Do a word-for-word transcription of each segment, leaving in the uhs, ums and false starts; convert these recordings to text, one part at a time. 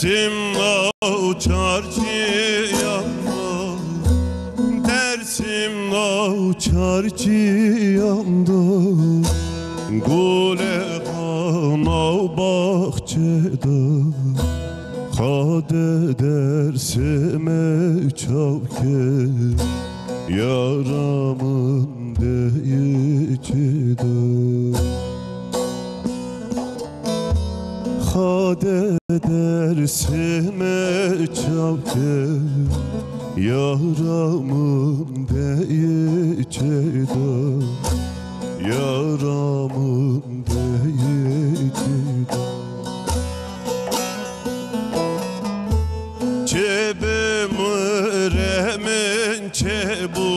Dersim nav çarşiyanda, Dersim nav çarşiyanda, gulê nav baxçeda, xade Dersimê çavke, yara min deyê çêda. Xade Dersimê çavke, yara min deyê çêda, yara min deyê çêda. Çêbû mire min çêbû,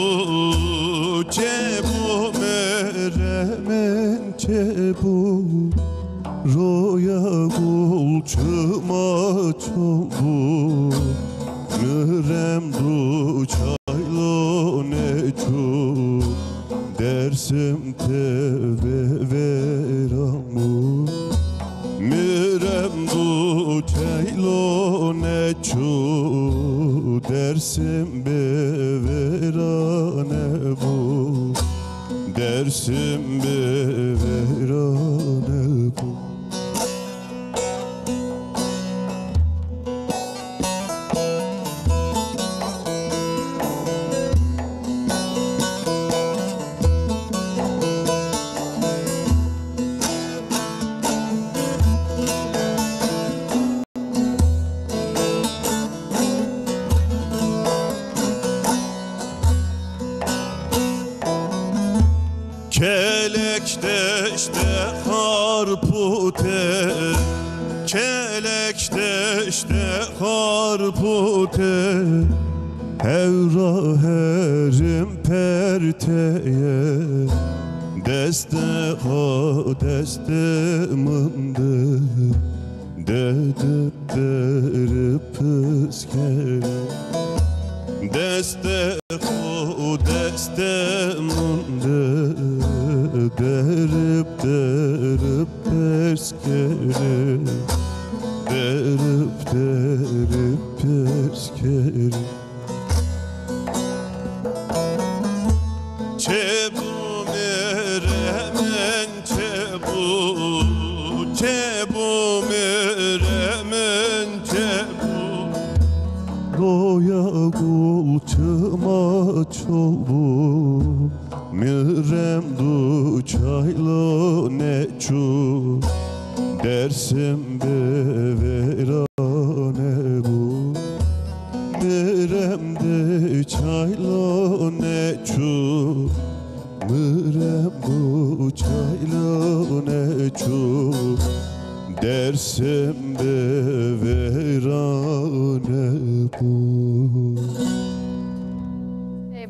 çêbû mire min çêbû. Roya gul çima çol bû, mirem du çaylo neçû. Dersim tevde vêran bû. Mirem du çaylo neçû, Dersim bê vêran bû. Dersim bê vêran bû. Kelek deşte xarpûte, kelek deşte xarpûte, hewra herim perteye, deste xo deste min de. Derip derip piskere, deste xo deste min de. Derip derip piskere, derip derip piskere. Çêbû mire min çêbû, çêbû mire min çêbû. Roya gul çima çol bû, mirem du çaylo neçû. Dersim bê vêran bû. Mirem du çaylo neçû, mirem du çaylo neçû, Dersim bê vêran bû.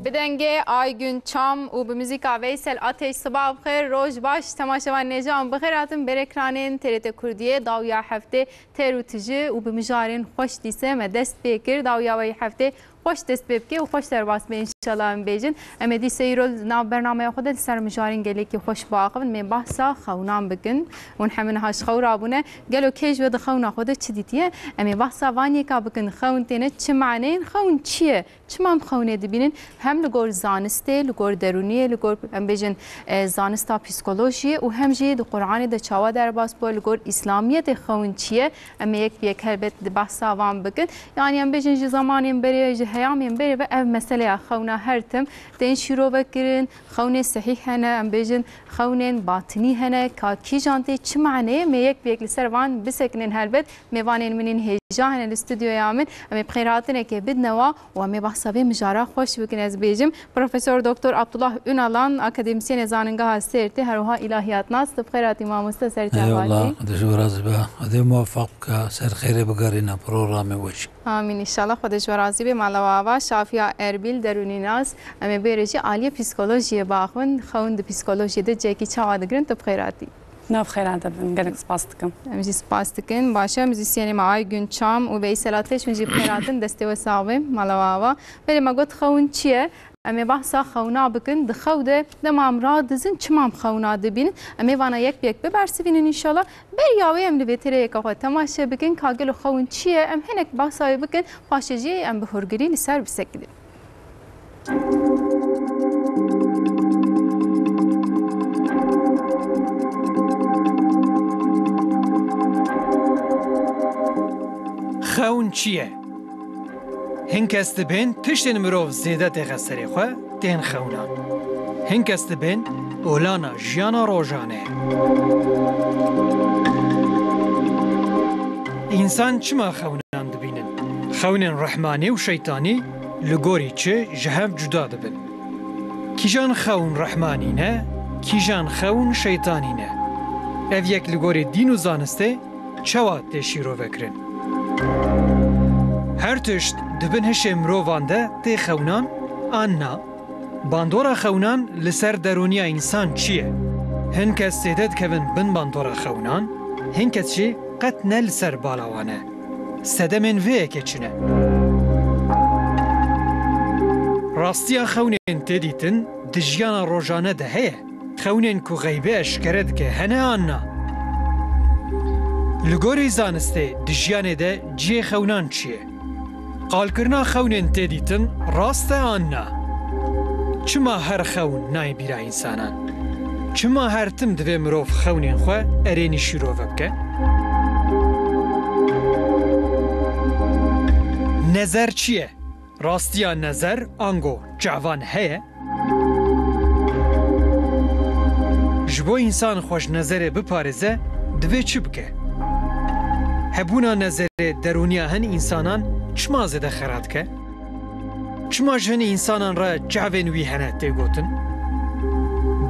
Bi dengê Aygün Çam û bi muzîka Veysel Ateş, siba bixêr, roj baş, temaşevan nêcan bixêr hatin ber ekranên T R T Kurdiyê. Dawiya heftê têr û tije û bi mijarên xweş dîse me dest pê kir. Dawiya wê heftê xweş dest pê bike û xweş derbas be înşallah em bêjin. Em ê dîse îro li nav bernameya xwe de li ser mijarên gelekî xweş biaxivin. Em ê behsa xewnan bikin. Hûn hemî niha ji xew rabûne. Gelo kê ji we di xewna xwe de çi dîtiye? Em ê behsa van yeka bikin. Xewn têne çi maneyên? Xewn çi ye? Çima em xewnê dibînin? Hem li gor zanistê, li gor derûniyê, li gor, em bêjin, e, zanista psîkolojiyê û hem jî di Quranê de çawa derbas bû, li gor îslamiyetê xewn çi ye? Em ê yek bi yek helbet di behsa van bikin. Yanî em bêjin ji zemanên berê, ji heyamên berê ve ev meseleya xewna her tim tên şîrove kirin. Xewnê sehîh hene, em bêjin xewnên batinî hene, ka kîjan tê, çi maneyê, em ê yek bi yek li ser van bisekinin helbet. Mêvanên min ên hêja hene li stûdyoya min. Em ê bi xêrhatinekê bidine wa û em ê behsa vê mijara xweş bikin. Ez bêjim, Profesor Doktor Abdullah Ünalan, akademîsyenê Zanîngeha Sêrtê, her wiha îlahiyatnas. Tu bi xêr hatî mamoste, ser çava Eyvallah, hatî. Xwedê ji we razî be. Xwedê muwefeq bike, ser xêrê bigerîne programê we jî. Amîn, înşallah. Xwedê ji we razî be. Mala we ava, Şafiya Erbîl, derûnînas. Em ê bêrê jî aliyê psîkolojiyê biaxivin. Xewn di psîkolojiyê de cihekî çawa digirin? Tu bi xêr hatî. Nav xêran te bin, gelek spas dikim. Em jî spas dikin. Baş e, muzîsyenê me Aygün Çam û Veysel Ateş, hûn jî bi xêr hatin, destê we sax be, mala we ava. Belê, me got xewn çi ye? Em ê behsa xewna bikin. Di xew de dema em radizin, çima em xewna dibînin? Em ê vana yek bi yek bibersivînin înşallah. Beriya wê em li vê têreyeke xwe temaşe bikin ka gelo xewin çi ye? Em hinek behsa wê bikin, paşê jî em bi hûrgilî li ser bisekinin. Xewn çi ye? Hin kes dibên tiştên mirov zêde têxe serê xwe, tên xewnan. Hin kes dibên olana jiyana rojane. Însan çima xewnan dibînin? Xewnên rehmanî û şeytanî li gorî çi ji hev cuda dibin? Kîjan xewn rehmanî ne, kîjan xewn şeytanî ne? Ev yek li gorî dîn û zanistê çawa tê şîrovekirin? Her tişt di bin hişê mirovan de tê xewnan an na? Bandora xewnan li ser derûniya însan çi ye? Hin kes zêde dikevin bin bandora xewnan, hin kes jî qet ne li ser bala wan e. Sedemên vê yekê çi ne? Rastiya xewnên tê dîtin di jiyana rojane de heye? Xewnên ku xeybê eşkere dike hene an na? Li gorî zanistê di jiyanê de cihê xewnan çi ye? Qalkirina xewnên tê dîtin rast e an na? Çima her xewn nayê bîra însanan? Çima her tim divê mirov xewnên xwe erênî şîrove bike? Nezer çi ye? Rastiya nezer ango çavan heye? Ji bo însan xwe ji nezerê biparêze, divê çi bike? Hebûna nezerê derûniya hin însanan çima zêde xera dike? Çima ji hin însanan re çavên wî hene tê gotin?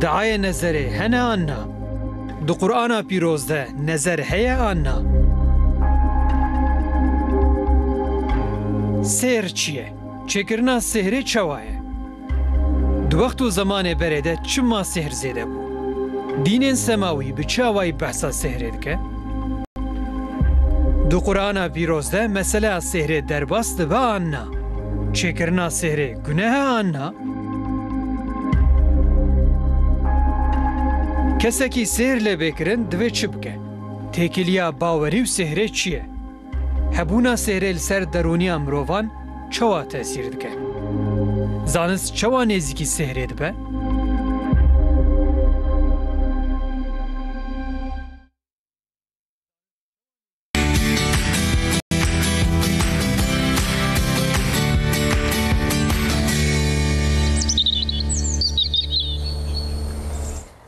Diayê nezerê hene an na? Di Qur'ana Pîroz de nezer heye an na? Sêhr çi ye? Çêkirina sêhrê çawa ye? Di wext û zemanê berê de çima sêhr zêde bû? Dînên semawî bi çi awayî behsa sêhrê dike? Di Qur'ana Pîroz de mesela sêhrê derbas dibe an na? Çêkirina sêhrê guneh e an na? Kesekî sêhr lê bê kirin divê çi bike? Têkiliya bawerî û sêhrê çi ye? Hebûna sêhrê li ser derûniya mirovan çawa tesîr dike? Zanist çawa nêzîkî sêhrê dibe?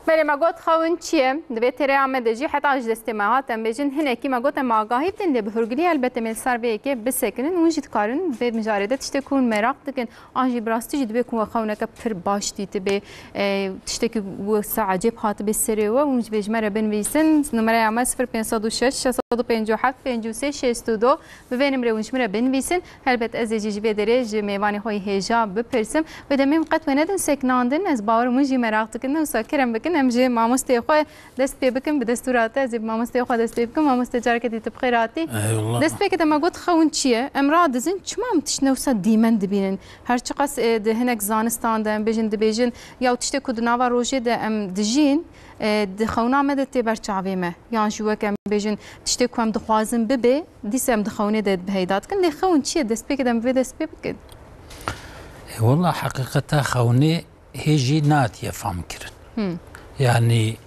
Belê, me got xewin çi ye? Di vê têreya me de jî heta ji destê me hat, em bêjin hinekî me got em agahî bidin, lê bi hûrgilî helbet em ê li ser vê yekê bisekinin. Hûn jî dikarin vê mijarê de tiştê ku hûn meraq dikin, an jî bi rastî jî divê ku we xewneke pir baş dîtibê, e, tiştekî wisa ecêb hatibê serê we, hûn jî vê ji me re binivîsin. Numereya me sifir pênc sed û şeş, şeş sed û pêncî û heft, pêncî û sê, şêst û du. Bi vê nimrê hûn ji min re binivîsin. Helbet ez ê jî ji vê derê ji mêvanê xwe yê hêja bipirsim. Wê demê min qet we nedin seknandin. Ez bawer im hûn jî meraq dikin. Wisa kerem bikin, em ji mamosteyê xwe dest pê bikin. Bi destûra te ez ê bi mamosteyê xwe dest pê bikim. Mamoste, careke dî tu bi xêr hatî. Eyvallah. Dest pê ke te me got xewin çi ye? Em radizin, çima em tiştine wisa dîmen dibînin? Her çiqas, e, di hinek zanistan de em bêjin, dibêjin, ya tiştê ku di nava rojê de em dijîn, e, di xewna me de tê ber çavê me. Yan jî wek em bêjin, tiştê ku em dixwazin bibe, dîsa em di xewnê de bi heyda dikin. Lê xewn çi ye? Destpêkê de em bi vê dest pê bikin. E, wela heqîqeta xewnê hê jî natiye fam kirin. Hmm. Yanî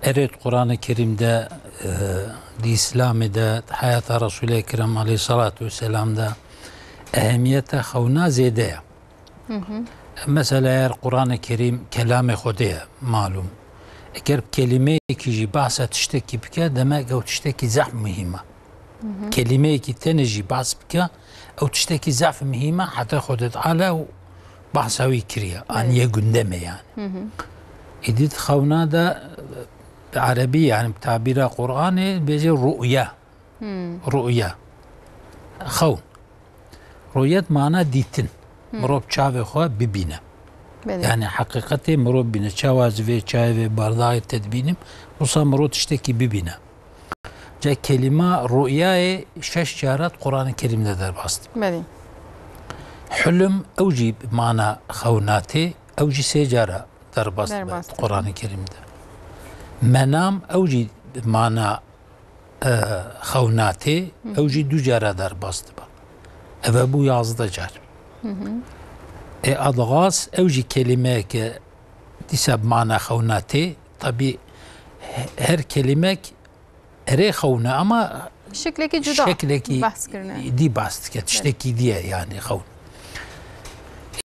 erê di Qur'anê Kerîm de, e, di Îslamê de, di heyata Resûlê Ekrem aleyhissalatu vesselam de ehemiyeta xewna zêde ye. Hı hı. Mesela eger Qur'anê Kerîm kelamê Xwedê ye, malûm. Eger bi kelîmeyekî jî behsa tiştekî bike, demek ew tiştekî zehf muhîm e. Hı hı. Kelîmeyekî tenê jî behs bike, ew tiştekî zehf muhîm e, heta Xwedê Teala ew behsa wî kiriye. Belê. Aniye gundemê yani. Hı hı. Îdî di xewna de bi erebî yani bi tabîra Qur'anê bêjê ru'ye. Hmm. Ru'ye. Xewn. Ru'yet mana dîtin. Hmm. Mirov çavê xwe bibîne. Belê. Yani heqîqetê mirov bîne. Çawa ez vê çayê vê bardayê te dibînim, wisa mirov tiştekî bibîne. Ca kelîma ru'yayê şeş cara di Qur'anê Kerîm de derbas dibe. Belê. Hulm ew jî bi mana xewna tê, ew jî sê cara derbas dibe Derbas dibe. Quranê Kerîm de. Menam ew jî bi mana, e, xewna tê, ew jî du cara derbas dibe. Eve bû yazdeh car. Ê adxas ew jî kelîmeyeke dîsa bi mana xewna tê. Tabî he-, her kelîmek erê xewne ama Şeklekî cuda şeklekî bahs kirine. dî bahs dike. Tiştekî dî ye yani xewn.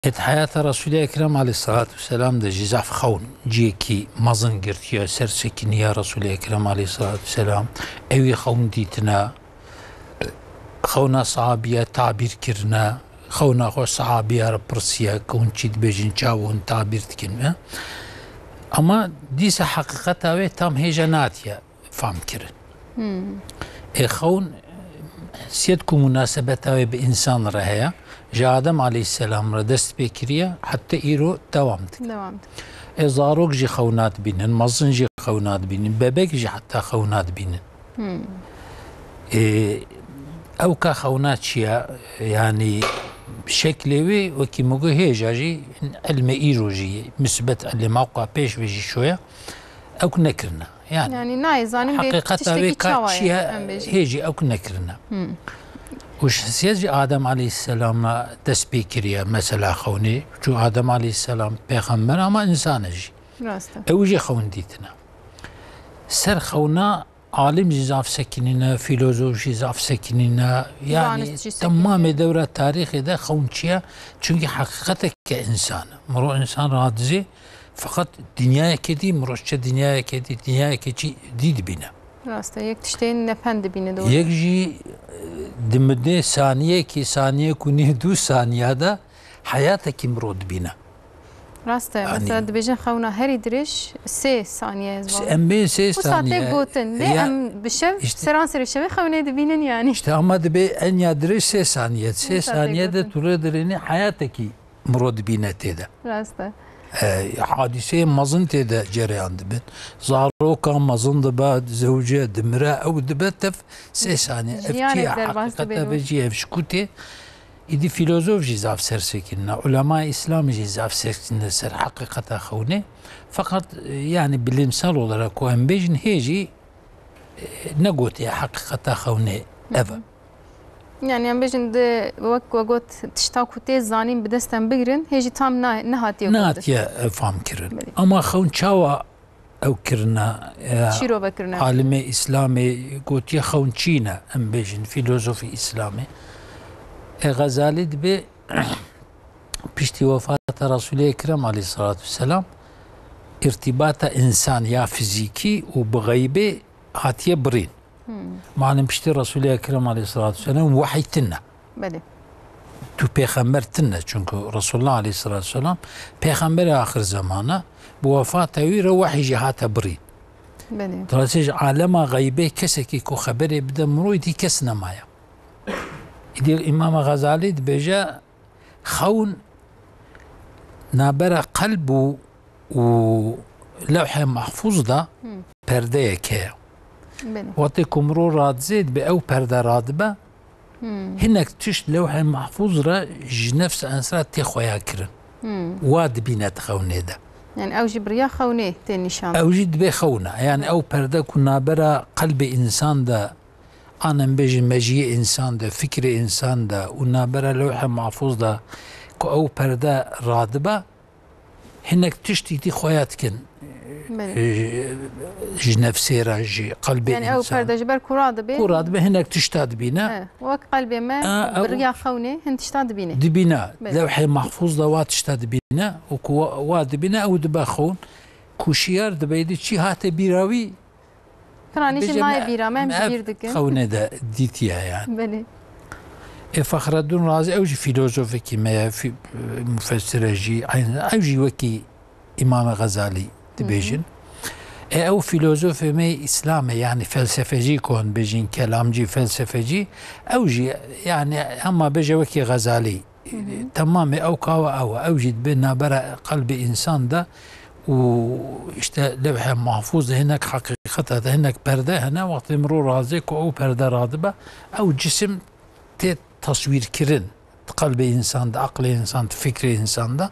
Êt heyata Resulê Ekrem aleyhissalatu vesselam de jî zaf xewn ciyekî mezin girtiye, ser sekiniya Resulê Ekrem aleyhissalatu vesselam. Ewî xewn dîtine, xewna sahabiye tabîr kirine, xewna xwe sahabiya re pirsiye, ku hûn çi dibêjin, çawa hûn tabîr dikin, e? Ama dîsa heqîqeta wê tam hêja natiye fam kirin. Ê xewn siyet ku munasebeta wê bi însan re heye, ji Adem aleyhisselam re dest pê kiriye, heta îro dewam dike. Dewam dike. Ê zarok jî xewna dibînin, mezin jî xewna dibînin, bebek jî heta xewna dibînin. Ê, ew ka xewna çi ye? Yanî şeklê wê wekî min got hêja jî ilmê îro jî, misbet ilê mewqa pêş ve jî şoya, ew nekirine. Yani, Yani nayê zanin bê heqîqeta tiştekî wê ka çawa çi ye, ye, em bêjin. Hê jî ew nekirine. Û şexsiyet jî Adem aleyhisselam re dest pê kiriye mesela xewnê. Çû Adem aleyhisselam pêxember ama însan e jî. Rast e. Ew jî xewn dîtine. Ser xewna alim jî zaf sekinîne, filozof jî zaf sekinîne. Yani Zanist jî sekinîne. Temamê dewra tarîxê de xewn çi ye? Çunkî heqîqeteke însan e. Miro însan radizê, feqet dinyayeke dî, miro çe dinyayeke dî, dinyayeke çi dî dibîne. Rast e, yek tiştên nepend dibîne, doğru. Yek jî, e, dimidê saniyekî, saniyek û nîv du saniya de heyatekî miro dibîne. Rast e, Yani mesela dibêjin xewna herî dirêj sê saniye ez bawer. Em bê sê Wisa tê saniye. Gotin, lê Ya, em bi şev, işte seranserê şevê xewnê dibînin yani. İşte ama dibê en ya dirêj sê saniye. Sê Wisa tê saniye de gotin. Tu rê dirênî heyatekî miro dibîne tê de. Rast e. E, hadîseyê mezin tê de cereyan dibin. Zaroka mezin dibe, zewce dimire, ew dibe tev sê saniye. Ev Jiyanek çi ye? Derbas Heqîqeta dibe. Ve jî ev ji ku tê? Îdî filozof jî zaf sersekînine, ulema Îslamî jî zaf sersekînine ser heqîqeta xewnê. Feqet, e, yani bilimsel olarak ku em bêjin hê jî, e, negotiye heqîqeta xewnê ev e. Yani em bêjin di wek we got tişta ku tê zanîn bi dest em bigirin, hê jî tam na-, nehatiye gotin. Nehatiye, e, fam kirin. Belê. Ama xewn çawa ew kirine, e, Çîrove kirine. Alimê Îslamê gotiye xewn çî ne, em bêjin, filozofî Îslamê. E, Xezalî dibê piştî wefata Resulê Ekrem aleyhissalatu vesselam, îrtîbata însan ya fizîkî û bi xeybê hatiye birîn. Malum piştî Resulê Ekrem aleyhissalatu vesselam wehî tine. Belê. Tu pêxember tine, çünkü Resulullah aleyhissalatu vesselam pêxemberê axir zemana, bi wefata wî re wehî jî hate birî. Belê. Dolayısıyla ji alema xeybê kesekî ku xeberê bide miroyî dî kes nemaye. Îdî Îmam Xezalî dibêje, xewn nabera qelb û, û lewhê mahfûz de perdeyek heye. Belê. Wextê ku mirov radizê dibe ew perde radibe, hinek tişt lewhê mahfûz re ji nefs însan tê xuya kirin. Wa dibîne di xewnê de. Yani ew jî bi riya xewnê tê nîşan. Ew jî dibê xewna. Yani ew perde ku nabera qelbê însan de, an em bêjin mejiyê însan de, fikrê însan de û nabera lewhê mahfûz de ku ew perde radibe, hinek tiştî dî xuya dikin. Belê. Ji, ji nefsê re, ji qelbê Yani ew însan. Perde ji ber ku radibe. Ku radibe hinek tişta dibîne. He, wek qelbê me A, bi ew riya xewnê hin tişta dibîne. Dibîne. Belê. Lewhê mahfûz de wa tişta dibîne û ku wa, wa dibîne ew dibe xewn. Ku şiyar dibe dî çi hate bîra wî, Piranî jî Bêje nayê me, bîra me, em ji me bîr dikin. Xewnê de dîtiye yani. Belê. Ê Fexreddin Razî ew jî filozofekî me ye, fî-, mufessire jî, eyn-, ew jî wekî Îmamê Xezalî dibêjin. Ê ew filozofê me Îslamê, yani felsefecî ku hûn bêjin, kelamcî, felsefecî, ew jî yani hema bêje wekî Xezalî. Temamê ew kawa ew e. Ew jî dibe nabera qelbê însan de û işte lewhê mahfûz de hinek heqîqeta de hinek perde hene. Wextê mirov razê ku ew perde radibe, ew cisim tê teswîrkirin. qelbê însan de, aqlê însan de, fikrê însan de.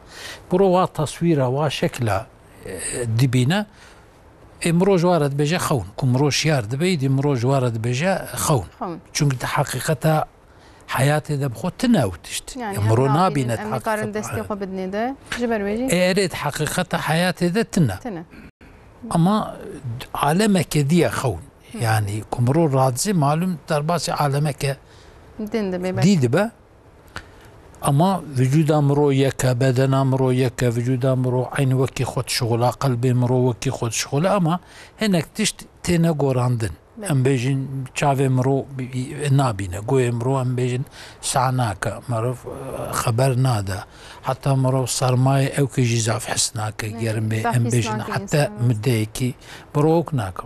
Miro wa taswîra, wa şekla, e, dibîne. Ê miro ji wa re dibêje xewn. Ku miro şiyar dibe, îdî miro ji wa re dibêje xewn. Xewn. Çunku di heqîqeta heyatê de bi xwe tine ew tişt. Yani Ê miro em nabîne nabînin, di em nikarin heqîqeta destê xwe bidinê de. Ji ber wê jî Ê erê di heqîqeta heyatê de tine. Tine. Ama alemeke diye xewn. Hı. Yani ku miro radizê malum derbasî alemeke Din dibe, belê. dî dibe. Ama vücuda miro yek e, bedena miro yek e, vücuda miro eynî wekî xwe dişixule, qelbê miro wekî xwe dişixule, ama hinek tişt têne gorandin. Belê. Em bêjin çavê miro nabîne, goyê miro em bêjin sah nake, meriv, e, xeber nade. Heta miro sermayê ewkê jî zaf his nake, Ne, germê, zaf em his bêjin nake heta insan, evet. mudeyekî miro wek nake.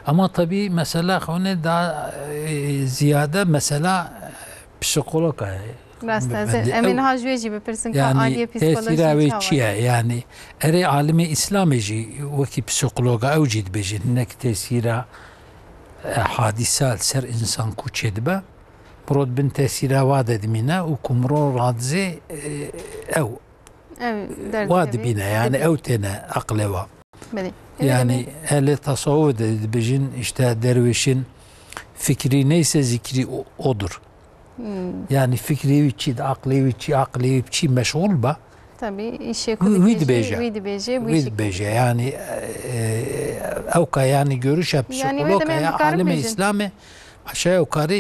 Ama tabii mesela xewnê da, e, ziyade mesela psîkolog e. Rast e. Bende Em ê ew niha ji wê jî bipirsin ka Yani aliyê psîkolojî tesîra wê çawa çi ye? ye? Yani erê alimê Îslamê jî wekî psîkologa ew jî dibêjin. Hinek tesîra, e, hadîsa li ser însan ku çêdibe, miro di bin tesîra wa de dimîne û ku miro radizê, e, ew Ew derdikevî, wa dibîne, yani dibîne. ew têne aqlê wa. Belê. Ew Yani demê ehlê tasawuf de dibêjin, işte derwêşin fikri neyse zikri o- odur. Hmm. Yani fikrê wî çi, aqlê wî çi, aqlê wî çi meşgul be. Tabii, îşê ku Wî, wî dikê jî, dibêje. wî dibêje, wî Wî şekilde. dibêje. Yani, e, ewka yani görüşe Yani wê psîkolog demê em ya dikarin alimê bêjin. Îslamê aşağı yukarı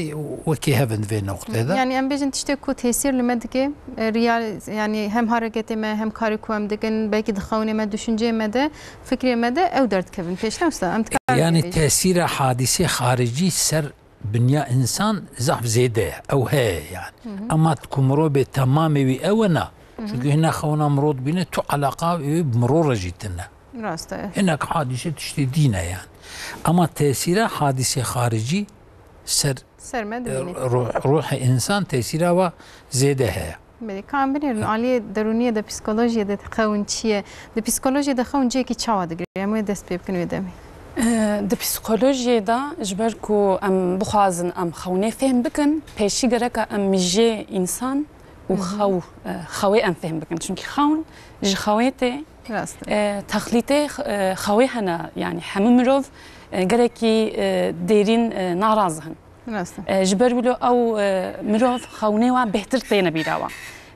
wekî hev in vê noqtê de. Yani em bêjin tiştê ku tesîr li me dike, e, riya, yani hem hareketê me, hem karê ku em dikin, belkî di xewnê me, düşünceyê me de, fikrê me de ew derdikevin pêş, ne wisa? Em dikarin Yani vê bêjin. tesîra hadîsê xaricî ser binya însan zaf zêde ye. Ew heye yani. Hı hı. Ama ku miro bê temamê wî ew e na. Hı hı. Çünkü hina xewna miro dibîne tu alaqa wî bi miro re jî tine. Rast e. Hinek hadîse tiştê dîn e yani. Ama tesîra hadîsê xaricî ser, Ser me e, dibîne. ruh-, ruhê însan tesîra wa zêde heye. Belê, ka em binêrin, aliyê derûniyê de, psîkolojiyê de xewn çi ye? Di psîkolojiyê de xewn cihekî çawa digire? Em wê dest pê bikin wê demê. Di psîkolojiyê de ji ber ku em bixwazin em xewnê fêm bikin, pêşî gereka em mijê însan û Hı hı. xew, e, xewê em fêm bikin. Çunkî xewn ji xewê tê, Rast e. e, texlîtê, e, xewê hene. Yani hemû mirov, e, gelekî, e, dêrîn, e, naraz in. Rast e. E, ji ber wilo ew, e, mirov xewnê wa bêhtir têne bîra wan.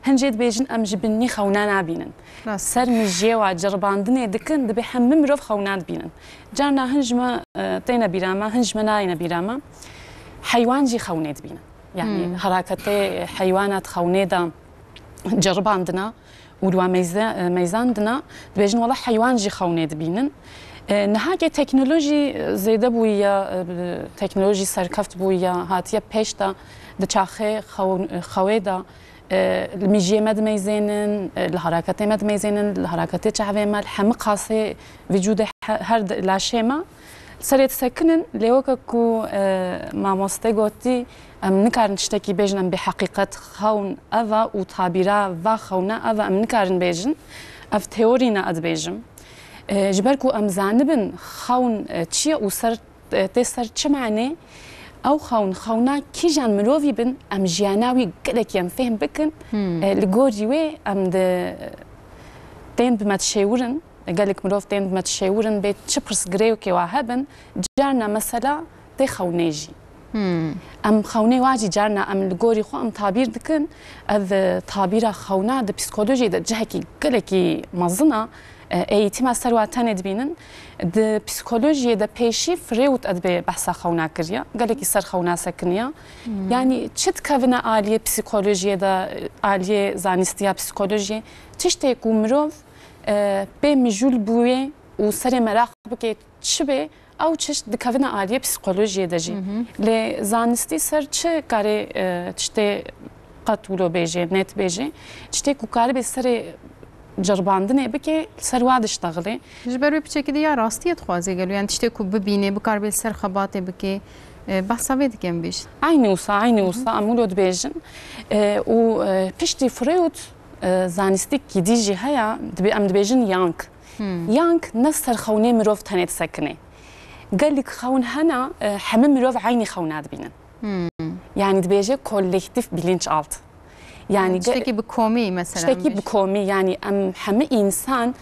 Hin jê dibêjin em ji binî xewna nabînin. Rast e. Ser mijiyê wa ceribandinê dikin, dibê hemû mirov xewna dibînin. Carna hin ji me, e, têne bîra me, hin ji me nayêne bîra me. Heywan jî xewnê dibînin. Yani Hmm. heraketê heywanat xewnê de ceribandina û li wan meyze-, e, meyzandina, dibêjin wela heywan jî xewnê dibînin. E, niha ke teknolojî, e, zêde bûye, e, teknolojî serkeft bûye, hatiye pêş de di çaxê xew-, xewê de, e, li mijiyê me dimeyzênin, e, li haraketê me dimeyzênin, li haraketê çavê me, li hemî qasê vücudê he-, her di laşê me. Serê disekinin, lê weke ku, e, mamoste gotî, em nikarin tiştekî bêjin, em bê heqîqet xewn ev e û tabîra va xewna ev e, em nikarin bêjin. Ev teorî ne, ez dibêjim. E, ji ber ku em zanibin xewn, e, çi ye û ser, e, tê ser çi manê, ew xewn, xewna kîjan mirovî bin, em jiyana wî gelekî em fêhm bikin, Hmm. e, li gorî wê em di, tên bi me dişêwirin. Gelek mirov tên bi me dişêwirin, bê çi pirsgirêkê wa hebin, carna mesela tê xewnê jî. Hmm. Em xewnê wa jî carna em li gorî xwe em tabîr dikin. Ev, e, tabîra xewna di psîkolojiyê de cihekî gelekî mezin e. E, eğîtîma ser wa tenê dibînin. Di psîkolojiyê de pêşî Freud ez dibê behsa xewna kiriye. Gelekî ser xewna sekiniye. Hmm. Yani çi dikevine aliyê psîkolojiyê de, aliyê zanîstiya psîkolojiyê? Tiştê ku mirov e, pê mijûl bûyê û serê meraq bike çi bê, ew çişt dikevine aliyê psîkolojiyê de jî. Hı hı. Lê zanistî ser çi karê, e, tiştê qet wilo bêjê, net bêjê, tiştê ku karibê serê ceribandinê bike, ser wa diştexilê. Ji ber wê piçekî de ya rastiyê dixwazê gelo, yani tiştê ku bibînê, bikaribê li ser xebatê bike, e, behsa vê dike em bêjin. Eynî wisa, eynî Hı hı. wisa em wilo dibêjin. E, û, e, piştî Freud, e, zanîstikî dî jî heye, dibê-, em dibêjin Jung. Hmm. Jung ne ser xewnê mirov tenê disekinê. Gelek xewn hene, e, hemî mirov eynî xewna dibînin. Hmm. Yani dibêje kolektîf bilinçaltı. Yani ge- Tiştekî bi komî mesela. Tiştekî bi komî, yani em hemî însan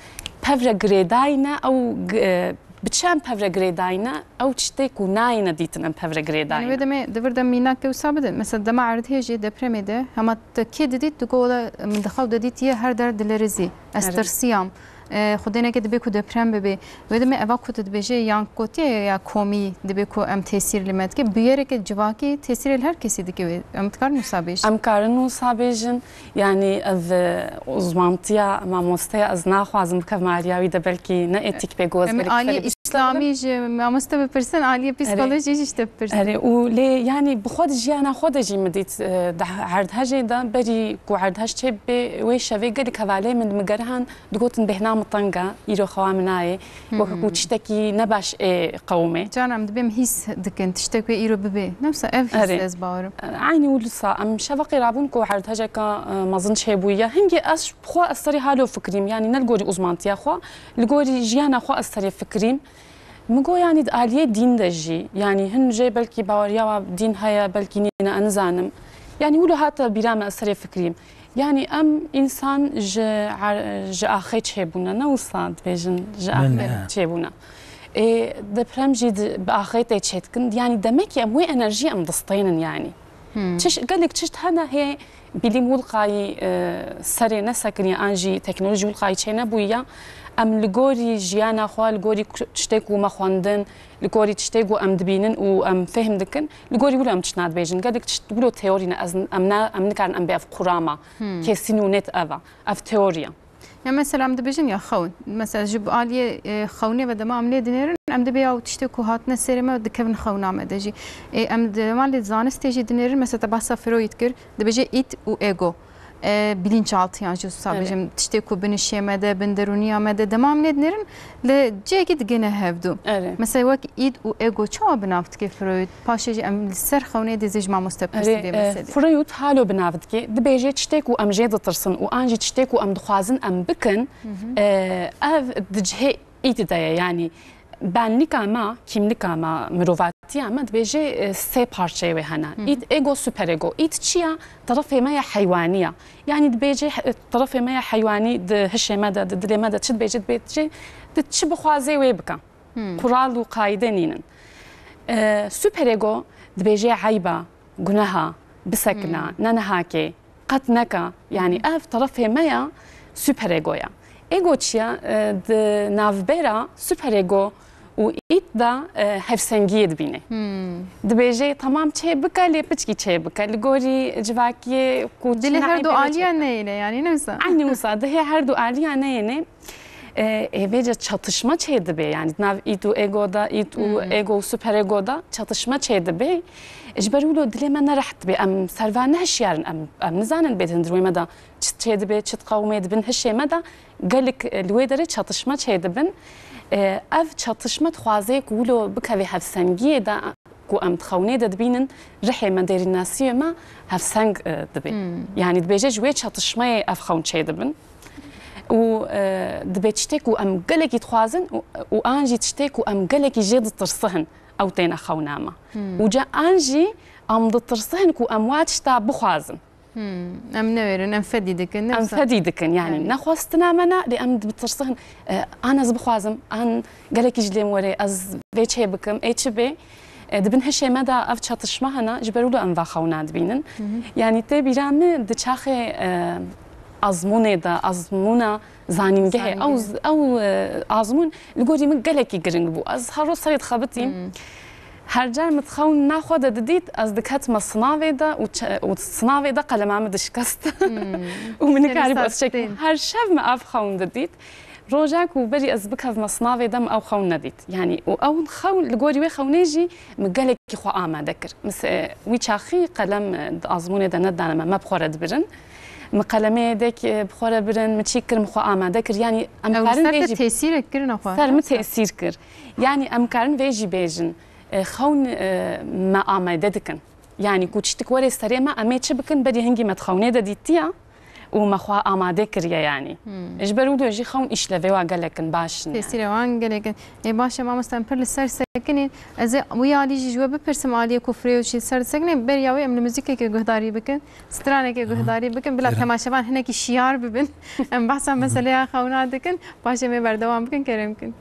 pevre girêdayî ne, ew g- e, bi çi em pevre girêdayî ne, ew tiştê ku nayêne dîtin em pevre girêdayî Yani wê ne. demê di vir de mînak wisa bidin. Mesela dema erdhê jî depremê de hema te kê didît, digo wela min di xew de dîtiye her der dilerizî. Ez Evet. tirsiyam. E, Xwedê neke dibe ku deprem bibe. Wê demê eva ku tu dibêje yan gotiye ya komî dibe ku em tesîr li me dike. Bûyereke civakî tesîrê li her kesî dike wê. Em dikarin wisa bêjin. Em karin wisa bêjin. Yani ev, e, uzmantiya mamosteya ez naxwazim bikevme aliya wî de, belkî ne etîk pê goz Em gerek aliyê serê bişkevim. Îslamî ji mamoste bipirsin, aliyê Erê. psîkolojî jî ji te bipirsin. Erê, û lê yani bi xwe di jiyana xwe de jî min dît, e, di erdhejê de berî ku erdhej çê bê wê şevê gelek hevalê min digerihan digotin bêhna min teng e, îro xewa min nayê, weke ku tiştekî ne baş ê qewimê. Can em dibêm hîs dikin, tiştek wê îro bibe. Ne wisa ev hîs Erê. ez bawerim. Eynî wisa em şeveqê rabûn ku erdhejeka, e, mezin çêbûye. Hingê ez bi xwe ez serê halo fikirîm, yani ne li gorî uzmantiya xwe, li gorî jiyana xwe ez serê fikirîm. Min got, yani di aliyê dîn de jî, yani hin jê belkî baweriya wa dîn heye, belkî nîne, ez nizanim. Yani wilo hate bîra me, ez serê fikirîm. Yani em însan ji er-, ji axê çêbûne, ne wisa dibêjin ji axê Belê. çêbûne. Ê, deprem jî di, bi axê tê çêdikin. Yani demek ki em wê enerjiyê em distênin yani. Hmm. Çiş-, gelek çişt hene hê bilîm wilqayî, e, serê nesekiriye an jî teknolojî wilqayî çênebûye. Em li gorî jiyana xwe, li gorî ku-, tiştê ku me xwendin, li gorî tiştê ku em dibînin û em fêhm dikin, li gorî wilo em tiştna dibêjin. Gelek tişt wilo teorî ne, ez, em ne, em nikarin em bê ev qurama. Hmm. Kesîn û net ev e. Ev teorî ye. Ya mesela em dibêjin ya xewn. Mesela ji aliyê, e, xewnê ve dema em lê dinêrin, em dibê ya tiştê ku hatine serê me dikevin xewna me de jî. E, em dema lê zanistê jî dinêrin, mesela te behsa Freud kir, dibêje id û ego. E, bilinçaltı yan jî wisa Evet. bêjim, tiştê ku binişê me de, bin derûniya me de, dema em lê dinêrin, li cihekî digihine hevdu. Evet. Mesela wek id û ego çawa bi nav dike Freud? Paşê jî em li ser xewnê dê zê ji mamoste pirsî Erê, vê e, meselê. Freud halo bi nav dike. Dibêje tiştê ku em jê ditirsin û an jî tiştê ku em dixwazin em bikin, Hı hı. e, ev di cihê îdî de ye. Yani benlika me, kîmlika me, mirovatiya me dibêje, e, sê parçeyê wê hene. Hı hı. Îd, ego, superego. Îd çi ye? Terefê me ya heywanî ye. Yani dibêje, e, terefê me ya heywanî di hişê me de, di dilê me de çi dibêje? Dibêje, di çi bixwaze wê bike. Hmm. Kural û qayde nînin. E, superego dibêje eyba, guneha, bisekina, Hmm. ne nehakê, qet neka. Yani Hmm. ev terefê me ya superego ya. Ego çi ya? E, di navbera superego û îd de, e, hevsengiyê dibîne. Hmm. Dibêje tamam çê bike lê piçkî çê bike. Li gorî civakiyê ku Dilê çi her du nehê pê ve alî ya çêke. neyêne yani ne wisa? Eynî wisa dihê her du alî ya neyêne. E, ê vêce çatışma çê dibe, yani di nav îd û ego de, îd û Hmm. ego û superego de çatışma çê dibe. Ji ber wilo dilê me ne rehet dibe. Em serva ne hişyar in, em, em nizanin bê di hundirê me de çi çê dibe, çi diqewime di bin hişê me de gelek, e, li wê derê çatışma çê dibin. E, ev çatışma dixwaze ku wilo bikeve hevsengiyê de, ku em di xewnê de dibînin, rihê me, dêrînasiyê me hevseng, e, dibe. Hmm. Yani dibêje ji wê çatişmeyê ev xewn çêdibin. Û, e, dibe tiştê ku em gelekî dixwazin û, û an jî tiştê ku em gelekî jê ditirsihin, ew têne xewna me. Hmm. Û ca an jî em ditirsihin ku em wa tişta bixwazin. Hmm, em newêrin, em fedî dikin, ne Em wisa? fedî dikin, yani Yani. nexwestina me ne, lê em ditirsin, e, an ez bixwazim, an gelekî ji lê min were, ez vê çê bikim, ê çi bê? E, di bin hişê me de ev çatışma hene, ji ber wilo em va xewna dibînin. Hı hı. Yani tê bîra min di çaxê, e, azmûnê de, azmûna zanîngehê, ew, Zanîngehê. z-, ew, e, azmûn li gorî min gelekî giring bû. Ez her roj serê dixebitîm. Hmm. Her car min xewn naxwe de didît, ez diketime sinavê de û çe-, û sinavê de qelema min dişikest. Hmm. Û min Tenê nikarîbû ez çek. sastên. Her şev min ev xewn didît. Roja ku berî ez bikevime sinavê de min ew xewn nedît. Yani, û ew xewn, li gorî wê xewnê jî min gelekî xwe amade kir. Mis-, e, wî çaxî qelem, e, di azmûnê de nedane me, me bi xwe re dibirin. Min qelemê yedek, e, bi xwe re birin, min çî kir, min xwe amade kir. Yani, em Ew karin ser vê te jî tesîrek kirin xwe? ser min tesîr kir. Yani, em karin vê jî bêjin. E, xewn, e, me amade dikin. Yani, ku tiştik were serê me, em ê çi bikin? Berî hingî me di xewnê de dîtiya. û me xwe amade kiriye yanî. Hmm. Ji ber wilo jî xewn îşlevê wa gelek in, baş in yanî. Tesîrê wan gelek in. Ê baş e mamoste, em pir li ser sekinîn. Ez ê wî alî jî ji we bipirsim, aliyê ku firê û jî ser disekinî, beriya wê em li muzîkekê guhdarî bikin, stranekê guhdarî bikin, bila temaşevan hinekî şiyar bibin. Em behsa meseleya xewna dikin, paşê em ê berdewam bikin, kerem kin.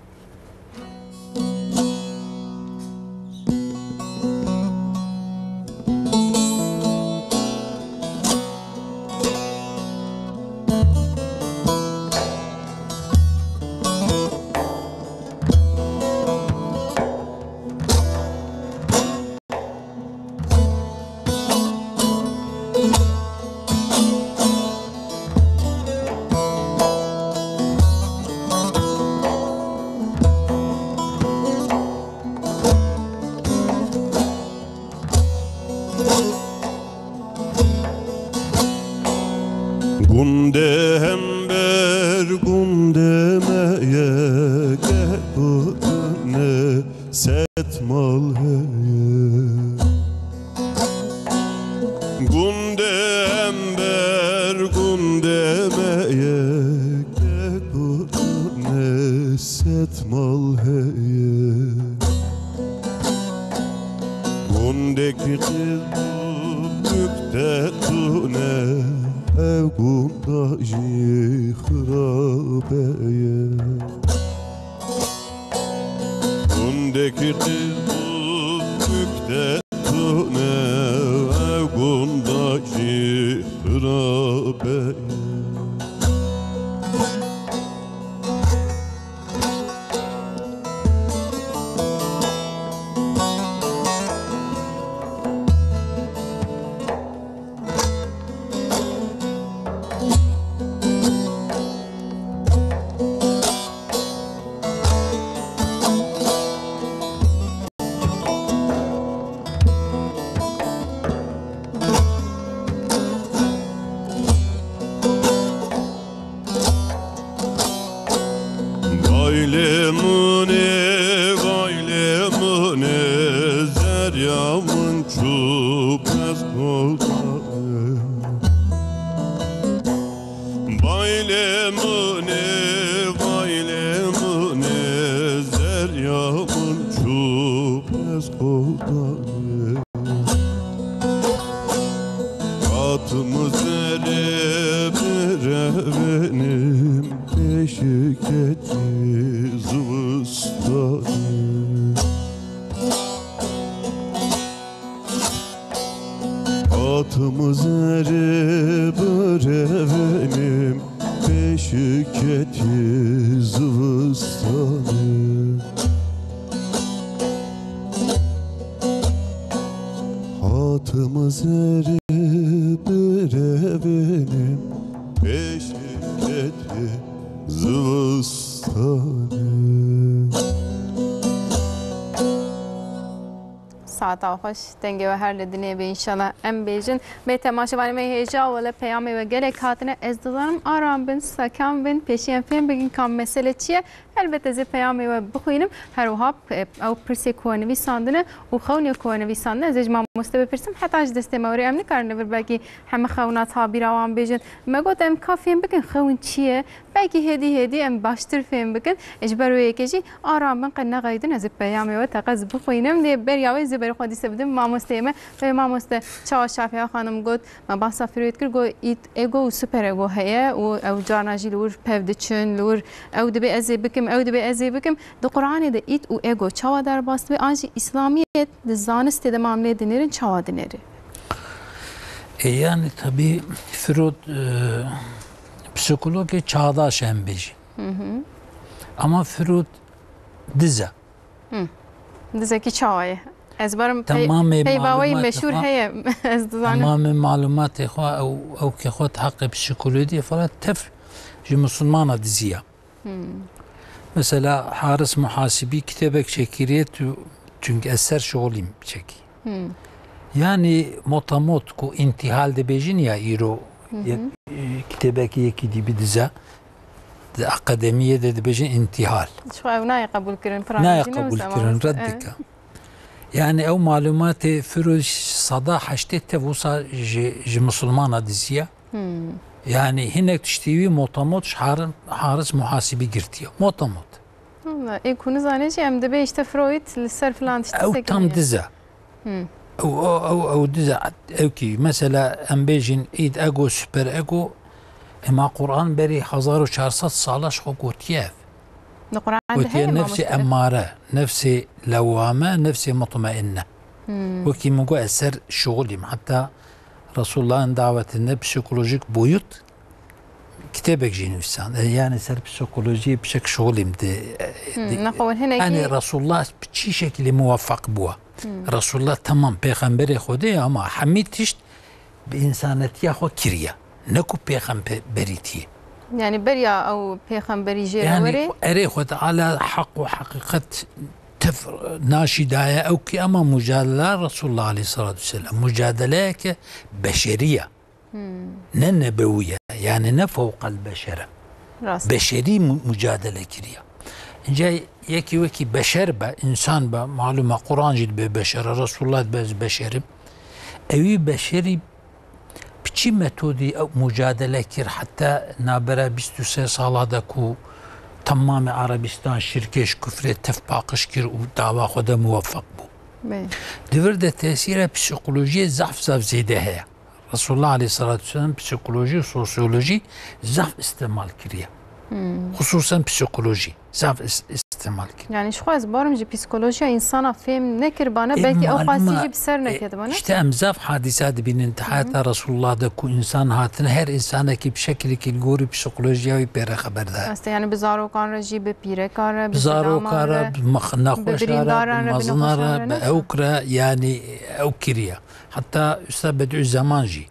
Gundê hember gundê me ye, gel ku ne sed mal heye. Gundê hember gundê me ye, gel ku ne sed mal heye. Gundekî qîz bû bûk te tune, ew gunda jî xirabe ye. Gundekî qîz bû bûk te tune, ew gunda jî xirabe ye. Baylê min ê, baylê min ê, zerya min çû pez xwe dane. Baylê min ê, baylê min ê, zerya min çû pez xwe dane. Hatim zerê birevênim pêşiketî zivistanê. Hatim zerê birevênim pêşiketî zivistanê. Hatim zerê birevênim pêşiketî zivistanê. Saeta xweş, dengê we her li dinê be, înşallah em bêjin. Bê temaşevanê me hêja wele peyamê we gelek hatine. Ez dizanim aram bin, sekan bin, pêşî em fêm bikin ka mesele çi ye. Helbet ez ê peyamê we bixwînim. Her wiha, e, ew pirsê ku we nivîsandine û xewnê ku we nivîsandine, ez ê ji mamoste bipirsim. Heta ji destê me were em nikarin li vir belkî heme xewna tabîra wan bêjin. Me got em ka fêm bikin xewn çi ye? Belkî hêdî hêdî em baştir fêm bikin. E, ji ber wê yekê jî aram bin, qe nexeydin, ez ê peyamê we teqez bixwînim. Lê beriya wê ez ê berê xwe dîse bidim mamosteyê me. Wê mamoste, çawa Şafiya xanim got, me bahsa Freud kir, got ît ego û super ego heye û ew carna jî li wir pev diçin, li wir ew dibê ez ê bikim, ew dibê ez ê bikim. Di Quranê de ît û ego çawa derbas dibe? An jî Îslamiyet di zanistê de mamlê dinêrin çawa dinêre? E, yani tabii Freud, e, psikologê çağdaş em bêjin. Hı hı. Ama Freud diz e. Hı. Dizekî çawa ye? Ez barim pey-, Temamê peyva wê malûmatê meşhûr xwe, heye. Ez dizanim. Temamê malûmatê xwe ew, ew ke xwe di heqê psikolojiyê falan tev ji misilmana diziya. Hmm. Mesela Haris Muhasibî kitêbek çekiriye tu, çünkü ez ser şixulîm çekî. Hmm. Yani motamot ku intihal dibêjin ya îro, hı hı, ye-, e, kitêbekî yekî dî bidize, di akademiyê de dibêjin intihal. Ji xwe ew nayê qebûl kirin, pira nayê jî ne qebûl wisa kirin, mamoste, red evet, dike. Yani ew malûmatê Firoz seda heştê tev wisa ji, ji misilmana diziye. Hmm. Yani hinek tiştî wî motamot ji Har-, Haris Muhasibî girtiye. Motamot. Wala, ê ku nizane jî em dibê işte Freud li ser filan tiştî Ew sekiniye. Tam diz e. Hmm. Ew, ew, ew, ew diz e. Ew kî, mesela em bêjin îd ego, süper ego, ema Quran berî hezar û çar sed sala ji xwe gotiye ev. Li Quran de Gotiye heye nefsê mamoste? Emmare, nefsê lewame, nefsê mutmainne. Hmm. Wekî min got ez ser şixulîm. Heta Resulullah'ın davetinde psikolojik boyut kitêbek jî nivîsand. E, yani ser psikolojiyê piçek şixulîm di, Hmm, di, nexwe hinekî yani Resulullah bi çi şekilî muvaffak bûwa? Hmm. Resulullah tamam pêxemberê Xwedê ye ama hemî tişt bi însanetiya xwe kiriye. Ne ku pêxemberî tiyê. Yani beriya ew pêxemberî jê re Yani werê? Erê Xwe Teala heq û heqîqet tev naşî daye ew ki ama mucadela Resulullah aleyhissalatu vesselam. Mucadeleyeke beşerî ye. Hmm. Ne nebewî ye. Yani ne fewqel beşer e. Rast. Beşerî mu-, mucadele kiriye. Înca yekî wekî beşer be, însan be, malûm e Quran jî dibe beşer e, Resulullah dibe ez beşer im. Ewî beşerî bi çi metodî ew mucadele kir heta nabera bîst û sê sala de ku temamê Erebistan şirkê ji kufrê tev paqij kir û dawa xwe de muwefeq bû. Bê. Di vir de tesîra psîkolojiyê zaf zaf zêde heye. Resulullah aleyhissalatu vesselam psîkolojî û sosyolojî zaf îstemal kiriye. Hmm. Xusûsen psîkolojî zaf is-, îstemal kiriye. Yani ji xwe ez barim jî psîkolojiya însana fêm nekiribane, E, belkî ew malûm qasî e, jî bi ser e, neketibane. İşte em zaf hadîsa dibînin di Hı hı. heta Resulullah de ku însan hatine, her însanekî bi şekilekî li gorî psîkolojiya wî pê re xeber daye. Rast e, yani bi zarokan re jî, bi pîrekan re, bi Bi zarokan zilaman re, re, bi mex-, bi nexweşan re, birîndaran bi re, bi mezinan nexweşan re, re, bi neyse. ewk re, yani ew kiriye. Heta Usta Bediüzzeman jî.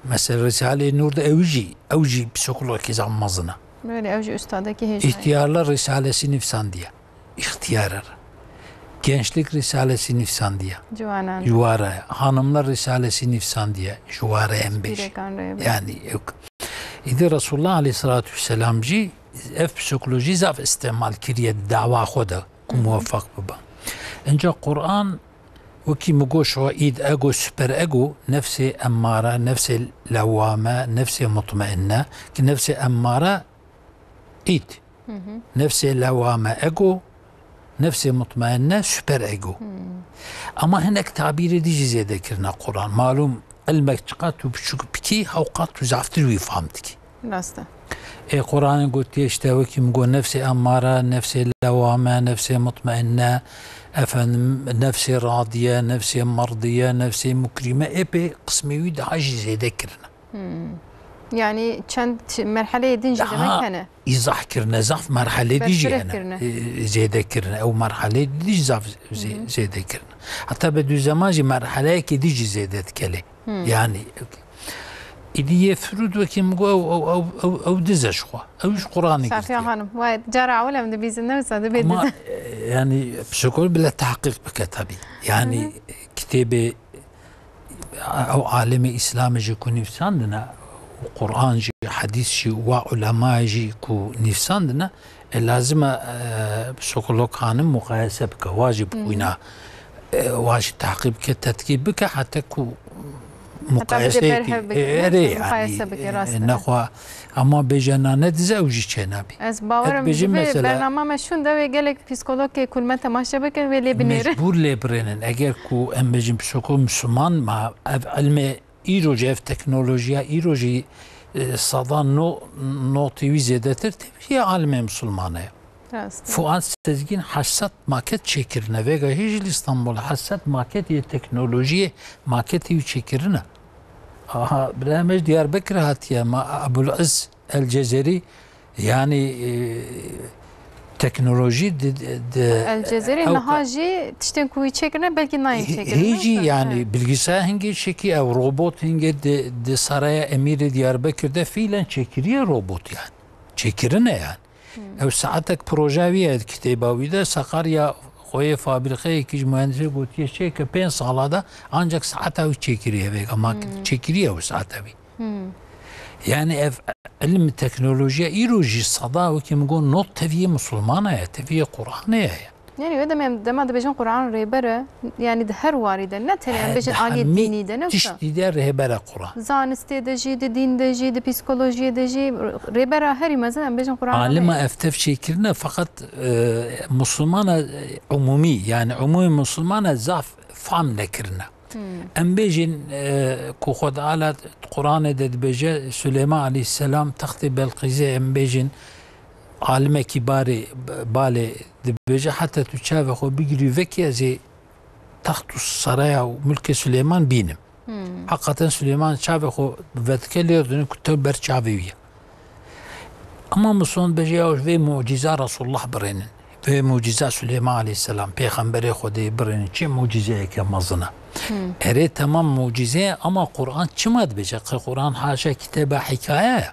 Mesela Risalê Nur de ew jî, ew jî psîkologekî zaf mezin e. Belê, ew jî ustadekî hêja ye. İhtiyarlar Risalesi nivîsandiye. İhtiyarlar. Gençlik Risalesi nivîsandiye. Ciwanan. Ji wa re. Hanımlar Risalesi nivîsandiye. Ji wa re em bêjin. Pîrekan re, belê. Yani, yok. Îdî Resulullah aleyhissalatu vesselam jî ev psîkolojî zaf îstemal kiriye di dawa xwe de ku Hı hı. muwefeq bibe. Înca Quran Wekî min got, şo îd ego, süper ego, nefsê emmare, nefsê lewame, nefsê mutmainne, ki nefsê emmare îd. Hı hı. Nefsê lewame ego, nefsê mutmainne süper ego. Hmm. Ama hinek tabîrê dî jî zêde kirine Quran. Malûm, ilmek çiqas tu biçûk bikî, hewqas tu zaftir wî fam dikî. Rast e. Ê Quranê gotiye işte wekî min got nefsê emmare, nefsê lewame, nefsê mutmainne, efendim, nefsê radiye, nefsê merdiye, nefsê mukrîme, ê pê qismê wî daha jî zêde kirine. Hmm. Yani çend merheleyê din jî demek hene. Îzah kirine, zaf merhelê dî jî Berfireh hene. kirine. Ê, zêde kirine. Ew merhelê dî jî zaf zê-, Hı hı. zêde kirine. Heta Bediüzzeman jî merheleyekê dî jî zêde dike lê. Hmm. Yani, Îdî yê firûd wekî min got, ew, ew, ew, ew, ew diz e ji xwe. Ew ji Quranê Safiye girtiye. Hanım, we cara ewil em dibîzin, ne wisa dibê Ama, diz e. e, yani, psîkolog bile tahqîq bike tabii. Yani, Hı hı. kitêbê, ew alimê Îslamê jî ku nivîsandine, û Quran jî, hedîs jî, wa ulemayê jî ku nivîsandine, e, lazim e, e, psîkolog hanim muqayese bike, wa jî Hı hı. bixwîna, e, wa jî taqîb bike, tetkîk bike, heta ku Heta muqayeseyekî, bide berhev bike, e, erê, ne? yani, Muqayese bike, e, rast e. nexwe, ama bêje na ne dize ew jî çênabî. Ez bawerim Ez bêjim dibe mesela bernama me şûn de wê gelek psîkologê ku li me temaşe bike wê lê binêrin. Mecbûr lê birênin. Eger ku em bêjin psîkolog Müslüman ma ev ilmê îro jî, ev teknolojiya îro jî, e, seda no-, notî wî zêdetir tevî ya alimê Müslüman e. Rast e. Fuat Sezgin heşt sed maket çêkirine. Vêga hî jî li Stenbol heşt sed maket yê teknolojiyê maketê wî çêkirine. Aha, birayê me ji Diyarbekir hatiye, ma Ebul Iz El Cezeri, yani, e, teknolojî di, di, di El Cezeri ew niha ka- jî tiştên ku wî çêkirine belkî nayên Hê-, çêkirin, hê jî neyse. yani He. bilgisayar hingê çêkî, ew robot hingê di, di Saraya Emîrê Diyarbekir de fiilen çêkiriye robot yani. Çêkirine yani. Hmm. Ew saetek proje wî ye, kitêba wî de Sakarya xweyê fabrîqeyekî ji muhendisê gotiye çêke pênc sala de ancak saeta wî çêkiriye vêga ma Hmm. çêkiriye ew saeta wî. Hmm. Yani ev ilm teknolojiya îro jî seda wekî min got not teviyê Musulmana ye, teviyê Qur'anê ye. Yani wê demê em dema dibêjin Quran rêber e, yani di her warî de, ne tenê em bêjin aliyê dînî de, ne wisa. Tiştî de rêber e Quran. Zanistê de jî, di dîn de jî, di psîkolojiyê de jî rêbera herî mezin em bêjin Quran. Alima ev tev çêkirine, feqet, e, Musulmana, e, umûmî, yani umûmî Musulmana zaf fam nekirine. Em bêjin, e, ku Xwedala Quranê de dibêje, Suleyman aleyhisselam textê Belqîzê, em bêjin, alimekî barê, balê dibêje, heta tu çavê xwe bigirî vekî ez ê text û saraya û milkê Suleyman bînim. Heqeten Suleyman çavê xwe vedike lê dûnin ku tev ber çavê wî ye. Ama Musulman dibêje ya vê mucîza Resulullah birênin. Vê mucîza Suleyman aleyhisselam, pêxemberê Xwedê birênin. Çi mucîzeyeke mezin e. Erê temam mucîze ye ama Quran çima dibêje? Qe Quran haşa kitêba hikaye ye.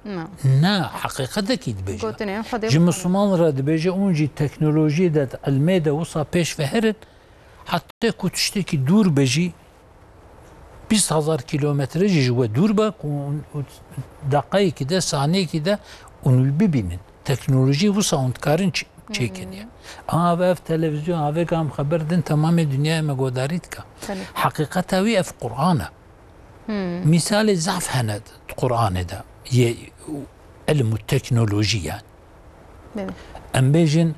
Na. Na, heqîqetekî dibêje. Gotinên Xwedê Ji bi Musulman re dibêje, hûn jî teknolojiyê de, ilmê de wisa pêş ve herin, heta ku tiştekî dûr be jî, bîst hezar kîlometre jî ji we dûr be, ku hûn, hûn deqeyekî de, saniyekî de hûn wî bibînin. Teknolojî wisa hûn dikarin ç-, çêkin ya. Ama ev televîzyon, ev gam xeber din temamê dinyayê me godarî dike. Belê. Heqîqeta wî ev Quran e. Mîsalê zaf hene di Quranê de yê ilm û teknolojî yani. Belê. Em bêjin,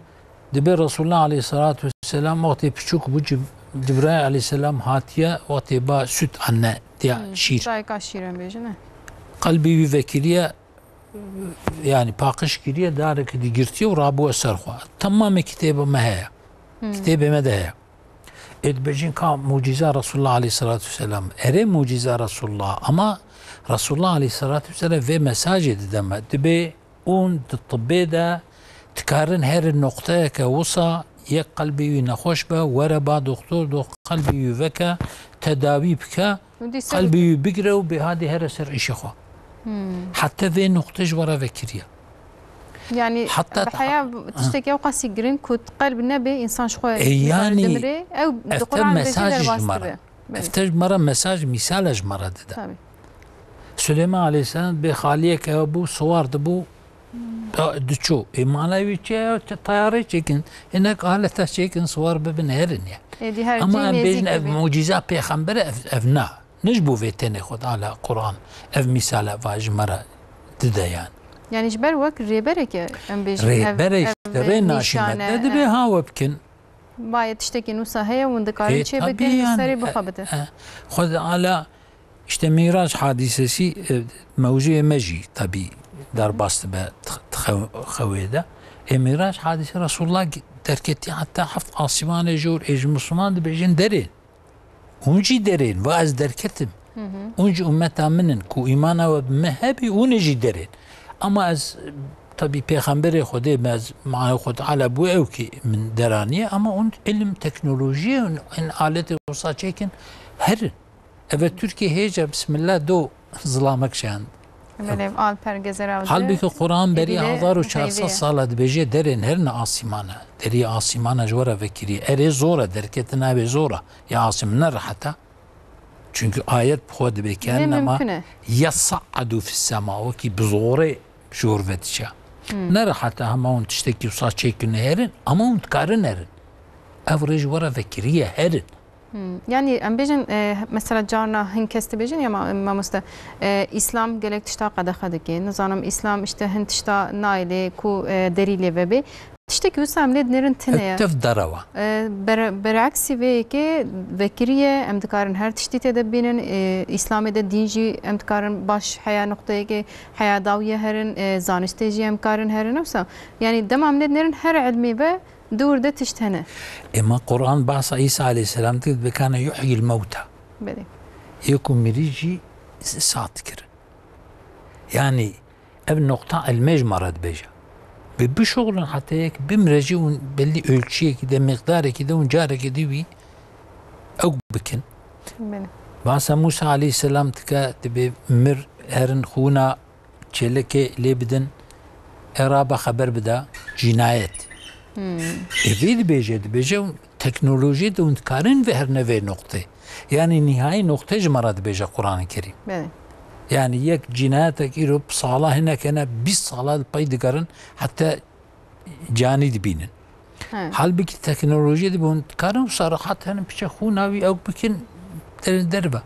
dibê Resulullah aleyhissalatu vesselam wextê piçûk bû, Cib-, Cibrail aleyhisselam hatiye, wextê ba süt anne diya şîr. Çayka şîr em bêjin, e? Qelbî wî vekiriye, yani paqij kiriye, darek digirtiye û rabûye ser xwe. Temamê kitêba me heye. Kitêbê me de heye. Ê dibêjin ka mucîza Resulullah aleyhissalatu vesselam. Erê mucîza Resulullah. Ama Resulullah aleyhissalatu vesselam vê mesajê dide me. Dibê hûn di tibbê de dikarin herin noqteyeke wisa, yek qelbê wî nexweş be, were ba doktor, do qelbê wî veke, tedawî bike, Hûn dî ser qelbê wî bigire û bê hadî here ser îşê xwe. Heta vê noqtê ji we re vekiriye. Yani Heta bi heya tiştekî ew qasî giring ku qelb nebe, însan ji xwe E, yani, dimire, ev di ev te Quran de jî mesaj ji derbas me re. dibe. Belê. Ev te ji me re mesaj, mîsala ji me re dide. Tabii. Suleyman aleyhisselam bê xaliyek ew bû, siwar dibû, da-, diçû. Ê mana wî çi ye? Te-, teyarê çêkin. Hinek aleta çêkin, siwar bibin, herin ya. Êdî her Ama cî em nêzîk bêjin ev dibî. mucîza pêxember e, ev, ev na. Ne ji bo vê tenê Xwedala Quran ev mîsala va ji me re dide yani. Yani ji ber wek rêbereke em bêjin, ev, Rêberek ev de rê naşîme nîşane, de dibê e. ha we bikin. Bayê tiştekî nûsa heye, hûn dikarin Ê, çê tabii bikin, li yani, serê e, bixebite. e, Xwedala işte Mîrac hadîsesi, e, mewzuyê me jî tabii derbas dibe di xew-, xewê de. Ê Mîrac hadîse Resulullah derketî heta heft asîmanê jor, ê ji Musulman dibêjin derê. Hûn jî derên, va ez derketim. Hûn jî ummeta min in, ku îmana we bi min hebî, hûn ê jî derên. Ama ez, tabî, pêxemberê Xwedê me, ez, manê Xwe Teala bû ew ki min deraniye, ama hûn ilim, teknolojiyê, hûn, hûn aletê wisa çêkin, herin. Eve Tirkiye hêja, bismillah, do zilamek şand. Belê, Alper Gezer Avcı. Halbuki Quran berî Êdî de hezar û çar sed heyvê ye. sala dibêje derên herine asîmana. Derî asîmana ji we re vekiriye. Erê zor e, derketina wê zor e. Ya asîm ne rehet e. Çünkü ayet bi xwe dibê ki Ne ennema mümkün e. yes'adu fis sema. Wekî bi zorê jor ve diçe. Ne rehet e hema hûn tiştekî wisa çêkin herin, ama hûn dikarin herin. Ev rê ji we re vekiriye herin. Hmm. Yani em bêjin, e, mesela carna hin kes dibêjin ya ma-, mamoste, e, Îslam gelek tişta qedexe dike. Nizanim Îslam işte hin tişta nayê lê ku, e, derî lê vebê. Tiştekî wisa em lê dinêrin tune ye. Tev derewa. E, ber-, bereksî vê yekê vekiriye, em dikarin her tiştî tê de bînin. E, Îslamê de dîn jî em dikarin baş heya noqteyekê, heya dawiyê herin, e, zanistê jî em karin herin. Wisa, yani dema em lê dinêrin her ilmî ve Dûr de tişt hene. Ema Quran bahsa Îsa aleyhisselam dike, dibê kana yuhyil mewta. Belê. Yê ku mirî jî sah dikir. Yani ev noqta ilmê ji me re dibêje. Bi bişuxulin heta yek bimre jî hûn belli ölçüyekî de, miqdarekî de hûn carekî dî wî ew bikin. Belê. Bahsa Musa aleyhisselam dike, dibê mir herin xûna çêlekê lê bidin, ê rabe xeber bida, cînayet. Ê vê dibêje, dibêje teknolojiyê de hûn dikarin ve herine vê noqtê. Yani nihayî noqtê ji me re dibêje Quran-ê Kerîm. Belê. Yani yek cînayetek îro bi sala hinek hene, bîst sala li pey digerin, heta canî dibînin. He. Halbikî teknolojiyê de hûn dikarin wisa rehat herin piçe xûna wî ew bikin derin derve.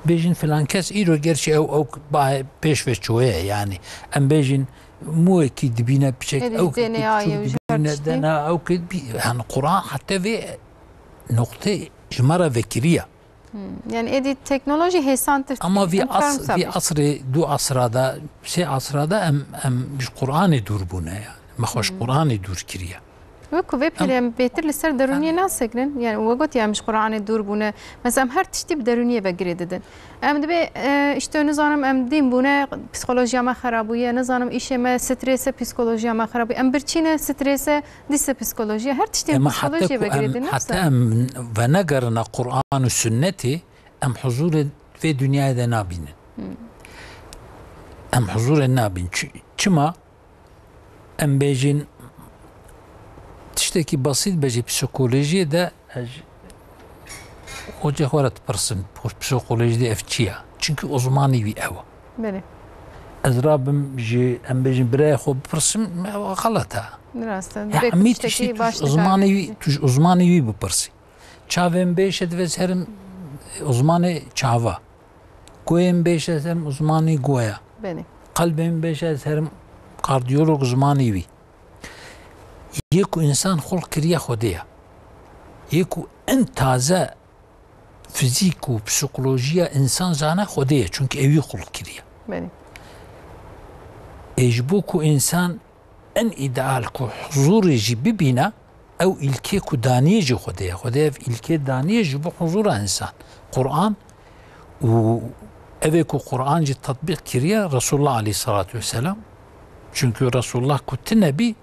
Bêjin filan kes îro gerçi ew, ew ba pêş ve çoye yani. Em bêjin muwekî dibîne piçek Êdî ew D N A ye, ji her dibîne tiştî. D N A ew kê bî-, yani Quran heta vê noqtê ji me re vekiriye. Hmm. Yani êdî teknolojî hêsantir Ama tê. vî Em as-, karin wisa vî bêjin. asrê, du asra da, sê asra da em, em ji Quranê dûr bûne yani. Me xwe ji Hmm. Quranê dûr kiriye. Wek ku vê pêrê em bêtir li ser derûniyê nasekirin, yani we gotiye em ji Quranê dûr bûne. Mesela em her tiştî bi derûniyê ve girê didin. Em dibê, e, işte nizanim em dîn bûne, psîkolojiya me xera bûye, nizanim îşê me strese, psîkolojiya me xera bûye. Em birçîne strese, dîse psîkolojiya, her tiştê Ema heta psîkolojiyê ku ve girê em, didin, heta nefse. em venegerine Quran û sünnetê, em huzurê vê dinyayê de nabînin. Hmm. Em huzurê nabîn. Çi-, çima? Em bêjin tiştekî besît be ji psîkolojiyê de ez xocê xwe re dipirsim, psîkolojiyê ev çi ye? Çimkî uzmanî wî ew e. Belê. Ez rabim ji, em bêjin birayê xwe bipirsim, ew xelet e. Rast e. Ya, Dibê tu emî tiştekî tiştî tu baş ji uzmanî wî, dikarin. tu ji uzmanî wî bipirsî. Çavên bêşe divê ez herim uzmanê çava. Goyên bêşe ez herim uzmanî goya. Belê. Qelbên bêşe ez herim kardiyolog uzmanî wî. Yê ku însan xulq kiriye Xwedê ye. Yê ku en taze fizîk û psîkolojiya însan zane Xwedê ye. Çunkî ewî xulq kiriye. Belê. Ê ji bo ku însan en îdeal ku huzurê jî bibîne, ew îlkê ku daniyê jî Xwedê ye. Xwedê ev îlkê daniyê ji bo huzura însan. Quran û evê ku Quran jî tetbîq kiriye Resulullah aleyhissalatu vesselam. Çünkü Resulullah ku tine bî,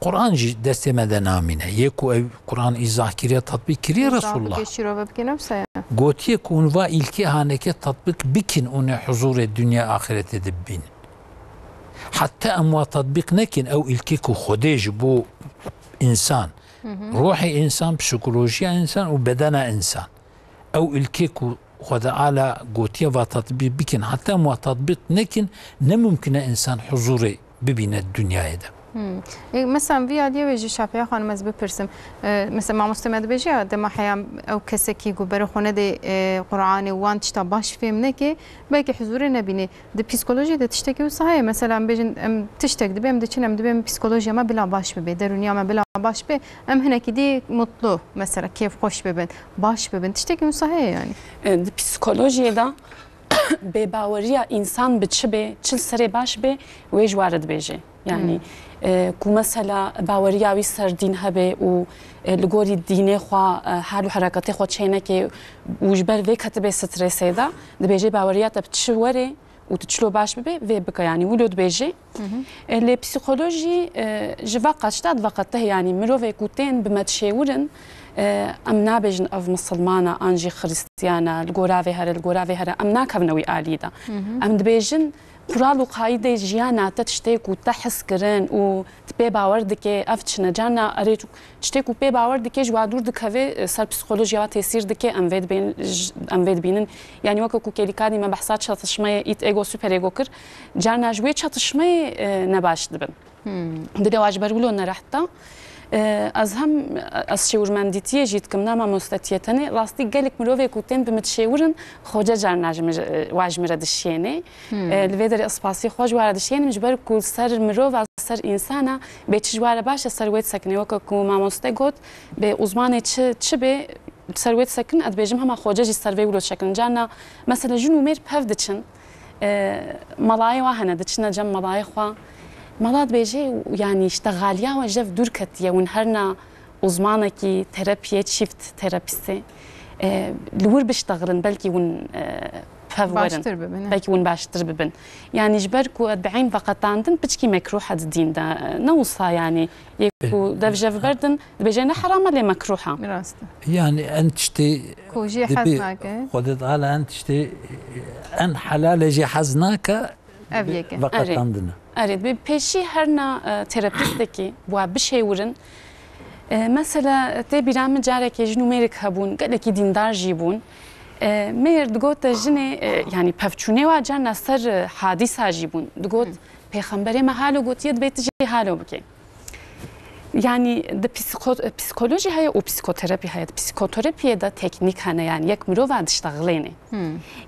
Quran jî destê me de namîne. Yê ku ev Quran îzah kiriye, tetbîq kiriye Resulullah. Bike şîrove bike nefse ye. Gotiye ku hûn va îlkê haneke tetbîq bikin, hûn ê huzurê dinya axirete de bibînin. Heta em wa tetbîq nekin, ew îlkê ku Xwedê ji bo însan, Hı hı. ruhê însan, psîkolojiya însan û bedena însan. Ew îlkê ku Xwedê Teala gotiye va tetbîq bikin, heta em wa tetbîq nekin, ne mumkin e însan huzurê bibîne dinyayê de. Hmm. E, mesela vî aliyê wê jî Şafiye Xanim ez bipirsim. E, mesela mamoste me dibêje ya, dema heya ew kesekî ku berê xwe nedê, e, Qur'anê wan tişta baş fêm neke, belkî huzurê nebînê. Di psîkolojiyê de tiştekî wisa heye. Mesela em bêjin, em tiştek dibê, em diçin, em dibê em psîkolojiya me bila baş bibe, derûniya me bila baş be, em hinekî dî mutlu, mesela kêfxweş bibin, baş bibin. Tiştekî wisa heye yani. E, di psîkolojiyê de bêbaweriya însan bi çi bê, çi li serê baş bê, wê ji wa re dibêje. Yani, Hmm. e, ku mesela baweriya wî ser dîn hebe û, e, li gorî dînê xwe, e, hal û hereketê xwe çêneke û ji ber vê ketibe stresê de, dibêje baweriya te bi çi werê û tu çilo baş bibê, vê bike, yani wilo dibêje. Hı hı. E, lê psîkolojî, e, ji veqet, ji dat veqet te, yani mirovê ku tên bi me dişêwirin, e, em nabêjin ev misilmana, an jî xirîstiyana, li gora vê here, li gora vê here, em nakevine wî alî de. Hı hı. Em dibêjin, qural û qayîdê jiyana te tiştê ku te hez kirin û tu pê bawer dike, ev çi ne? Carna erê tu tiştê ku pê bawer dike ji wa dûr dikeve, e, ser psîkolojiya wa tesîr dike, em vê dibên-, j-, em vê dibînin. Yani weke ku kêlîkadî me behsa çatışmeyê ît ego super ego kir, carna ji wê çatışmeyê, e, nebaş dibin. Hmm. Dilê wa ji ber wilo nerehta. E, ez hem, ez şêwirmendîtiyê jî dikim, ne mamostetiyê tenê. Rastî gelek mirovê ku tên bi min dişêwirin, xwece carna ji min, e, wa ji min re dişiyênê. Hmm. E, li vê derê ez spasî xwe ji wa re dişênim, ji ber ku ser mirova, ser însana bê çi ji wa re baş e, ser wê disekine. Weke ku mamoste got, bê uzmanê çi, çi bê, ser wê disekin, ez dibêjim hema xwece jî ser vê wilo disekin. Carna, mesela jin û mêr pev diçin, e, melayê wa hene, diçine cem melayê xwe. Mela dibêje, yani, işte, xaliya we jev dûr ketiye, hûn herna uzmanekî terapiyê, çift terapîstê, e, li wir biştexilin, belkî hûn, e, pev werin. Baştir bibin, e. Belkî hûn baştir bibin. Yani, ji ber ku bi eyn veqetandin piçkî mekruh e di dîn de, e, ne wisa, yani, yê ku Eh. dev jev berdin, dibêje ne heram e, lê mekruh e. Rast e. Yani, en tiştê Ku jê hez dibê nake. Xwedê Teala en tiştê, en helale jê hez nake, Ev yek e. Veqetandine. Erê, bi pêşî herna, e, terapîstekî wa bişêwirin. E, mesela tê bîra min carekê jin û mêrik hebûn, gelekî dîndar jî bûn. E, mêr digote jinê, e, yani pevçûnê wa carna ser, e, hadîsa jî bûn. Digot, Hı. Pêxemberê me halo gotiye dibê tu jî halo bikê. Yani di psiko-, psikolojî heye û psikoterapî heye. Di psikoterapiyê de teknîk hene, yani yek mirova diştexilênê. Hmm.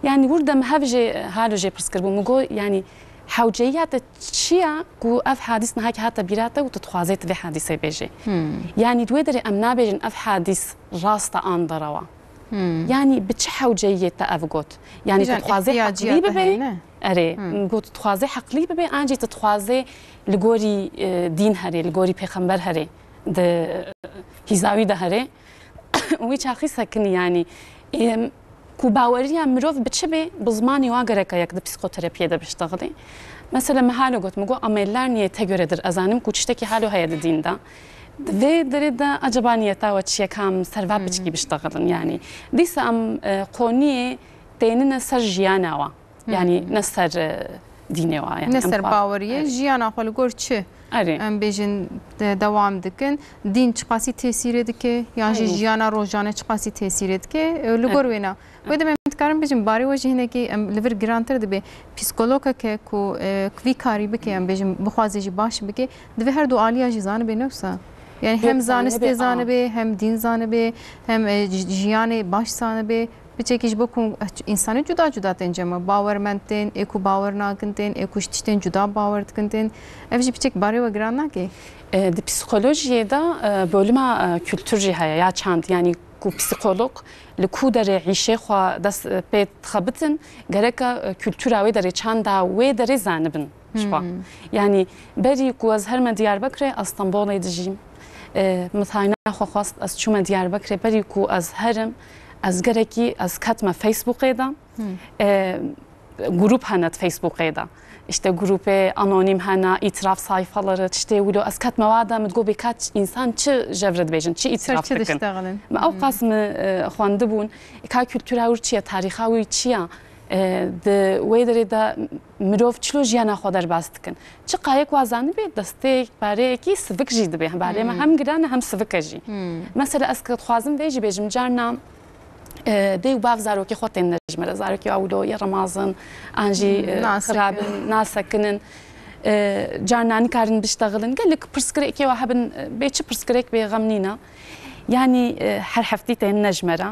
Yani wir de min hev jê, halo jê pirs kiribû, min got, yani hewceyiya te çi ya ku ev hadîs niha ki hate bîra te û tu dixwazê tu vê hadîsê bêjê? Hmm. Yani di wê derê em nabêjin ev hadîs rast e an derewa. Hmm. Yani bi çi hewceyiyê te ev got? Yani tu Hîjan dixwazê ihtiyaciya heqlî te bibê? heye, ne? Erê, Hmm. min got tu dixwazê heqlî bibê, an jî tu dixwazê li gorî, e, dîn herê, li gorî pêxember herê, di, e, hîza wî de herê. Wî çaxî sekinî, yani, em, ku baweriya mirov bi çi bê, bi zimanê wa gereka yek di psîkoterapiyê de biştexilê. Mesela, min halo got, min got, "Amellerniyê te göredir." Ez zanim ku tiştekî halo heye di dîn de. Di vê derê de acaba niyeta we çi ye, ka em ser va piçkî biştexilin, yani. Dîsa em, e, qoniyê tênine ser jiyana wa. Yani, ne ser, e, dînê wa, yani, Ne em ser xwar- baweriyê, Erê. jiyana xwe li gor çi? Erê. Em bêjin, de-, dewam dikin. Dîn çiqasî tesîrê dike, yan jî Erê. jiyana rojane çiqasî tesîrê dike, e, li gor Erê. wêna. Wê demê em dikarin bêjin, barê we jî hinekî em li vir girantir dibe. Psîkologeke ku, e, vî karî bike, em bêjin, bixwaze jî baş bike, divê her du aliya jî zanibe, ne wisa? Yani hem Yek zanistê zanibe, a. zanibe, hem dîn zanibe, hem, e, ji-, jiyanê baş zanibe. Piçekî ji bo ku însanê cuda cuda tên cem e. Bawermend tên, ê ku bawer nakin tên, ê ku ji tiştên cuda bawer dikin tên. Ev jî piçek barê we giran nake? E, di psîkolojiyê de, e, bölüma, e, kültür jî heye ya çand. Yani ku psîkolog li ku derê îşê xwe dest, e, pê dixebitin, gereka, e, kültura wê derê, çanda wê derê zanibin ji xwe. Hmm. Yani berî ku ez herime Diyarbekirê, ez Stenbolê dijîm. E, min tayîna xwe xwest, ez çûme Diyarbekirê. Berî ku ez herim, ez gerekî, ez ketme Facebookê de. Hmm. E, grup hene di Facebookê de. İşte grupê anonim hene, itiraf sayfaları, tiştê wilo. Ez ketme wa de, min digot bê ka ç-, însan çi jevre dibêjin, çi Ser itiraf çi dikin. diştexilin? Me ew Hmm. qas min, e, xwendibûn, ka kültura wir çi ye, tarîxa wî çi ye? E, di wê derê de mirov çilo jiyana xwe derbas dikin. Çi qayek wa zanibê, destê pareyekî sivik jî dibe. Barê me Hmm. hem giran e, hem sivik e jî. Hmm. Mesela ez ki dixwazim vê jî bêjim, carna, e, dê û bav zarokê xwe tên nejmere. Zarokê wa wilo yê remazin, an jî, Hmm, e, nasekinin. xirabin, nasekinin. E, carna nikarin biştexilin. Gelek pirsgirêkê wa hebin, e, bê çi pirsgirêk bê xem nîne. Yani, e, her heftî tên nejmere.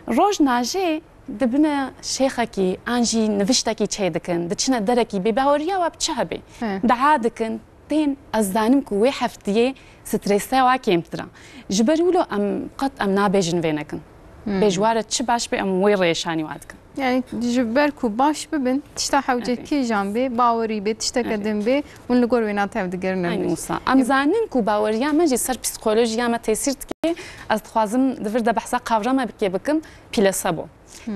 Roj najê dibine şêxekî an jî niviştekî çê dikin, diçine derekî bêbaweriya we bi çi hebê. He. Dua dikin, tên ez zanim ku wê heftiyê stresa we kêmtir e. Ji ber wilo em qet em nabêjin vê nekin. Hmm. Bêj ware çi baş bê em wê rêşanî we dikin. Yani ji ber ku baş bibin, tişta hewce Evet. kîjan bê, bawerî bê, tişteke Evet. din bê, hûn li gor wê natev digerine Aynı bê. Musa. Em zanin ku baweriya me jî ser psîkolojiya me tesîr dike. Ez dixwazim di vir de behsa kavramekê bikim, pîlesebo. Hmm.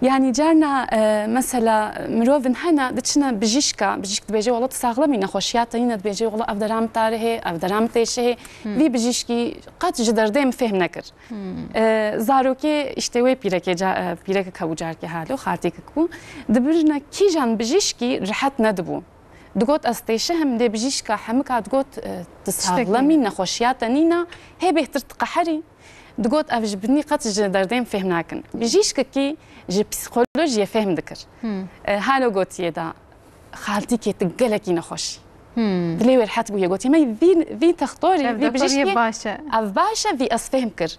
Yani carna, e, mesela mirovin hene diçine bijîşka, bijîşk dibêje wela tu saxlemî, nexweşiya te yine dibêje wela ev dera min tarihê, ev dera min têşihê. Hmm. Vî bijîşkî qet ji derdê min fêhm nekir. Hmm. E, zarokê işte wê pîrekê ca-, e, pîrekek hebû carkê halo, xaltîkek bû. Dibirine kîjan bijîşkî rihet nedibû. Digot ez têşihim, lê bijîşka hemika digot, e, tu Tiştek saxlemî, nîne. nexweşiya te nîne, hê bêhtir diqeherî. Digot ev ji binî qet ji derdê min fêhm nakin. Bijîşkekî ji psîkolojiyê fêhm dikir. Hmm. E, halo gotiye da, xaltîkê tu gelekî nexweş î. Hmm. Dilê wê rihet bûye, gotiye me vî, vî textorî, Ev vî doktoriyê bijîşkê baş e. ev baş e, vî ez fêhm kir.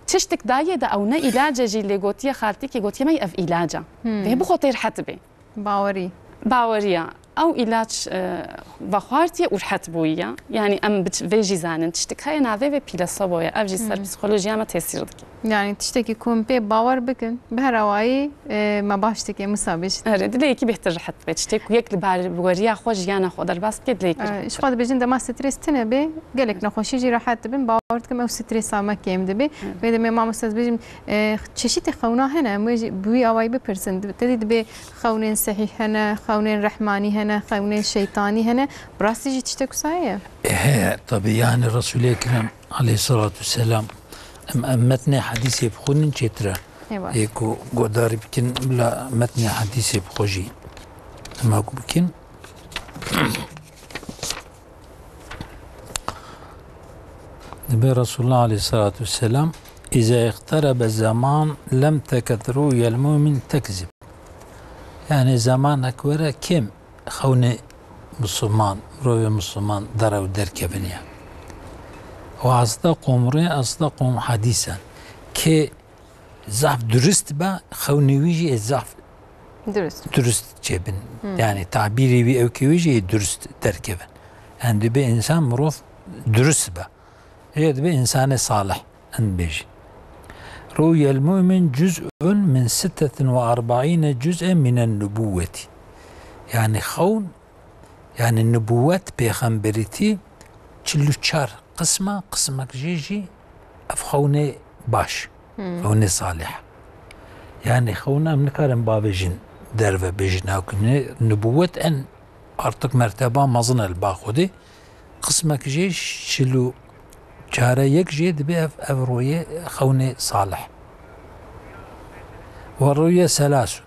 Tiştik dayê de ew ne îlace jî lê gotiye xaltîkê, gotiye me ev îlac e. Hmm. Vê bi xwe tê rihet bê. Bawerî. Baweriya. Ew îlaç, e, vexwartiye û rihet bûyiye. Yani em bi ç-, vê jî zanin. Tiştik heye navê vê pîlesebo ye. Ev jî ser Hmm. psîkolojiya me tesîr dike. Yani tiştekî ku em pê bawer bikin, bi her awayî, e, me baş dike, wisa bêjin. Erê, dilê yekî bêhtir rihet dibe. Tiştê ku yek li baweriya xwe, jiyana xwe derbas bike, dilê yekî Ee, rihet ji xwe dibêjin dema stres tune bê, gelek nexweşî jî rehet dibin. Bawer dikim ew stresa me kêm dibe. Hı. Vê demê mamoste ez bêjim, e, çeşitê xewna hene, em wê jî bi wî awayî bipirsin. Te dî dibê xewnên sehîh hene, xewnên rehmanî hene, xewnên şeytanî hene. Bi rastî jî tiştek wisa heye? E, heye, tabii, yani Resulê Ekrem aleyhissalatu vesselam, em, em metnê hadîsê bixwînin çêtir e. Eyvallah. Ê ku godarî bikin, bila metnê hadîsê bi xwe jî em ku bikin. Dibe Resulullah aleyhissalatu vesselam, "İza iqterebe zaman lem teked ruyel mu'min tekzib." Yani zemanek were kêm xewnê Musulman, mirovê Musulman derew derkevin ya. Ve asdaqum rê asdaqum hadîsen. Kê zaf durist be, xewnê wî jî ê zaf Durist. durist çêbin. Hmm. Yani tabîrê wî, ewkê wî jî ê durist derkevin. Yani dibe insan mirov durist be. Ê dibe insanê salih. Em bêjin. Rûyel mu'min cuz'un min sittetin ve arba'îne cuz'e minen nubuwweti. Yani xewn, yani nubuwwet, pêxemberîtî çil û çar qisma, qismek jê jî ev xewnê baş, Hmm. xewnê salih. Yani xewna em nikarin bavêjin derve bêjin, ew ki ne, nubuwwet en artık merteba mezin e li ba Xwedê. Qismek jê çil û çare yek jê dibe ev, ev rûyê xewnê salih. Ve rûye selasun.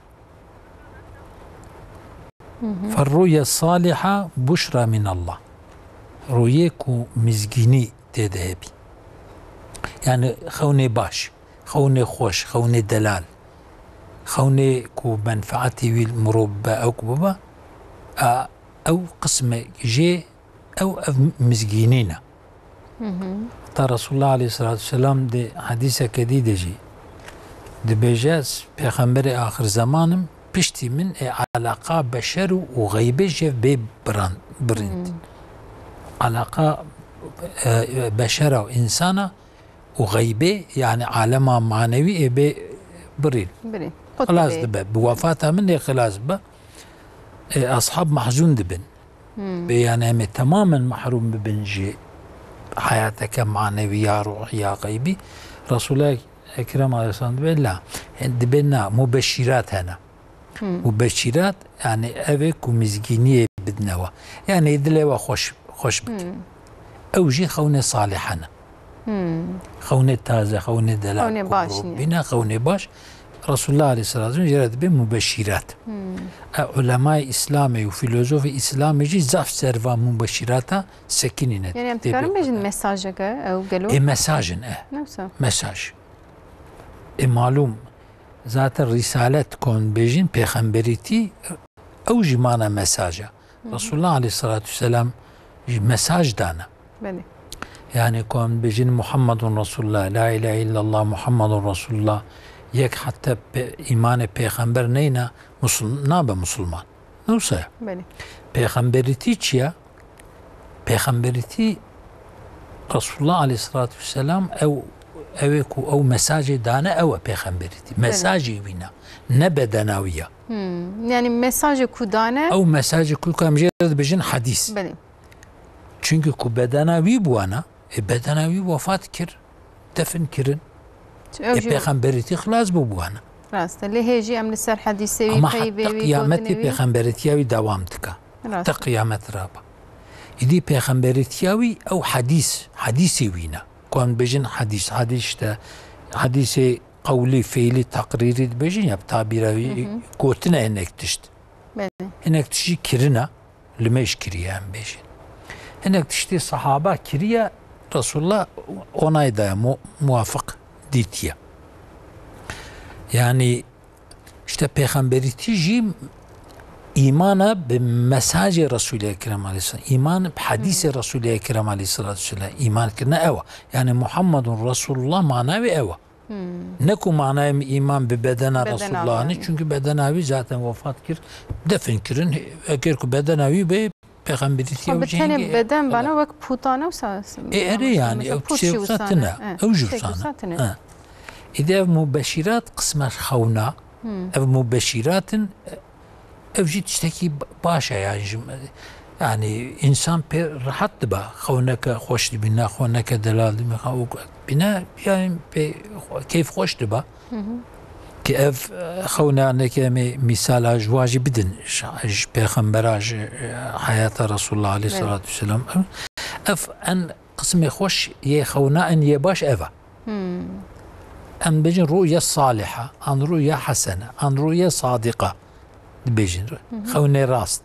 Hı hı. Ferrûye saliha buşra minallah. Rûyê ku mizgînî tê de hebî. Yani xewnê baş, xewnê xweş, xewnê delal. Xewnê ku menfaetê wî li mirov bibe, ew ku bibe, a, ew qismek jê ew ev mizgînî ne. Hı hı. Heta Resulullah aleyhissalatu vesselam di hedîseke dî de jî dibêje, ez pêxemberê axir zeman im, piştî min ê alaqa beşer û, û xeybê jê bê biran, birînd. Hı. Alaqa, e, beşera û insana û xeybê, yani alema manewî ê bê birîn. Birîn. Xilas dibe. Bi wefata min ê xilas bibe. E, ashab mahzun dibin. Hmm. Bê yani em ê temamen mahrum bibin ji hayateke manewî ya ruhî ya xeybî. Resulullah Ekrem aleyhisselam dibe la. Dibe na, mubeşîrat hene. Hmm. Mubeşîrat, yani ev ê ku mizgîniyê bidine we. Yani dilê we xweş, xweş bit. Hmm. Ew jî xewnê salih hene. Hmm. Xewnê taze, xewnê delal, Xewnê ku baş mirov niye. bîne, xewnê baş. Resulullah aleyhisselam jê re dibe mubeşîrat. Hmm. E, ulemayê Îslamê û filozofê Îslamê jî zaf ser va mubeşîrata sekinîne. Yani em Tê dikarin bê bêjin xwe de. mesajeke ew gelo? Ê mesajin, e. Ne wisa? Mesaj. Ê malûm, zaten rîsalet kon bêjin, pêxemberîtî, ew jî mana mesaja. Hı hı. Resulullah aleyhissalatu vesselam jî mesaj dana. Belê. Yani ku em bêjin Muhammedun Resulullah, la ilahe illallah Muhammedun Resulullah, yek heta pe-, îmanê pêxember neyna, musul-, nabe musulman. Ne wisa ye? Belê. Pêxemberîtî çi ye? Pêxemberîtî Resulullah aleyhissalatu vesselam ew, ew ê ku ew mesajê dane ew e pêxemberîtî. Belê. Mesajê wî ne. Ne bedena wî ye. Hmm. Yani mesajê ku dane Ew mesajê ku em jê re dibêjin hedîs. Belê. Çünkü ku bedena wî bûana, e, bedena wî wefat kir, defin kirin. Ew E, jî pêxemberîtî xilas bû bûana. Rast e. Lê hê jî em li ser hedîsê wî, Ama peyvê heta wî, qiyametê gotinê wî. pêxemberîtiya wî dewam dike. Rast Heta e. qiyamet raba. Îdî pêxemberîtiya wî ew hedîs, hedîsê wî ne. Ku em bêjin hedîs, hedîs işte, hedîsê qewlî, fiîlî, teqrîrî dibêjin ya bi tabîra wî Hı hı. gotine hinek tişt. Belê. Hinek tiştî kirine, limêj kiriye em bêjin. Hinek tiştî sehaba kiriye, Resulullah onay daye, mu-, muwafiq dîtiye. Yani işte pêxemberîtî jî îmana bi mesajê Resulê Ekrem aleyhisselam, îman bi hedîsê Hı. Resulê Ekrem aleyhissalatu vesselam, îman kirine ew e. Yani Muhammedun Resulullah mana wê ew e. Hmm. Ne ku manayê min îman bi bedena Bedena Resulullah yani. anî, çünkü bedena wî zaten wefat kir, defin kirin. Eger ku bedena wî bê, pêxemberîtiya Xwe wî bi jî tenê hingê beden bana hele. wek pûtane wisa Ê, erê yani, mesela ew pût tiştê jî wisa wisa tine, ne? E, ew jî tiştek wisa ne. wisa tine. Ha. Îdî ev mubeşîrat qismek xewna, Hmm. ev mubeşîratin, Ev jî tiştekî b-, baş e, yani, ji, yani, însan pê rehet dibe, xewneke xweş dibîne, xewneke delal dibîne, xew-, bîne, yani, pê keyf xweş dibe. Hı hı. Ki ev, e, xewnaneke em ê mîsala ji wa jî bidin, ji, ji pêxembera, ji, e, heyata Resulullah aleyhissalatu vesselam. Ev en qismê xweş yê xewna en yê baş ev e. Hmm. Em bêjin rûye saliha, an rûye hesene, an rûye sadiqa dibêjin. Hı hı. Xewnê rast,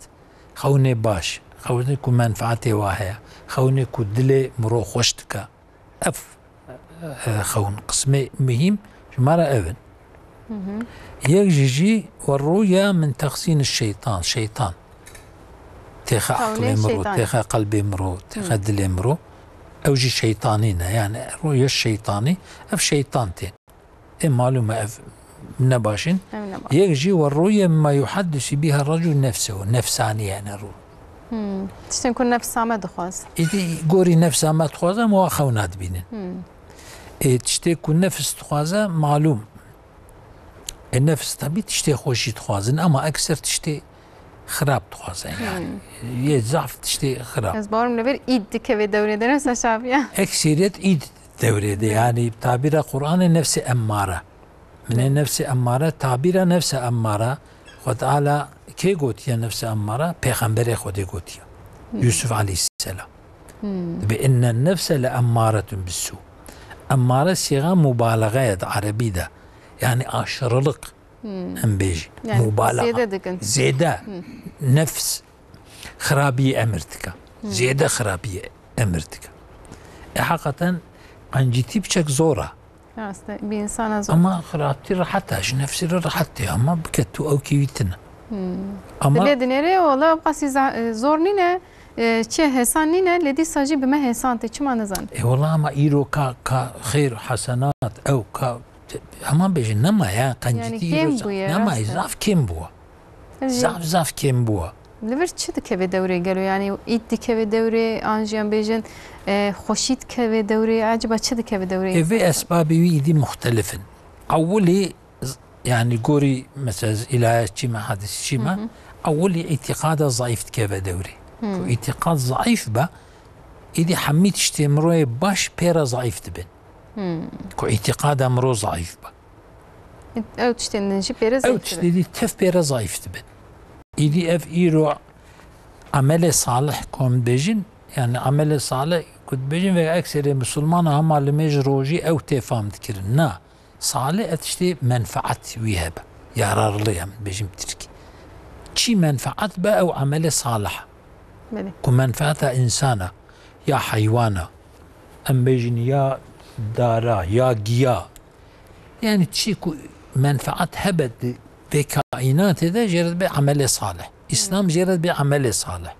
xewnê baş, xewnê ku menfaetê wa heye, xewnê ku dilê mirov xweş dike. Ev, e, xewn qismê muhîm ji me re ev in. Hı hı. Yek ji jî we rûye min texsîn şeytan, şeytan. Têxe Xewnê aqilê mirov, şeytan. têxe qelbê mirov, têxe Hı. dilê mirov. Ew jî şeytanî ne. Yani rûyê şeytanî, ev şeytan tên. Ê malûm e ev ne baş in. Ev ne baş. Yek jî ve rûyê ma yuhaddisu biha racul nefsehu. Nefsanî yani rû. Hmm. Tiştên ku nefsa me dixwaz. Îdî gorî nefsa me dixwaze, em wa xewna dibînin. Hmm. Ê tiştê ku nefs dixwaze, malûm. E, nefs tabi tiştê xweşî dixwazin, ama ekser tiştê xirab dixwazin yani. Hmm. Yê zaf tiştê xirab. Ez bawerim li vir îd dikeve dewrê de, nefsa şafiya. Ekseriyet îd dewrê de, yani tabîra Qur'anê nefsê emmare. Min ê nefsê emmare, tabîra nefsê emmare, Xwe Teala kê gotiye nefsê emmare? Pêxemberê Xwedê gotiye. Hmm. Yusuf aleyhisselam. Hmm. Dibe inne nefse le emmaretun bissu. Emmare sîxa mubalaxe ye di erebî de. Yani aşırılık. Hmm. Em bêjin. Yani mubalaxa. Zêde dikin. Zêde. Hmm. Nefs xirabiyê emir dike. Hmm. Zêde xirabiyê emir dike. E, heqeten qencîtî piçek zor e. Rast e, bi insana zor. Ama xirabtî rehet e, ji nefsê re rehet e, ama bike tu ew kî wî tine. Hmm. Ama dilê dinêrê, wala ew qasî za-, e, zor nîne, e, çi hesan nîne, lê dîsa jî bi me hesan tê, çima nizanim. E, wala ama îro ka, ka xêr, hesenat, ew ka, te-, heman bêjin, nema ya, Yani qencîtî kêm îro bûye, nema, rast e. Zaf kêm bûye. Zaf, zaf kêm bûye. Li vir çi dikeve dewrê gelo? Yani îd dikeve dewrê, an jî em bêjin, e, xweşî dikeve dewrê, eciba çi dikeve dewrê? Ê vê esbabê wî îdî muxtelif in. Ewilî z-, yani gorî mesela îlayet çî me, hadis çî me, Hı hı. Ewilî îtîqada zayîf dikeve dewrê. Hı. Ku îtîqad zayîf be, îdî hemî tiştê miroyê baş pê re zayîf dibin. Hı. Ku îtîqada miro zayîf be. Ew tiştên din jî pê re Ew zayîf tiştê dibin. Dî tev pê re zayîf dibin. Îdî ev îro emelê salih ku em dibêjin, yani emelê salih ku dibêjin, vê ekserê misilmana hema limêj rojî ew tê fam dikirin. Na, salih ev tiştê menfaet wî hebe. Yararlı em dibêjin bi tirkî. Çi menfaet be ew emelê salih. Belê. Ku menfaeta insana, ya heywana, em bêjin ya dara, ya giya, Yani çi ku menfaat hebe di vê kaînatê de jê re dibe emelê salih. Îslam jê re dibe emelê salih.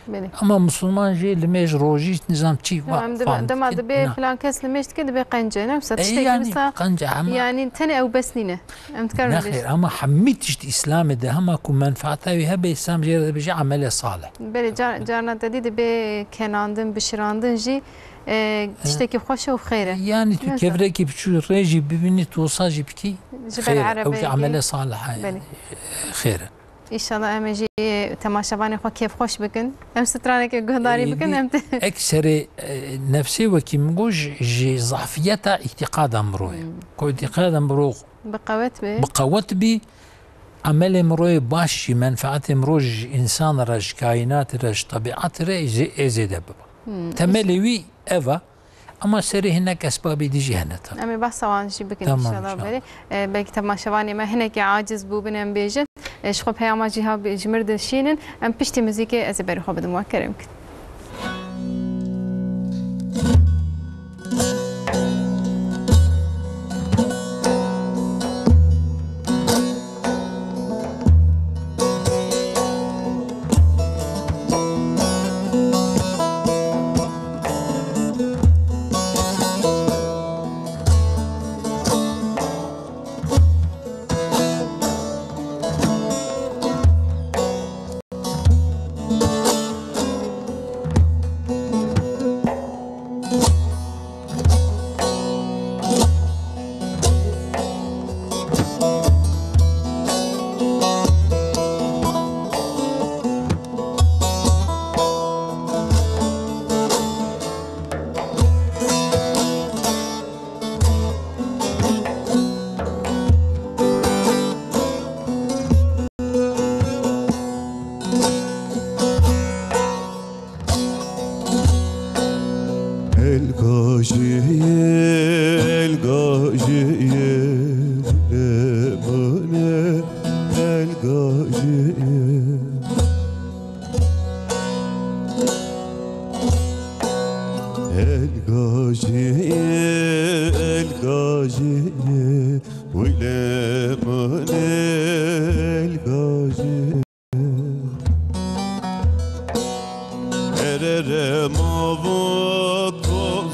Belê. Ama Musulman jê limêj rojî nizam çi va Em dibe, fam dema dikin. Dibe Na. Filan kes limêj dike dibe qence. Ne wisa E, tiştekî yani wisa qence ama yani tenê ew bes nîne. Em dikarin Nexêr, bêjin. Ama hemî tişt Îslamê de hema ku menfaata wî hebe Îslam jê re dibêje emelê salih. Belê car, carna te dî dibe kenandin, bişirandin jî e, tiştekî xweş e û xêr e. Yani tu Neyse. Kevrekî biçû rê jî bibînî, tu wisa jî bikî Ji ber xêr e. Ew jî erebeyekê. Emele salih e. Belê. Xêr e. Înşallah em ê jî temaşevanê xwe kêfxweş bikin. Em straneke guhdarî Ê, bikin, dî em te- Ekserê, e, nefsê wekî min got ji, ji zafiyeta îtîqada mirov e. Hmm. Ku îtîqada mirov Bi qewet be. Bi qewet bî, emelê miroyê baş jî, menfaetê mirov ji însan re, ji kaînatê re, ji tebîetê re zê-, ê zêde bibe. Hmm. Temelê wî ev e. Ama serê hinek esbabê dî jî hene tabii. Em ê behsa wan jî bikin Tamam, inşallah inşallah. Berê. E, belkî temaşevanê me hinekî aciz bûbin em bêjin. E, ji xwe peyama jî ha bi-, ji mir dişînin. Em piştî muzîkê ez ê berê xwe bidim we. Kerem kin. El gajiyê, el gajiyê, lemane, el gajiyê. El gajiyê, el gajiyê, wî lemane, el gajiyê. Erere mavot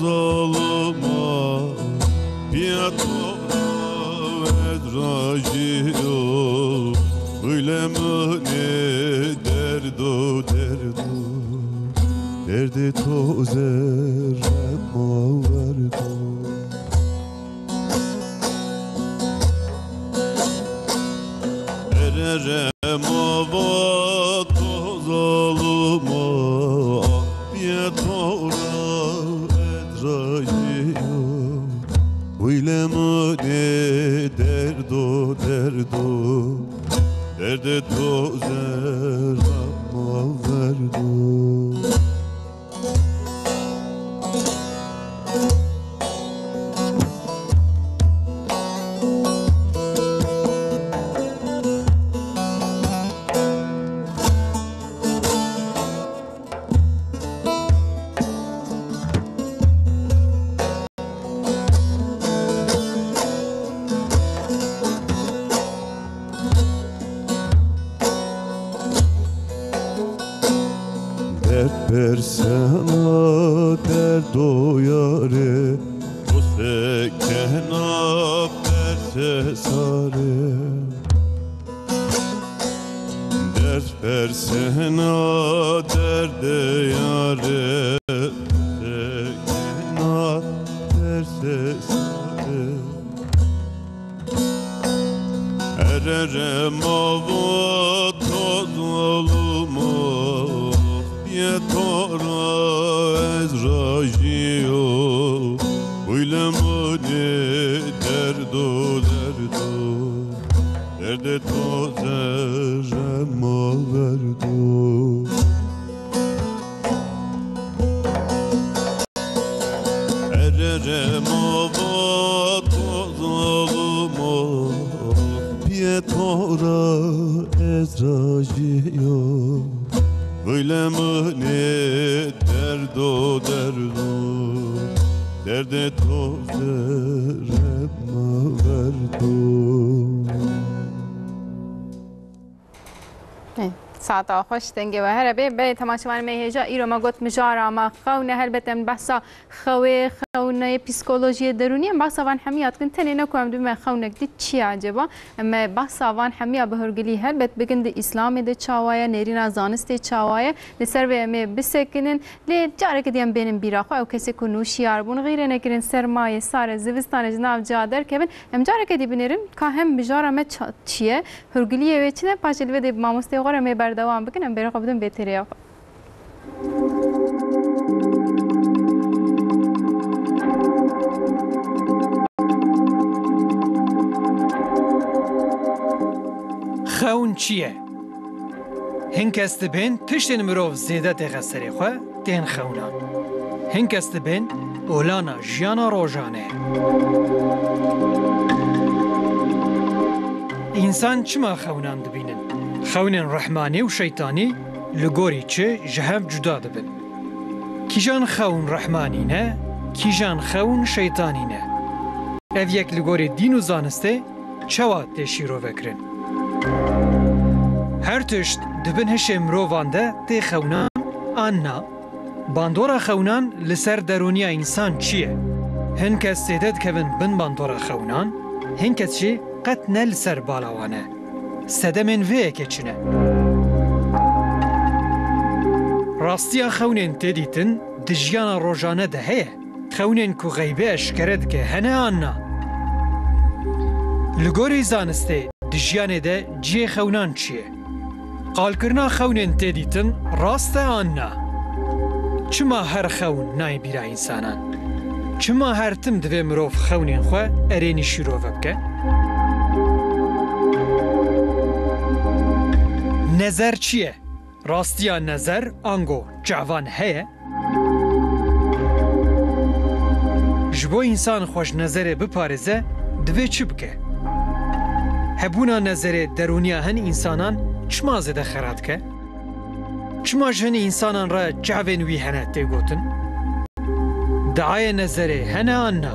zalima, piya to ez rajî yo, wile min ê derdo derdo, derdê to zerre ma verdo. Erere ma va to zalima, piya to ra ez rajî yo, wile min ê derdo derdo, derdê to zerre ma verdo. Derd persena derdo yare, bu sekena perse sare. Derd persena derdê yare, sekena perse sare. Erere ma va to zalima, piya to ra ez rajî yo, wile min ê derdo derdo, derdê to zerre ma verdo. Erere ma va to zalima, piya to ra ez rajî yo, wile min ê derdo derdo, derdê to zerre ma verdo. Ê, saeta xweş, dengê we here bê. Belê, temaşevanê me hêja, îro me got mijara me xewn e. Helbet em behsa xewê, xewnê, psîkolojiyê derûnî, em behsa van hemiya dikin. Tenê ne ku em dibîme xewnek dî çi ye acaba? Em ê behsa van hemiya bi hurgilî helbet bikin, di Îslamê de çawa ye, nêrîna zanistê çawa ye. Li ser vê em ê bisekinin. Lê careke dî em bênin bîra xwe, ew kesê ku nûşiyar bûn, xîrê nekirin sermayê, sare, zivistanê ji nav ciya derkevin. Em careke dî binêrin, ka hem mijara me ça-, çi ye, hurgiliyê wê çi ne, paşê li vê dê bi mamosteyê xwe re em ê berdewam bikin, em bêrê xwe bidin bêtêrêya xwe. Xewn çi ye? Hin kes dibên tiştên mirov zêde têxe serê xwe, tên xewnan. Hin kes dibên olana jiyana rojane. Însan çima xewnan dibînin? Xewnên rehmanî û şeytanî li gorî çi ji hev cuda dibin? Kîjan xewn rehmanî ne, kîjan xewn şeytanî ne? Ev yek li gorî dîn û zanistê çawa tê şîrovekirin? Her tişt di bin hişê mirovan de tê xewnan an na? Bandora xewnan li ser derûniya însan çi ye? Hin kes zêde dikevin bin bandora xewnan, hin kes jî qet ne li ser bala wan e. Sedemên vê yekê çi ne? Rastiya xewnên tê dîtin di jiyana rojane de heye? Xewnên ku xeybê eşkere dike hene an na? Li gorî zanistê di jiyanê de cihê xewnan çi ye? Qalkirina xewnên tê dîtin rast e an na? Çima her xewn nayê bîra însanan? Çima her tim divê mirov xewnên xwe erênî şîrove bike? Nezer çi ye? Rastiya nezer ango çavan heye? Ji bo însan xwe ji nezerê biparêze, divê çi bike? Hebûna nezerê derûniya hin însanan çima zêde xera dike? Çima ji hin însanan re çavên wî hene tê gotin? Diayê nezerê hene an na?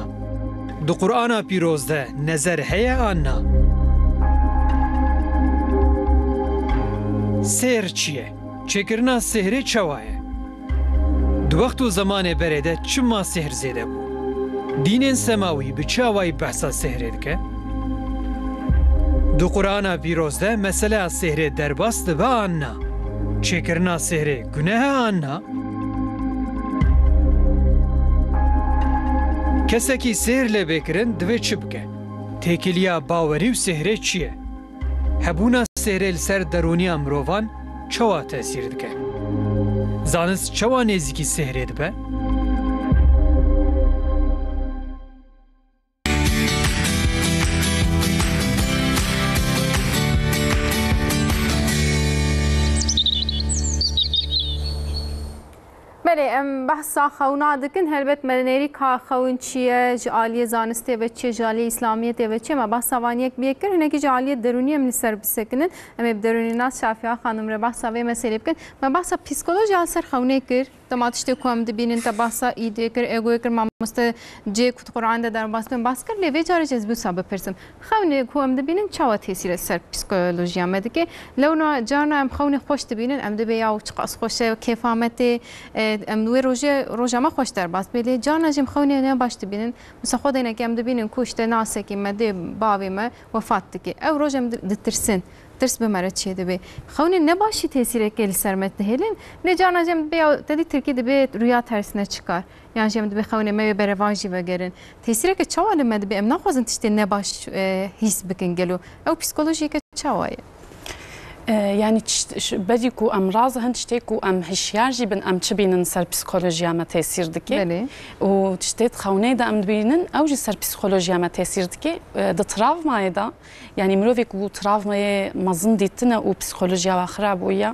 Di Qur'ana Pîroz de nezer heye an na? Sêhr çi ye? Çêkirina sêhrê çawa ye? Di Wext û zemanê berê de çima sihr zêde bû? Dînên semawî bi çi awayî behsa sihrê dike? Di Qur'ana pîroz de meseleya sihrê derbas dibe an na? Çêkirina sihrê guneh e an na? Kesekî sihr lê bê kirin divê çi bike? Têkiliya bawerî û sihrê çi ye? Hebûna sihrê li ser derûniya mirovan çawa tesîr dike? Zanist çawa nêzîkî sihrê dibe? Belê, em behsa xewna dikin. Helbet me nêrî ka xewn çi ye, ji aliyê zanistê ve çi ye, ji aliyê îslamiyetê ve çi ye, me behsa van yek bi yek kir. Hinekî ji aliyê derûnî em li ser bisekinin. Em ê bi derûnînas Şafiya Xanim re behsa vê meselê bikin. Me behsa psîkolojiya li ser xewnê kir. Dema tiştê ku em dibînin, te behsa îdê kir, egoyê kir, mamoste cihê ku di Qur'an de derbas bin behs kir. Lê vê carê jî ez bi wisa bipirsim. Xewnê ku em dibînin çawa tesîr li ser psîkolojiya me dike? Lewna carna em xewnê xweş dibînin, em dibê yaw çiqas xweş e, kêfa me tê, e, em wê rojê roja me xweş derbas bê. Lê carna jî em xewnê ne baş dibînin. Mesela xwedênekê em dibînin ku işte nasekî me dê bavê me wefat dike. Ew roj em di-, ditirsin. Tirs bi me re çêdibe. Xewnê ne baş jî tesîrekê li ser me dihêlin. Lê carna jî em dibê yaw, te dî tirkî dibê rüya tersine çıkar. Yan jî em dibê xewnê me wê berevan jî vegerin. Tesîreke çawa li me dibe? Em naxwazin tiştê nebaş, e, hîs bikin gelo. Ew psîkolojiyeke çawa ye? E, yanî tişt-, ş-, berî ku em razihin tiştê ku em hişyar jî bin, em çi bînin ser psîkolojiya me tesîr dike. Belê. Û tiştê di xewnê de em dibînin, ew jî ser psîkolojiya me tesîr dike. E, di travmayê de, yanî mirovê ku travmayê mezin dîtine û psîkolojiya we xirab bûye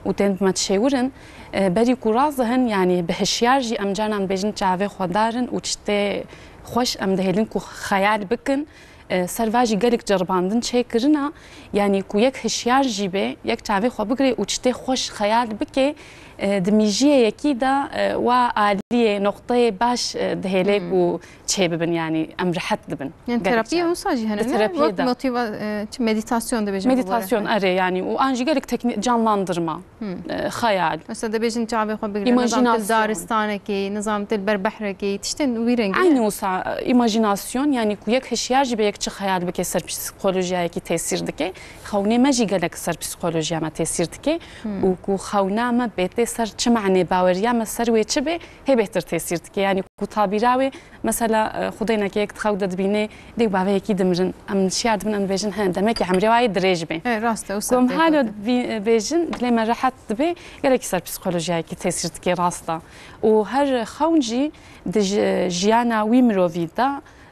û tên bi me dişêwirin, e, berî ku razihin, yanî bi hişyar jî em carnan dibêjin çavê xwe darin û tiştê xweş em dihêlin ku xeyal bikin. E, ser va jî gelek ceribandin çêkirina, yanî ku yek hişyar jî bê, yek çavê xwe bigire û tiştê xweş xeyal bike, e, di mîjiyê yekî de, e, wa aliyê, noqteyê baş, e, dihêlê Hmm. ku çêbibin, yanî em rehet dibin. Yani Gelek terapiye çav. Wisa jî hene, Di ne? Terapiyê Wek de. motiva-, e, çi, meditasyon dibêjin bi Meditasyon, welaxê. Erê, yanî û an jî gelek teknî-, canlandırma, Hmm. e, xeyal. Mesela dibêjin çavê xwe bigire, nizam til Îmajînasyon. daristanekê, nizam til ber behrekê, tiştên wî rengî. Aynî wisa, e, îmajînasyon, yanî ku yek hişyar jî be yek çi xeyal bike ser psîkolojiyayekî tesîr dike. Xewnê me jî gelek ser psîkolojiya me tesîr dike Hmm. û ku xewna me bê tê ser çi manê baweriya me ser wê çi be, hê bêhtir tesîr dike. Yanî ku tabîra wê, mesela, e, xwedêneke yek di xew de dibîne, dê û bavê yekî dimirin. Em şiyar dibin, em dibêjin, he, demekî emrê wa yê dirêj bê. E, rast e, wisa Ku em tê halo gotin. dibî-, bêjin, dilê me rehet dibe, gelekî ser psîkolojiyayekî tesîr dike, rast e. Û her xewn jî di ji-, jiyana wî mirovî de,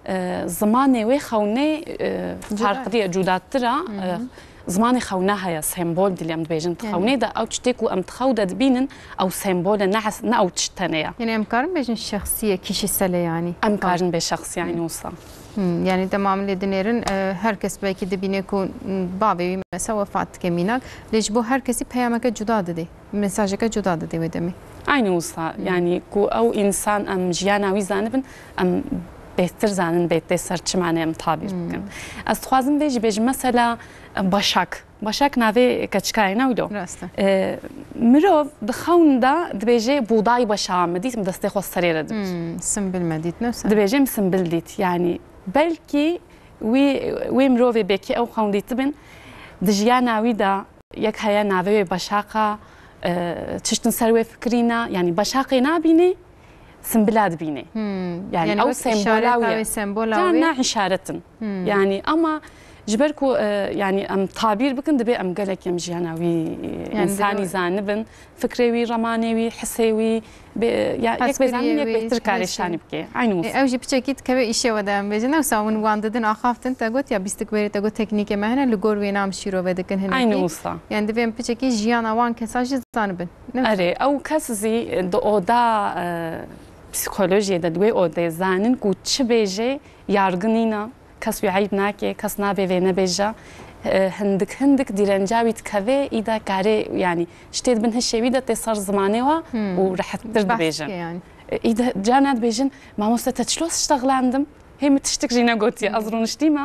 e, zimanê wê xewnê, e, Cuda. farqlî ye, cudatir e. Hı hı. E, zimanê xewna heye, sembol dilê em dibêjin. Di Yani. xewnê de ew tiştê ku em di xew de dibînin, ew sembol e, ne es-, ne ew tişt tenê ye. Yani em karin bêjin şexsî ye, kişîsel e yani. Em karin bê şexsî, aynî wisa. Hmm, yani temam lê dinêrin, e, her kes belkî dibîne ku, m, bavê wî mesela wefat dike mînak. Lê ji bo her kesî peyameke cuda didê. Mesajeke cuda didê wê demê. Aynî wisa, Hmm. yani ku ew însan em jiyana wî zanibin, em bêhtir zanin bê tê ser çi mane em tabîr Hmm. bikin. Ez dixwazim vê jî bêjim, mesela, em, Başak. Başak navê keçika ye, ne wilo? Rast e. E, mirov di xewn de dibêje, "Buğday başağı mı dît, min destê xwe serê re dibêje." Hmm, simbil me dît, ne wisa? Dibêje, "Min simbil dît." Yani belkî wî, wê mirovê bêkî ew xewn dîtibin, di jiyana wî de yek heye navê wê Başak e, e, tiştin ser wê fikirîna, yani Başakê nabînê, simbila dibînê. Hmm. Yani Yani ew wek sembola işareta wî ye. wê, sembola Carna wê. işaretin. Hmm. Yani ama ji ber ku, e, yani em tabîr bikin, dibê em gelek em jiyana wî, e, Yani însanî dibe- zanibin, fikrê wî, remanê wî, hisê wî, bê-, ya, yek bê Hezkiriyê zanin, yek wî, bêhtir karê hesê. şanî bike. Aynî E, wisa. ew jî piçekî dikeve îşê we de em bêjin. Wisa hûn wan didin axaftin, te got ya bîstik berê te got teknîkê me hene, li gor wê nam şîrove dikin hinekî. Aynî wisa. Yani divê em piçekî jiyana wan kesa jî zanibin. Ne wisa? Erê, ew kes zî di oda, e, psîkolojiyê de, di wê odê zanin ku çi bêje yargı nîna, kes wî eyb nake, kes nabê vê nebêje. E, hindik hindik dîrenca wî dikeve, îda karê, yani, ştê di bin hişê wî de tê ser zimanê wa Hmm. û rehettir Behs dibêje. dike yani. E, îda carna dibêjin, "Mamoste, te çilo ştexlandim? Hê min tiştik jî negotiye, ez rûniştî me."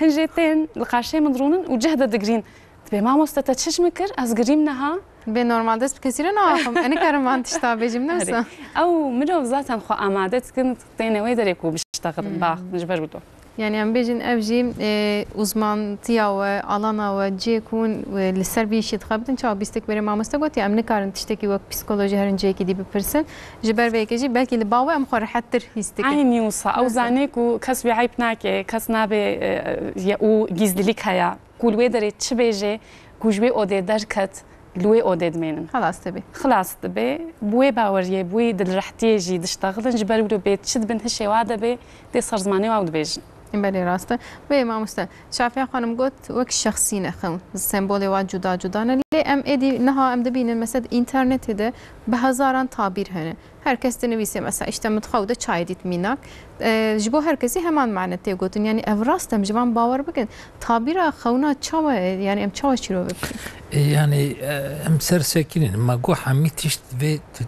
Hin jê tên li qarşê min rûnin û cih de digirîn. Dibê, "Mamoste, te çi ji min kir? Ez girîm niha." Bê normal dest bi kesî re naxim. Ez nikarim van tişta bêjim, ne wisa? Ew mirov zaten xwe amade dikin, têne wê derê ku biştexilin, Hmm. baxin ji ber wilo. Yani em bêjin ev jî, e, uzmantiya we, alana we, cihê ku hûn, e, li ser vî îşî dixebitin, çawa bîstek berê mamoste gotiye, em nikarin tiştekî wek psîkolojî herin cihekî dî bipirsin. Ji ber vê yekê jî belkî li ba we em xwe rehettir hîs dikin. Eynî wisa. Ew Mesela. Zanê ku kes wî eyb nake, kes nabe, e, ye û gizlilik heye. Ku li wê derê çi bêje, ku ji wê odê derket, li wê odê dimênin. Xilas dibe. Xilas dibe. Bi wê baweriyê, bi wê dilrehtiyê jî diştexilin, ji ber wilo bê çi dibin hişê wa de bê, dê ser zimanê wa dibêjin. Belê rast e. Bê mamoste, Şafiye Xanim got, wek şexsî ne xewn. Sembolê wa cuda cuda ne. Lê em êdî niha em dibînin, mesela, di înternetê de bi hezaran tabîr hene. Her kes dinivîse, mesela, işte, mutxaw de çay dît mînak. E, ji bo her kesî heman mane tê gotin. Yani ev rast em ji van bawer bikin. Tabîra xewna çawa ye? Yani em çawa şîrove bikin? E, yani, e, em ser sekinîn. Ma got hemî tişt vê t-,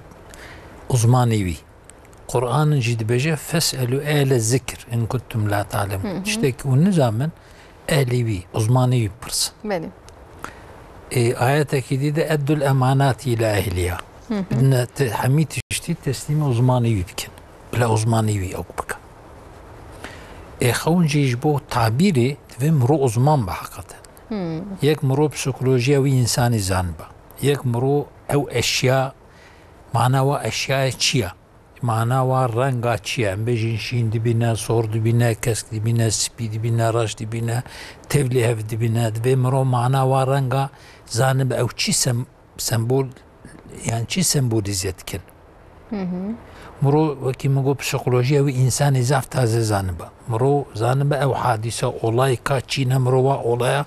uzmanî wî. Qur'anin jî dibêje, "Fes'elû ehle zikr in kuntum la ta'lemun." Hı hı. Tiştekî hûn nizamin, ehlî wî, uzmanî wî pirsin. Belê. Ê, ayetekî dî de, "Eddul emanat îla ehliha." Hı hı. Bidine te-, hemî tiştî teslîmê uzmanî wî bikin. Bila uzmanî wî ew bike. Ê, xewn jî ji bo tabîrê divê miro uzman be heqeten. Hı. Yek miro psikolojiya wî însanî zanibe. Yek miro ew eşya, mana wa eşyayê çi ye? Mana wa renga çi ye? Em bêjin şîn dibîne, sor dibîne, kesk dibîne, spî dibîne, reş dibîne, tevlî hev dibîne. Divê miro mana wa renga zanibe ew çi sem-, sembol, yani çi sembolîze dikin. Hı hı. Miro, wekî min got, psîkolojiya wî însanî zaf taze zanibe. Miro zanibe ew hadîse, olay ka çî ne, miro wa olaya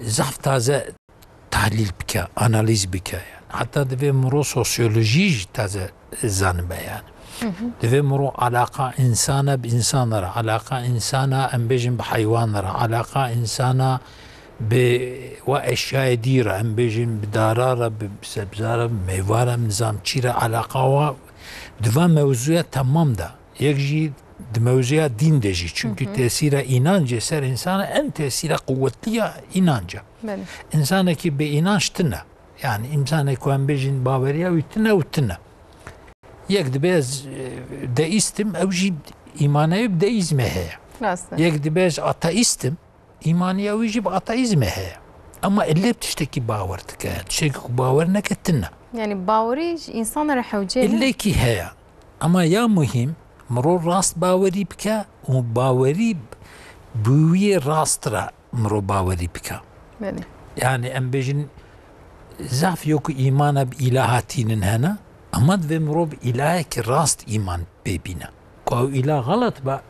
zaf taze tahlîl bike, analîz bike. Yani. Heta divê miro sosyolojî jî taze zanibe yani. Hı hı. Divê miro alaqa însana bi însana re, alaqa însana em bêjin bi heywan re, alaqa însana bi wa eşyayê dî re, em bêjin bi dara re, bi sebza re, bi meywa re, bi nizam çî re, alaqa wa di va mewzuya temam de. Yek jî di mewzuya dîn de jî. Çünkü Hı hı. tesîra înancê ser însana en tesîra quwetliya înanca. Belê. Însanekî bê înanc tine. Yani însanê ku em bêjin baweriya wî tine û tine. Yek dibe ez, e, deîst im, ew jî îmana wî bi deîzmê heye. Rast e. Yek dibe ez ateîst im, îmaniya wî jî bi ateîzmê heye. Ama illê bi tiştekî bawer dike. Tiştekî ku bawer neke tine. Yani bawerî ji însana re hewce ne? Illekî heye. Ama ya muhîm, miro rast bawerî bike û bawerî bi wî rast re miro bawerî bike. Belê. Yani em bêjin zaf yo ku îmana bi îlaha tînin hene, ama divê miro bi îlahekî rast îman pê bîne. Ku ew îlah xelet be,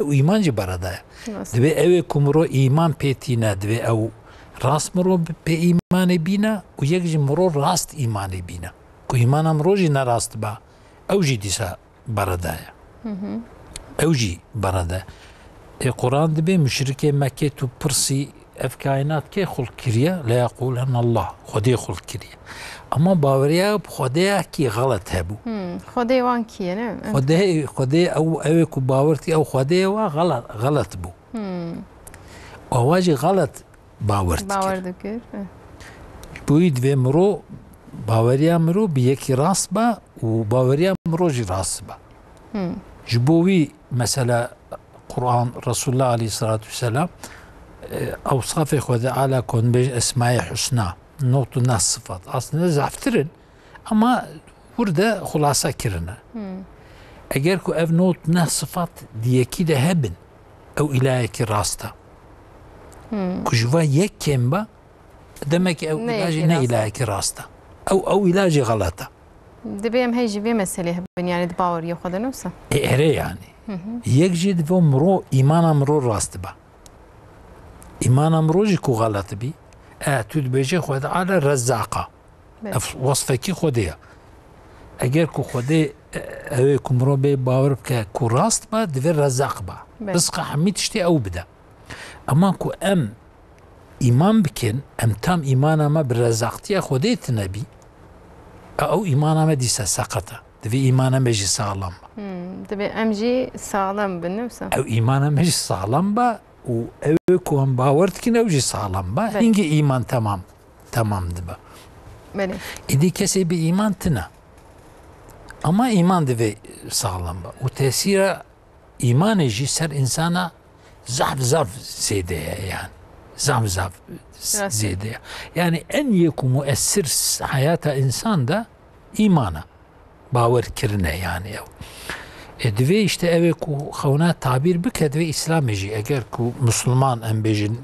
ew îman jî bereda ye. Rast. Divê ew ê ku miro îman pê tîne, divê ew rast miro bi-, pê îmanê bîne û yek jî miro rast îmanê bîne. Ku îmana miro jî nerast be, ew jî dîsa bereda ye. Hı hı. Ew jî bereda ye. Ê Quran dibê muşrikê Mekkê tu pirsî ev kaînat kê xulq kiriye? Le yeqûlen Allah. Xwedê xulq kiriye. Ama baweriya bi Xwedêyekî xelet hebû. Hmm, Xwedê wan kî ye, ne? Xwedê, Xwedê ew, ew ê ku bawer dike, ew Xwedê wa xelet, xelet bû. Hmm. Awa jî xelet bawer dikir. Bawer dikir, eh. Ji bo wî divê miro, baweriya miro bi yekî rast be û baweriya miro jî rast be. Hmm. Ji bo wî mesela Quran, Resulullah aleyhissalatu vesselam, e, ewsafê Xwedê Teala ku hûn bêjin Esma-i Husna, nod û neh sifat. Aslında zaftir in, ama wir de xulasa kirine. Hmm. Eger ku ev nod neh sifat di yekî de hebin, ew îlahekî rast e. Hmm. Ku ji va yek kêm be, demek ki ew Ne îlajê yekî ne rast e. Îlahekî rast e. Ew, ew îlajê xelet e. Divê em hey ji vê meselê hebin, yani di baweriya xwe de ne wisa? E, erê yani. Hı hı. Yek jî divê miro, îmana miro rast be. Îmana miro jî ku xelet bî, e, tu dibêjê Xwedê Teala Rezzaq e. Belê. Ev wasfekî Xwedê ye. Eger ku Xwedê, e, ew ê ku miro bê bawer bike ku rast be, divê Rezzaq be. Belê. Rizqa hemî tiştê ew bide. Ema ku em îman bikin, em tam îmana me bi rezzaqtiya Xwedê tine bî, e, ew îmana me dîsa seqet e. Divê îmana me jî saxlem be. Hmm, divê em jî saxlem bin, ne wisa? Ew îmana me jî saxlem be û ew ê ku em bawer dikin, ew jî saxlem be. Belê. Hingî îman temam, temam dibe. Belê. Îdî kesê bi îman tine. Ama îman divê saxlem be. Û tesîra îmanê jî ser însana zaf zaf zêde ye yani. Zaf zaf Rast. zêde ye. Yani en yê ku muessir s-, hayata însan de îman e. Bawer kirine yani ew. E, divê işte ew ê ku xewna tabîr bike, divê Îslamê jî, eger ku Musulman em bêjin,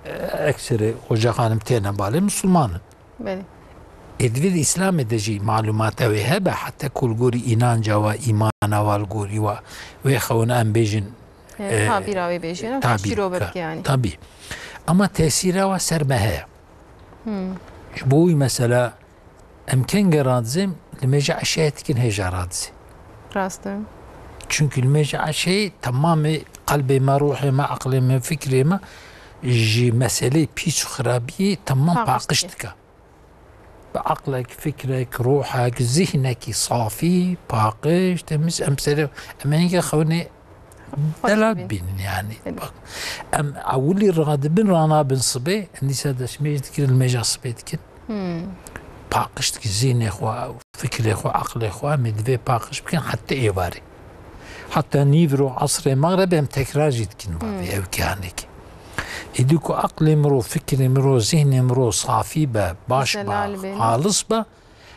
e, ekserê Xoca Xanim têne balê Musulman in. Belê. Ê, divê di Îslamê de jî malûmata wê hebe, heta ku li gorî înanca wa, îmana wa, li gorî wa, wê xewna em bêjin, E, e, tabîra wê bêjin, em tabîr şîrove bike. Bike yani. Tabî. Ama tesîra wa ser me heye. Hmm. Ji bo wî mesela em kenge radizêm, li mêja eşeyê dikin hêja radizê. Rast e. Çünkü li mêja eşeyê temamê qelbê me, ruhê me, aqlê me, fikrê me ji meseleyê pîs û xirabiyê temam Paqij paqij dike. dike. Bi aqlek, fikrek, ruhek, zihnekî safî, paqij, temiz, em serê, em hingê xewnê delal bînin yani. Bak, em ewilî radibin, ranabin sibê, em dîsa destmêj dikin, li mêja sibê dikin. Hmm. Paqij dikin zihnê xwe, fikrê xwe, aqlê xwe, em ê divê paqij bikin heta êvarê. Heta nîvro, esrê, mexreb em tekrar jî dikin, Hmm. vavê ew kihanekî. Êdî ku aqlê mirov, fikrê mirov, zihnê mirov safî be, baş be, Zelal be, ne? halis be,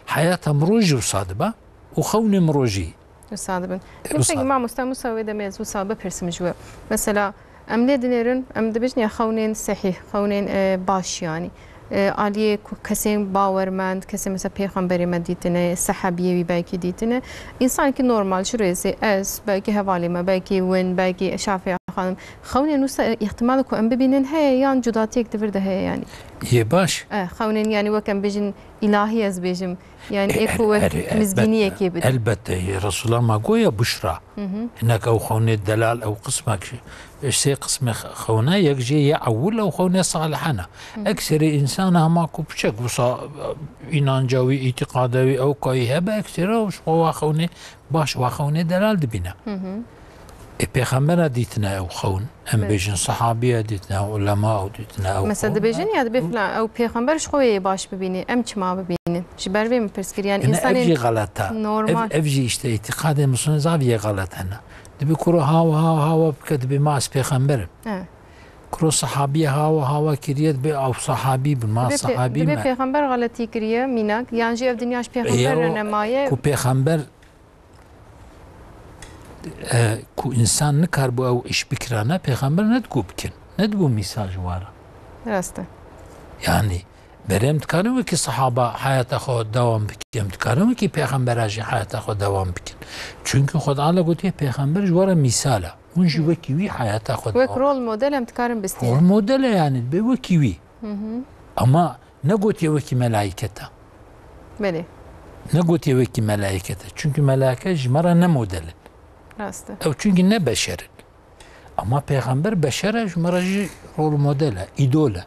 heyata mirov jî wisa dibe û xewnê mirov jî Wisa dibin. E, Peki wisa. Mamoste Musa, wê demê ez wisa bipirsim ji we. Mesela, em lê dinêrin, em dibêjin ya xewnên sehîh, xewnên, e, baş yani. E, aliyê ku kesên bawermend, kesên mesela pêxemberê me dîtine, sehabiyê wî belkî dîtine. Însanekî normal, ji rêzê ez, belkî hevalê me, belkî win, belkî Şafiye Xanim. Xewnên wisa, e, îhtimal ku em bibînin heye yan cudatiyek di vir de heye yani. Yê baş. E, xewnên yani wek em bêjin îlahî ez bêjim. Yani E, ê ku er-, wek er-, mizgîniyekê elbette, bidin. Elbette, Resulullah ma goya buşra. Hı hı. Hinek ew xewnê delal, ew qismek, sê qismê xewna, yek jê yê ewil ew xewnê salihana. Hı hı. Ekserê însan hema ku piçek wisa, e, înanca wî, îtîqada wî, ew kayî hebe, ekserê ew ji xwe wa xewnê baş, wa xewnê delal dibîne. Hı hı. Ê pêxembera dîtine ew xewn, em Belê. bêjin sahabiya dîtine, ulema ew dîtine ew Mesela xewn. dibêjin ya dibê filan, ew pêxember ji xwe yê baş bibîne, em çima bibînin? Ji ber vê min pirs kir. Yani Ine ev însanên jî xelet e. normal. Ev, ev jî işte îtîqadê Musulman zaf yê xelet hene. Dibê kuro hawa, hawa, hawa bike, dibê ma ez pêxember im. He. Kuro sahabiye hawa, hawa kiriye, dibê ew sahabî bin, ma Dibê pê-, sahabî dibê me. pêxember xeletî kiriye, mînak, yan jî ev dinya ji pêxember Eyo, re nemaye. ku pêxember e, ku însan nikarbû ew îş bikirane, pêxember nedigot bikin. Nedibû mîsal ji wan re. Rast e. Yani, berê em dikarin wekî sehaba heyata xwe dewam bikin, em dikarin wekî pêxembera jî heyata xwe dewam bikin. Çünkü Xwedê Teala gotiye pêxember ji wan re mîsal e. Hûn jî Hı. wekî wî heyata xwe Wek dewam rol model em dikarin bistînin. Rol model e yani, be wekî wî. Hı hı. Ama negotiye wekî melaîket e. Belê. Negotiye wekî melaîket e. Çünkü melaîke ji me re ne model in. Rast e. Ew çünkü ne beşer in. Ama pêxember beşer e, ji me re jî rol model e, îdol e.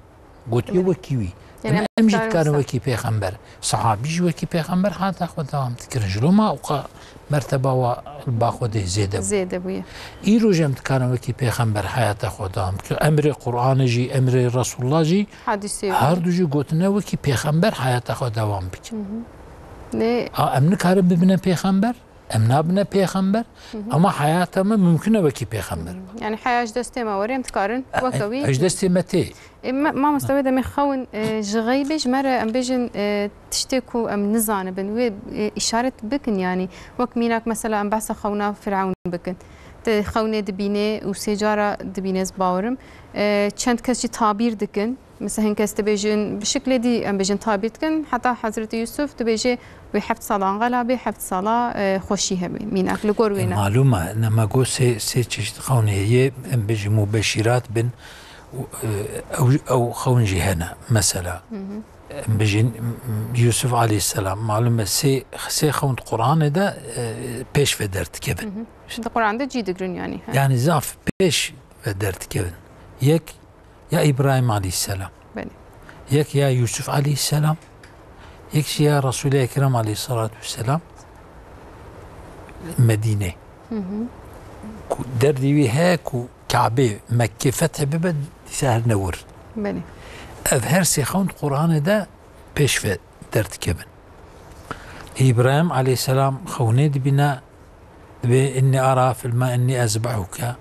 Gotiye Belê. wekî wî. Yani Em, em em jî dikarin dikarin wisa. wekî pêxember. Sahabî jî wekî pêxember heyata xwe dewam dikirin. Ji loma û qa merteba wa li ba Xwedê zêde bû. Zêde bûye. Îro jî em dikarin wekî pêxember heyata xwe dewam bikin. Emrê Qur'anê jî, emrê Resulullah jî, Hadîsê her du jî gotine wekî pêxember heyata xwe dewam bikin. Hı hı. Ne? A, em nikarin bibine pêxember, em nabine pêxember, Hı hı. ama heyata me mümkün e wekî pêxember. Hı hı. Yani heya ji destê me were, em dikarin E, weke wî. e, ji destê me tê. E, ma-, mamoste wê demê xewin, e, ji xeybê ji me re, em bêjin, e, tiştê ku em nizanibin, wê, e, îşaret bikin, yanî wek mînak mesela em behsa xewna Firewn bikin. Te xewnê dibînê û sê cara dibînê, ez bawerim. E, çend kes jî tabîr dikin. Mesela hin kes dibêjin, bi şiklê dî em bêjin tabîr dikin. Heta Hezretî Yusuf dibêje wê heft salan xela bê, heft sala, e, xweşî hebe. Mînak li gor wê E, ne. Malûm e, nema got sê, sê çeşit xewn heye, em bêjin mubeşîrat bin, û, e, ew, ew xewn jî hene, mesela. Hı hı. Em bêjin, m-, Yusuf aleyhisselam, malûm e, sê, sê xewn di Qur'anê de, e, pêş ve derdikevin. Hı hı. Di Qur'an de cî digirin yani, he. Yani zaf pêş ve derdikevin. Yek ya İbrahim aleyhisselam. Belê. Yek ya Yusuf aleyhisselam. Yek jî ya Resul-i Ekrem aleyhissalatu vesselam. Medîne. Hı hı. Ku derdê wî heye ku Kabe, Mekke fethe bibe, dîsa herine wir. Belê. Ev her sê xewn Qur'anê de pêş ve derdikevin. Îbrahîm aleyhisselam xewnê dibîne, dibê, "Inni ara fil ma inni ezbehuke,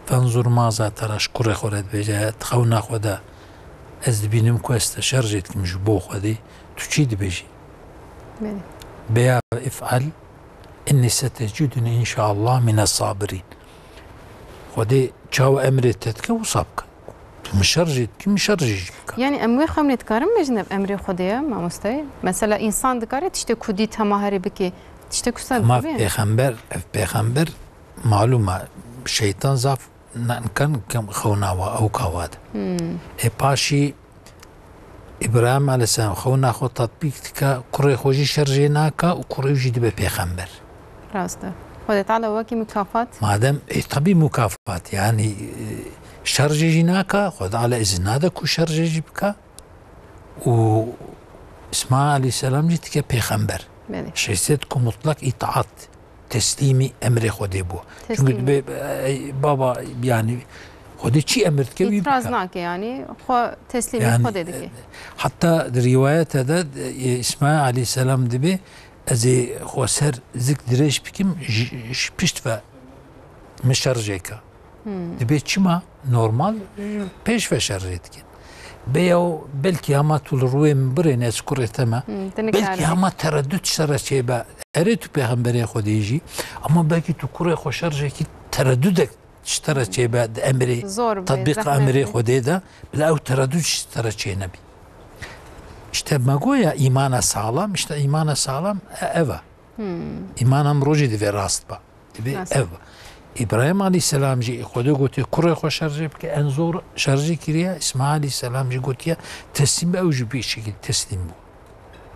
fenzur maza tera", ji kurê xwe re dibêje, di xewna xwe de, "Ez dibînim ku ez te şerjê dikim ji bo Xwedê, tu çi dibêjî?" Belê. Bêya if'al, "Inni seteciduni inşaallah mine sabirîn." Xwedê çawa emrê te dike, wisa bike. Tu min şerjê dikî, min şerjê jî bike. Yanî em wê xewnê dikarin bêjin ev emrê Xwedê ye, mamoste? Mesela însan dikare tiştê ku dît hema herê bike, tiştê ku ser Ama bike. Pêxember, ev pêxember malûm e, şeytan zaf ne-, nikan kem xewna wa, ew kawa de. Hmm. Ê paşî Îbrahîm aleyhisselam xewna xwe tatbîk dike, kurê xwe jî şerjê nake û kurê jî dibe pêxember. Rast e. Xwedê Teala wekî mukafat. Madem, e, tabii mukafat, yani, e, şerjê jî nake, Xwedê Teala izin nade ku şerjê jî bike. Û Îsmaîl aleyhisselam jî dike pêxember. Belê. Şêset ku mutlak îtaat, teslîmî emrê Xwedê bû. Teslîmî. Çünkü dibe, e, baba, yani, Xwedê çi emir dike, wî İtiraz bike. nake yani, xwe teslîmî Yani, Xwedê dike. e, hatta di rivayete de, e, Îsmaîl aleyhisselam dibe, "Ez ê xwe ser zik dirêj bikim, ji, ji pişt ve min şerjê ke." Hmm. Dibe çima? Normal, pêş ve şerjê dikin. Bêya û belkî hema tu li rûyê min birêne, ez kurê te me. Hmm, te Belkî nikarin. hema tereddüt ji te re çêbe. Erê tu pêxemberê Xwedê jî, ama belkî tu kurê xwe şerjekî tereddüdek ji te re çêbe di emrê Zor be, tatbîqa zehmet emrê be. Xwedê de, bila ew tereddüt ji te re çênebî. İşte me goya îmana sağlam, işte îmana sağlam e-, ev e. Hmm. Îmana mirov jî divê rast be. Divê Rast. ev. Îbrahîm aleyhisselam jî Xwedê gotiye, "Kurê xwe şerjê bike", en zor şerjê kiriye. Îsmaîl aleyhisselam jî gotiye, "Teslîm be", ew jî bi şekil teslîm bû.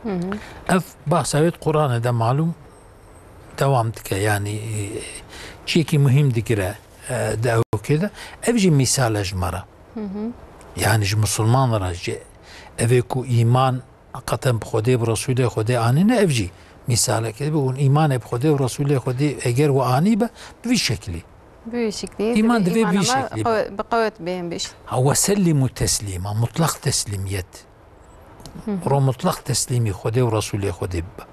Hı hı. Ev bahsa wê di Qur'anê de malûm dewam dike. Yani, e, çiyekî muhîm digire, e, di ewkê de. Ev jî mîsal e ji me re. Hı hı. Yani ji musulman re, ji evê ku îman Heqeten bi Xwedê, bi Resûlê Xwedê anîne, ev jî mîsalekê dibe. Hûn îmanê bi Xwedê û Resûlê Xwedê eger we anî be, bi vî şeklî. Bi vî şeklî, Îman dibe, divê bi vî îmana me şeklî be. qewe-, bi qewet bêhim bîş. Ha, we sellimu teslîma, mutlaq teslîmiyet. Hı hı. Ro mutlaq teslîmî Xwedê û Resûlê Xwedê bibe.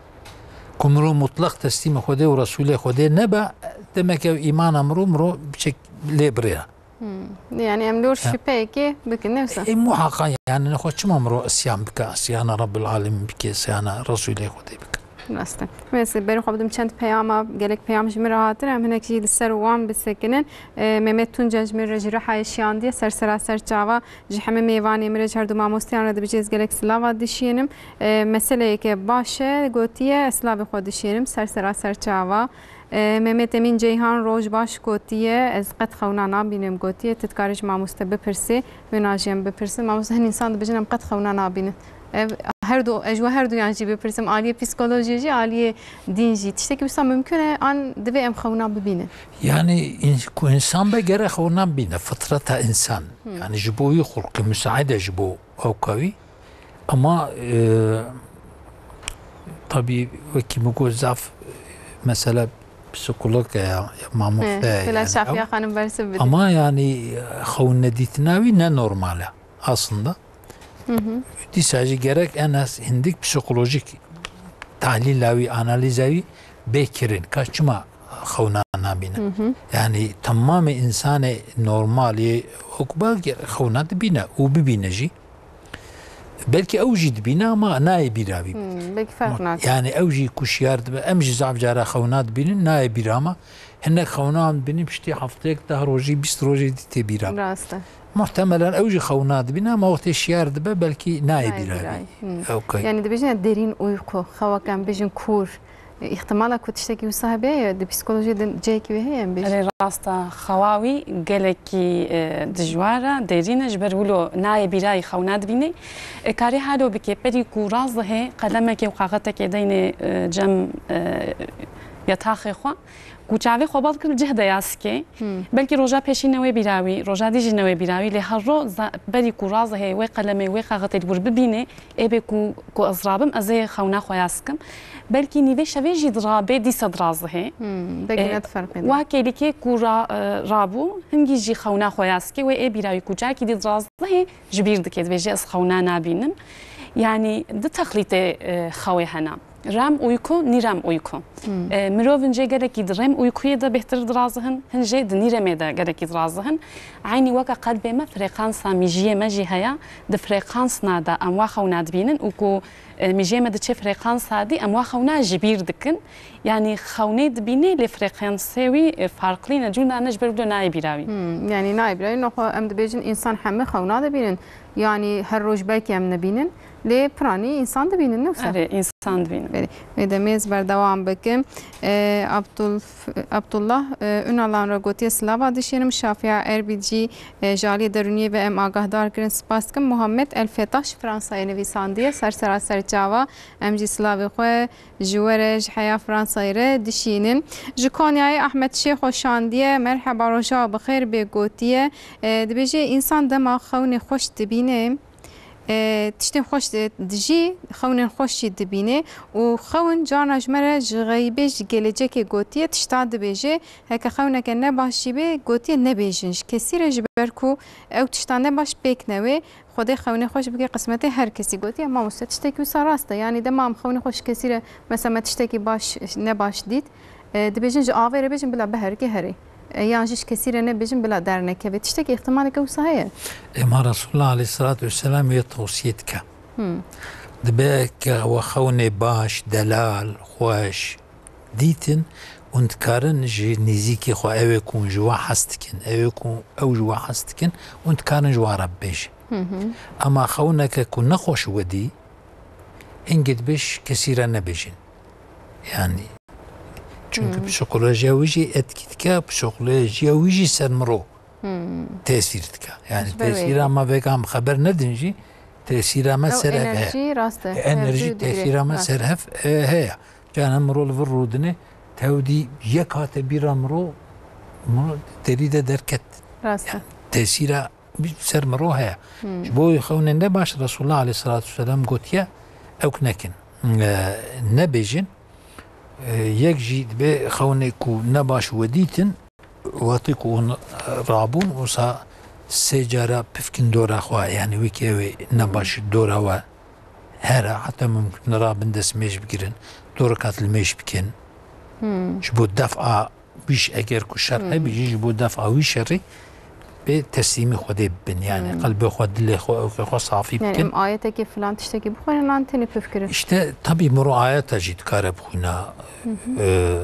Ku miro mutlaq teslîmî Xwedê û Resûlê Xwedê nebe, demek ev îmana miro, miro biçek lê birêya. Hmm. Yani em li wir Ha. şüpheyekê bikin, ne wisa? E, muhaqa yani nexwe çima miro isyan bike, isyana Rabbil Alemin bike, isyana Resulê Xwedê bike. Rast e. Mesela berê xwe bidim çend peyama, gelek peyam ji min re hatine, em hinek jî li ser wan bisekinin. E, Mehmet Tunca ji min re ji Rihayê şiyandiye, ser sera ser çava, ji hemî mêvanê min re, ji her du mamosteyan re dibêje ez gelek silava dişînim. E, meseleyeke baş e, gotiye, ez silavê xwe dişînim, ser sera ser çava. E, Mehmet Emîn Ceyhan roj baş gotiye, ez qet xewna nabînim gotiye, tu dikarî ji mamoste bipirsî, wê najî em bipirsin. Mamoste hin însan dibêjin em qet xewna nabînin. Ev her du, ez ji we her duyan jî bipirsim, aliyê psîkolojiyê jî, aliyê dîn jî. Tiştekî wisa mimkun e, an divê em xewna bibînin? Yani in-, ku însan be gere xewna bîne, fitreta însan. Hmm. Yani ji bo wî xulqî müsait e ji bo ewka wî. Ama, e, tabii wekî min got zaf mesele psikolog e ya, ya mamoste He, ye bila yani. Şafiye Xanim bersiv bide. Ama yani, e, xewn nedîtina wî ne normal e aslında. Hı hı. Dîsa jî gerek en az hindik psikolojik tahlîla wî, analîza wî bê kirin. Ka çima xewna nabîne? Hı hı. Yani tamamê însanê normal yê hukba ge-, xewna dibîne û bibîne jî. Belkî ew jî dibîne ama nayê bîra wî. Hmm, belkî ferq nake. Yani ew jî ku şiyar dibe, em jî zaf cara xewna dibînin, nayê bîra me. Hinek xewna em dibînin, piştî hefteyek, deh rojî, bîst rojî dî tê bîra me. Rast e. Muhtemelen ew jî xewna dibîne ama wextê şiyar dibe belkî nayê Nayê bîra bîra wî. wî. Hmm. Okey. Yani dibêjin ya derîn uyku, xewek em bêjin kûr. Îhtimala ku tiştekî wisa hebe ye, di psîkolojiyê de cihekî wê heye em bêjin? Erê, rast e, xewa wî gelekî, e, dijwar e, derîn e, ji ber wilo nayê bîrayî xewna dibînê. E, karê halo bike, berî ku razihê qelemekê û kaxetekê deynê, e, cem, e, yataxê xwe, ku çavê xwe bal kir cih de ya sikê. Hmm. Belkî roja pêşî newê bîra wî, roja dî jî newê bîra wî, lê her ro za-, berî ku razihê wê qelemê, wê kaxetê li wir bibînê, ê bê ku, ku ez rabim, ez ê xewna xwe ya sikim. Belkî nîvê şevê jî dirabê, dîsa dirazihê. Hmm, belkî E, ne diferqê de. Wa kêlîkê ku ra-, e, rabû, hingî jî xewna xwe ya sikê, wê ê bîra wî ku cakî dî dirazihê, ji bîr dike, dibêje ez xewna nabînim. Yanî di texlîtê, e, xewê hene. REM uyku, NREM uyku. E, mirovin jê gelekî di REM uykuyê de bêhtir dirazihin, hin jê di NREMê de gelekî dirazihin. Eynî weke qelbê me frekansa mijiyê me jî heye. Di frekansna de em wa xewna dibînin û ku, e, mijiyê me diçe frekansa dî, em wa xewna ji bîr dikin. Yanî xewnê dibînê lê frekansê wî, e, farqlî ne, cûna ne ji ber wilo nayê bîra wî. Hmm, yanî nayê bîra wî, nexwe em dibêjin însan heme xewna dibînin. Yanî her roj belkî em nebînin. Lê piranî însan dibînin, ne wisa? Erê, însan dibînin. Belê. Wê demê ez berdewam bikim. E, Abdul-, Abdullah, e, Unalan re gotiye, silava dişênim. Şafiya Erbil jî, e, ji aliyê derûniyê ve em agahdar kirin. Spas dikim. Muhammed El Fetaş Fransayê nivîsandiye. Ser sera ser çava. Em jî silavê xwe ji we re, ji heya Fransayê re dişînin. Ji Konyayê Ahmet Şêxo şandiye. Merheba, roja we bi xêr bê gotiye. E, dibêje, însan dema xewnê xweş dibîne, e, tiştên xweş di-, dijî, xewnên xweş jî dibîne û xewn carna ji me re ji xeybê, ji gelecekê gotiye, tişta dibêje. Heke xewneke ne baş jî bê, gotiye, nebêjin. Ji kesî re, ji ber ku ew tişta ne baş pêk newê, Xwedê xewnê xweş bike qismetê her kesî. Gotiye, mamoste, tiştekî wisa rast e. Yanî dema em xewnê xwe ji kesî re, mesela me tiştekî baş, ne baş dît, e, dibêjin ji avê re bêjin bila biherike herê. E, yan jî ji kesî re nebêjin bila dernekeve. Tiştekî îhtimaleke wisa heye? Ema Resulullah aleyhissalatu vesselam wê tewsiye dike. Hmm. Dibe ke we xewnê baş, delal, xweş dîtin, hûn dikarin ji nêzîkî xwe, ew ê ku hûn ji we hez dikin, ew ê ku ew ji we hez dikin, hûn dikarin ji we re bibêjin. Hı hı. Ema xewneke ku nexweş wedî, hingê dibêj kesî re nebêjin. Yanî, çunku Hmm. psîkolojiya wî jî etkî dike, psîkolojiya wî jî ser mirov Hmm. tesîr dike. Yanî Ji ber wê tesîra yekê. me vêga em xeber nedin jî, tesîra me Ew ser ev heye. Enerjî rast e. E, enerjî Hevdû digire. tesîra me Rast. ser hev, e, heye. Cana mirov li vir rûdine, tewdî yek hate bîra mirov, mirov derî de derket. Rast e. Yanî tesîra wî ser mirov heye. Hmm. Ji bo xewnên ne baş Resulullah aleyhissalatu vesselam gotiye, ew nekin. E, nebêjin. E, yek jî dibê xewnê ku ne baş we dîtin, wextê ku hûn rabûn, wisa sê cara pifkin dora xwe, yanî wekî ew ê ne baş dora we here, heta mumkin rabin dest mêj bigirin, du rekat li mêj bikin. Hmm. Ji bo def'a wî ş-, eger ku şer Hmm. hebî jî, ji bo def'a wî şerî bê teslîmî Xwedê bibin. Yanî Hmm. qelbê xwe, dilê xwe, ewkê xwe safî Yani bikin. em ayetekê filan tiştekî bixwînin, an tenê pif kirin? İşte, tabii, miro ayeta jî dikare bixwîna. Hı hı. E,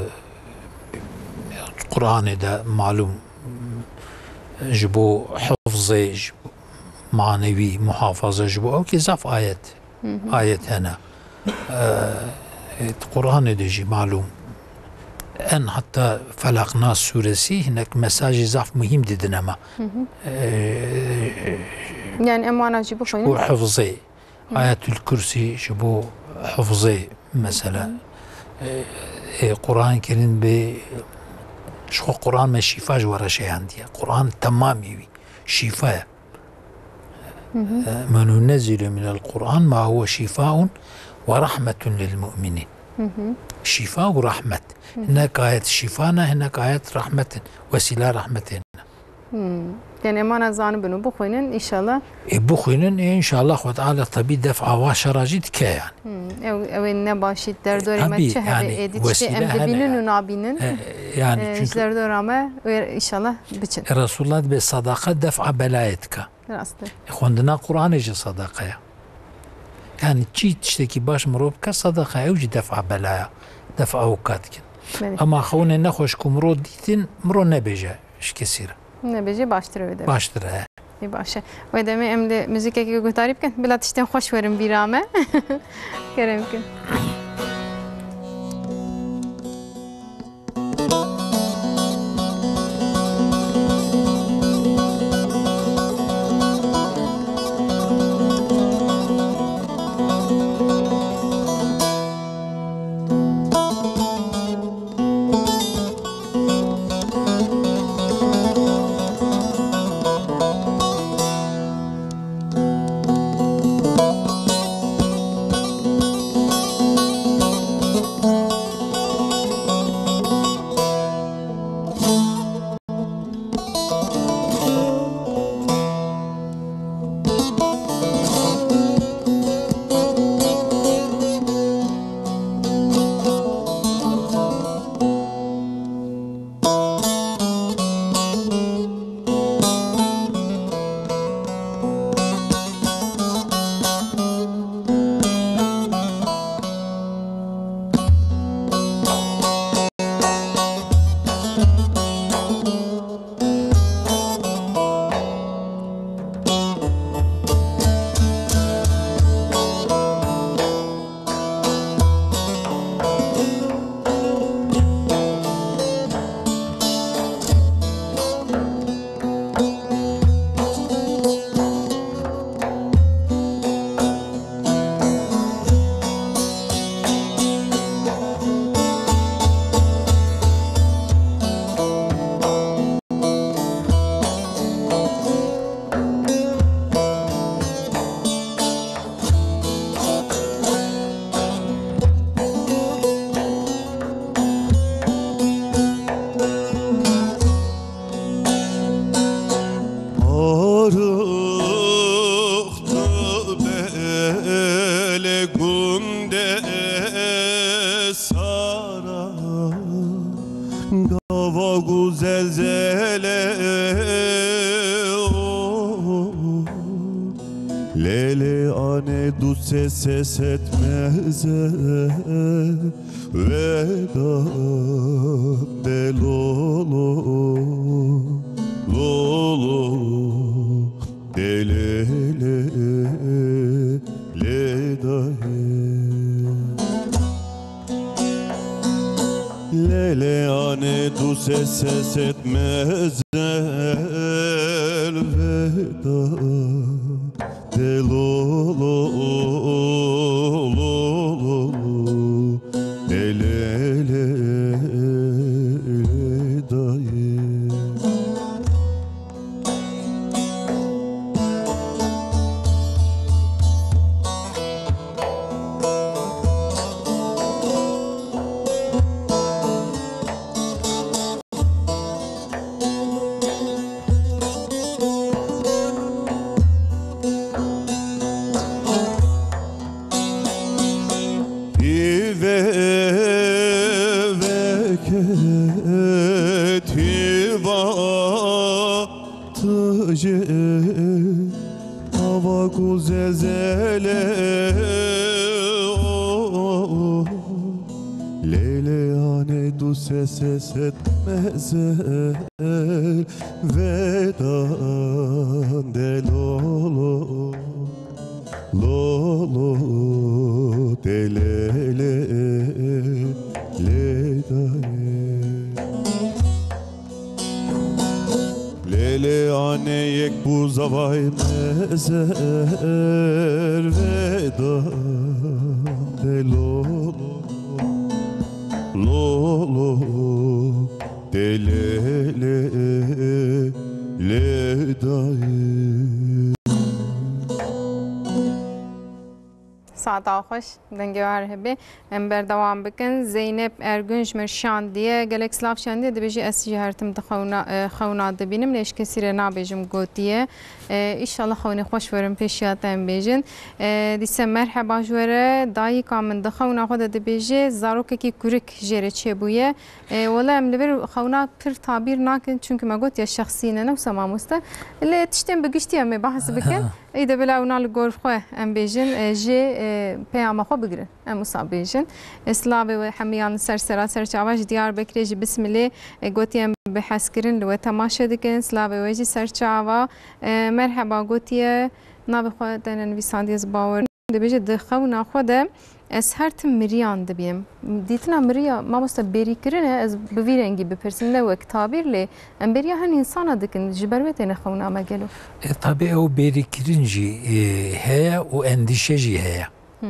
Qur'anê de malûm ji bo hifzê, ji bo manevî, muhafaza, ji bo ewkê zaf ayet, Hı hı. ayet hene. E, Qur'anê de jî malûm. En hatta Felaq, Nas sûresî hinek mesajê zaf muhîm didine me. Hı hı. E, Yani em wana jî ji bo bixwînin? hifzê. Hı. Ayetül Kürsî ji bo hifzê mesela. Hı. E, e, Qur'an Kerîm bê, ji xwe Qur'an me şîfa ji we re şeyandiye. Qur'an temamî wî şîfa ye. Hı hı. E, "Ve nunezzilu minel Qur'an ma huve şifaun ve rahmetun lil mu'minin." Hı hı. Şîfa û rahmet. Hı hı. Hinek ayet şîfa ne, hinek ayet rahmet in. Wesîla rahmetê ne. Hmm. Yani em ana zanibin û bixwînin, înşallah. E, bixwînin, e, înşallah Xwe Teala tabi def'a wa şera jî dike yani. Hmm. Ew, ew ê nebaşî derdorê me Tabii, çi hebe yani, êdî tiştê wesîle em hele dibînin yani. û nabînin. E, yani E, çünkü ji derdora me wê înşallah biçin. E, Resulullah dibe sadaka def'a belayê dike. Rast e. E, xwendina Qur'anê jî sadaka ye. Yani çi tiştekî baş mirov bike sadaka, ew jî def'a belaya, def'a weka dikin. Belê. Ama xewnê nexweş ku mirov dîtin, mirov nebêje ji kesî re. Nebêje baştir e wê demê. Baştir e. Ê baş e. Wê demê em li muzîkekê guhdarî bikin. Bila tiştên xweş werin bîra me. Kerem bikin. du ses ses etmez el veda de lo lo lo lo de le le le da ye. Lele ane du ses ses etmez el veda de lo lo lo lo de le le le da ye. Hîve veket hîva tu ji ava ku zezele. Leyleyanê du ses ses etmez el vedan de lo lo. Lo lo te le le le da ye. Lele ane yek bu zavay mezer veda de lo lo lo lo te le le le da ye. Saeta xweş, dengê we her hebê. Em berdewam bikin. Zeynep Ergün ji me şandiye. Gelek silav şandiye, dibêje, ez jî her tim di xewna, e, xewna dibînim. Lê ji kesî re nabêjim gotiye. E, îşallah xewnê xweş werin pêşiya te em bêjin. E, dîse merheba ji we re. Dayika min di xewna xwe de dibêje, zarokekî kurik jê re çêbûye. E, wela em li vir xewna pir tabîr nakin, çunku me gotiye şexsî ne, ne wisa mamoste. Lê tiştên bi giştî em ê behs bikin. Ê de bila wina li gor xwe em bêjin, e, jê, e, peyama xwe bigirin. Em wisa bêjin. E, silavê we hemiyan li ser sera serçava ji Diyarbekirê ji Bismilê, e, gotiye em bi hezkirin li we temaşe dikin. Silavê we jî serçava. E, merheba gotiye, navê xwe te nenivîsandiye, ez bawer Dibêje, di xewna xwe de ez her tim miriyan dibêm. Dîtina miriya, mamoste, bêrîkirin e, ez bi vî rengî bipirsim, ne wek tabîr, lê em bêriya hin însana dikin, ji ber wê têne xewna me gelo? E, tabi ew bêrîkirin jî, e, heye û endîşe jî heye. Hmm.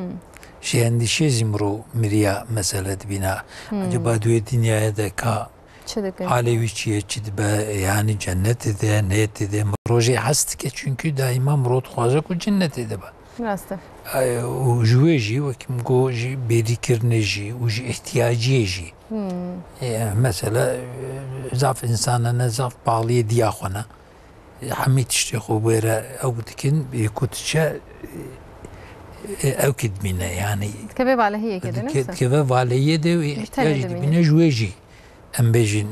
Ji endîşê zî mirov miriya mesele dibîne. Hmm. Acaba di wê dinyayê de ka Çi dikin? Halê wî çi ye, çi dibe, yanî cennetê de, neyetê de, mirov jê hez dike, çunkî daîma mirov dixwaze ku cennetê de be. Rast e. Ay, û ji wê jî, wekî min got, ji bêrîkirinê jî û ji ihtiyaciyê jî. Hmm. E, mesela, e, zaf însan hene, zaf paxliyê diya xwe ne. Hemî tiştê xwe wêre ew dikin, bê ku diçe, e, ew kî dibîne, yanî. Dikeve valehiyê kê de, dike-, ne wisa? Dikeve valehiyê de û ihtiyacî dibîne. Ji wê jî, em bêjin,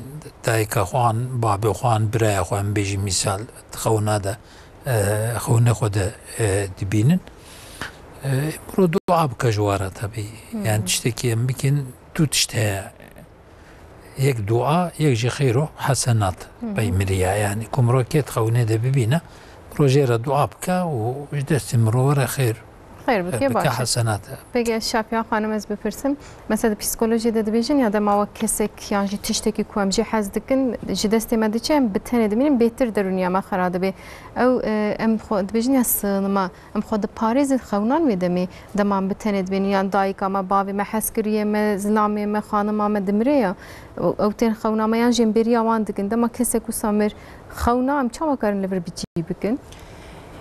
dayika xwe an, babê xwe an, biraya xwe, em bêjin, mîsal, di xewna de, e, xewnê xwe de, e, dibînin. E, miro dua bike ji we re, tebî. Hmm. Yanî tiştekî em bikin, du tişt heye. Yek dua, yek jî xeyr û hesenat. Hı hı. Pey miriya, yanî ku mirov ket xewnê de bibîne, mirov jê re dua bike û ji destê mirov re xeyr, xeyr bike, bike, baş e. Hesenat e. Peki Şafiya xanim, ez bipirsim. Mesela di psîkolojiyê de dibêjin ya dema we kesek yan jî tiştekî ku em jê hez dikin, ji destê me diçe, em bi tenê dimînin, bêhtir derûniya me xera dibe. Ew, e, em xwe dibêjin ya sığınma. Em xwe diparêzin xewnan wê demê, dema em bi tenê dibênin, yan dayika me, bavê me hez kiriye me, zilamê me, xanima me dimire ya, ew, ew tên xewna me, yan jî em bêriya wan dikin. Dema kesek wisa mir, xewna em çawa karin li vir bi cî bikin?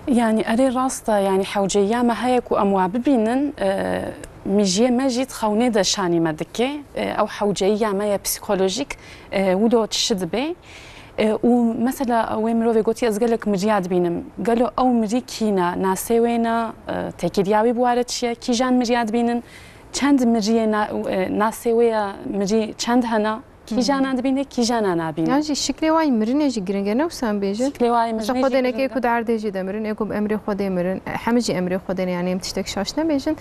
Yanî erê rast e, yanî hewceyiya me heye ku em wa bibînin, e, mijiyê me jî di xewnê de şanî me dike. E, ew hewceyiya me ye psîkolojîk, e, wilo tişi dibe. E, û mesela wê mirovê gotiye, ez gelek miriya dibînim. Gelo ew mirî kî ne? Nasê wê ne? E, têkiliya wî bi ware çi ye? Kîjan miriya dibînin? Çend miriyê na-, e, nasê wê ya mirî çend hene? Kîjana dibîne, kîjana nabîne. Yan jî şiklê wayî mirinê jî giring e, ne wisa em bêjin? Şiklê wayî mirinê jî giring e. Mesela Xwedê neke ku di erdê jî de mirin, ê ku bi emrê Xwedê mirin, e, hemî jî emrê Xwedê ne, yanî em tiştek şaş nebêjin.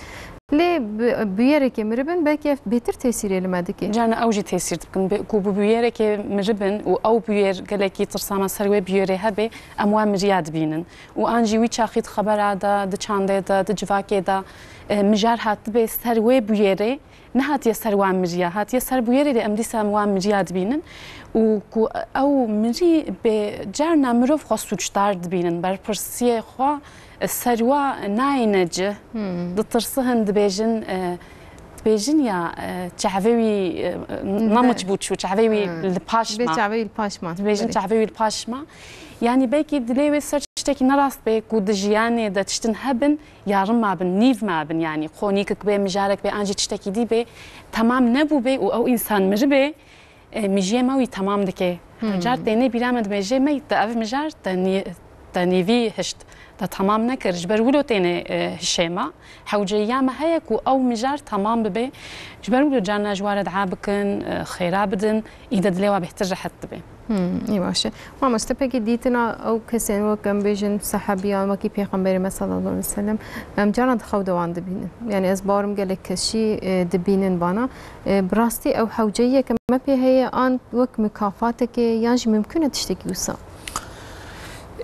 Lê bi, bûyerekê miribin, belkî ev bêtir tesîrê li me dike. Carna ew jî tesîr dikin. Bi, ku bi bûyerekê miribin û ew bûyer gelekî tirsa me ser wê bûyerê hebe, em wan miriya dibînin. Û an jî wî çaxî di xebera de, di çandê de, di civakê de, e, mijar hatibe ser wê bûyerê, nehatiye ser wan miriya, hatiye ser bûyerê lê em dîsa em wan miriya dibînin. Û ku ew mirî bê, carna mirov xwe sûcdar dibînin, berpirsiyê xwe ser wa nayêne cih. Hmm. Ditirsihin, dibêjin, e, dibêjin ya, e, çavê wî, e, Ne. namiç bû çû, çavê wî Hmm. li paş Bê ma. çavê wî li paş ma. Dibêjin Belê. çavê wî li paş ma. Yanî belkî dilê wê ser tiştekî nerast bê ku di jiyanê de tiştin hebin, ya rim mabin, nîv mabin, yanî xonîkik bê, mijarek bê, an jî tiştekî dî bê, temam nebûbê û ew însan miribê, e, mijiyê me wî temam dike. Hmm. Car têne bîra me dibêje, me te ev mijar te nî-, te nîvî hişt, te temam nekir. Ji ber wilo têne, e, hişê me. Hewceyiya me heye ku ew mijar temam bibe. Ji ber wilo carna ji wa re dua bikin, e, xêra bidin, îde dilê wa bêhtir rehet dibe. Hmm, î baş e. Mamoste, pekî dîtina ew kesên wek em bêjin sehebiyan, wekî Pêxemberê me sallallahu aleyhi ve sellem, em carna di xew de wan dibînin. Yani ez bawerim gelek kes jî, e, dibînin bana. E, bi rastî ew hewceyiyeke me pê heye an wek mikafateke yan jî mimkun e tiştekî wisa?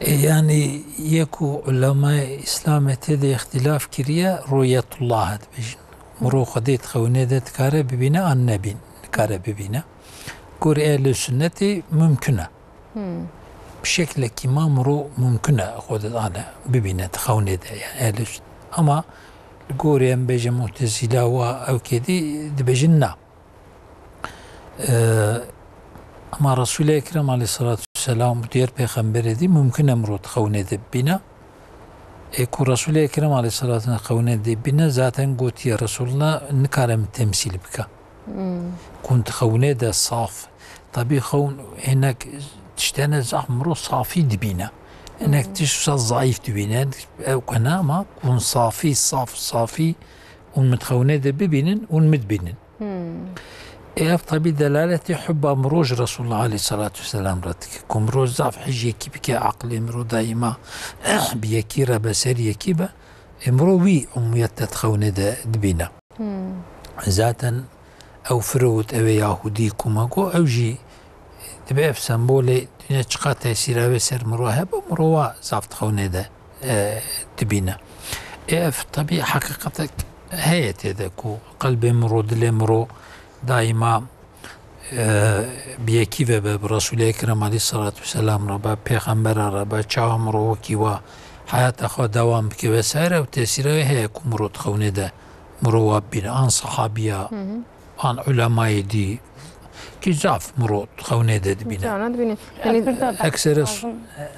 E, yani yek û ulemayê Îslamê tê de îxtîlaf kiriye, ru'yetullah dibêjin. Mirov Xwedê di xewnê de dikare bibîne an nebîn, dikare bibîne. Gorî ehlê sunnetê mimkun e. Hmm. Bi şeklekî ma mirov mimkun e xwe de ane bibîne di xewnê de, yani ehlê sünnet. Ama li gorî em bêjin Mu'tezîla wa ew kêdî dibêjin na. Ee, ama Resûlê Ekrem aleyhissalatu vesselam û diğer pêxemberê dî mimkun e mirov di xewnê de bibîne. Ê ku Resûlê Ekrem aleyhissalatu vesselam xewnê de bîne zaten gotiye Resulullah nikare min temsîl bike. Hmm. Ku hûn di xewnê de saf. Tabî xewn hinek tiştene zaf mirov safî dibîne. Hinek Hmm. tişt wisa zayîf dibîne. Ew kene ama ku hûn safî, saf, safî hûn min di xewnê de bibînin, hûn min dibînin. Hmm. Ê ev tabî delaletê hubba mirov ji Resulullah aleyhissalatu vesselam re dike. Ku mirov zaf hij yekî bike, aqlê mirov daîma bi yekî re be, ser yekî be. Ê mirov wî umumiyet de di xewnê de dibîne. Hmm. Zaten ew Firawûd, ew ê Yahûdî ku me got, ew jî dibe ev sembolê dinya çiqa tesîra wê ser mirov hebe, mirov wa zaf di xewnê de, e, dibîne. Ê ev tabî heqîqetek heye tê de ku qelbê mirov, dilê mirov daîma e, bi yekî ve be, bi Resûlê Ekrem aleyhissalatu vesselam re be, pêxembera re be, çawa mirov wekî wa heyata xwe dewam bike vesaire, ew tesîra wê heye ku mirov di xewnê de mirov wa bibîne. An sehabiya, Hı hı. an ulemayê dî, ki zaf mirov di xewnê de dibîne. Cana dibîne. Yani, Pir de Eksere lazim.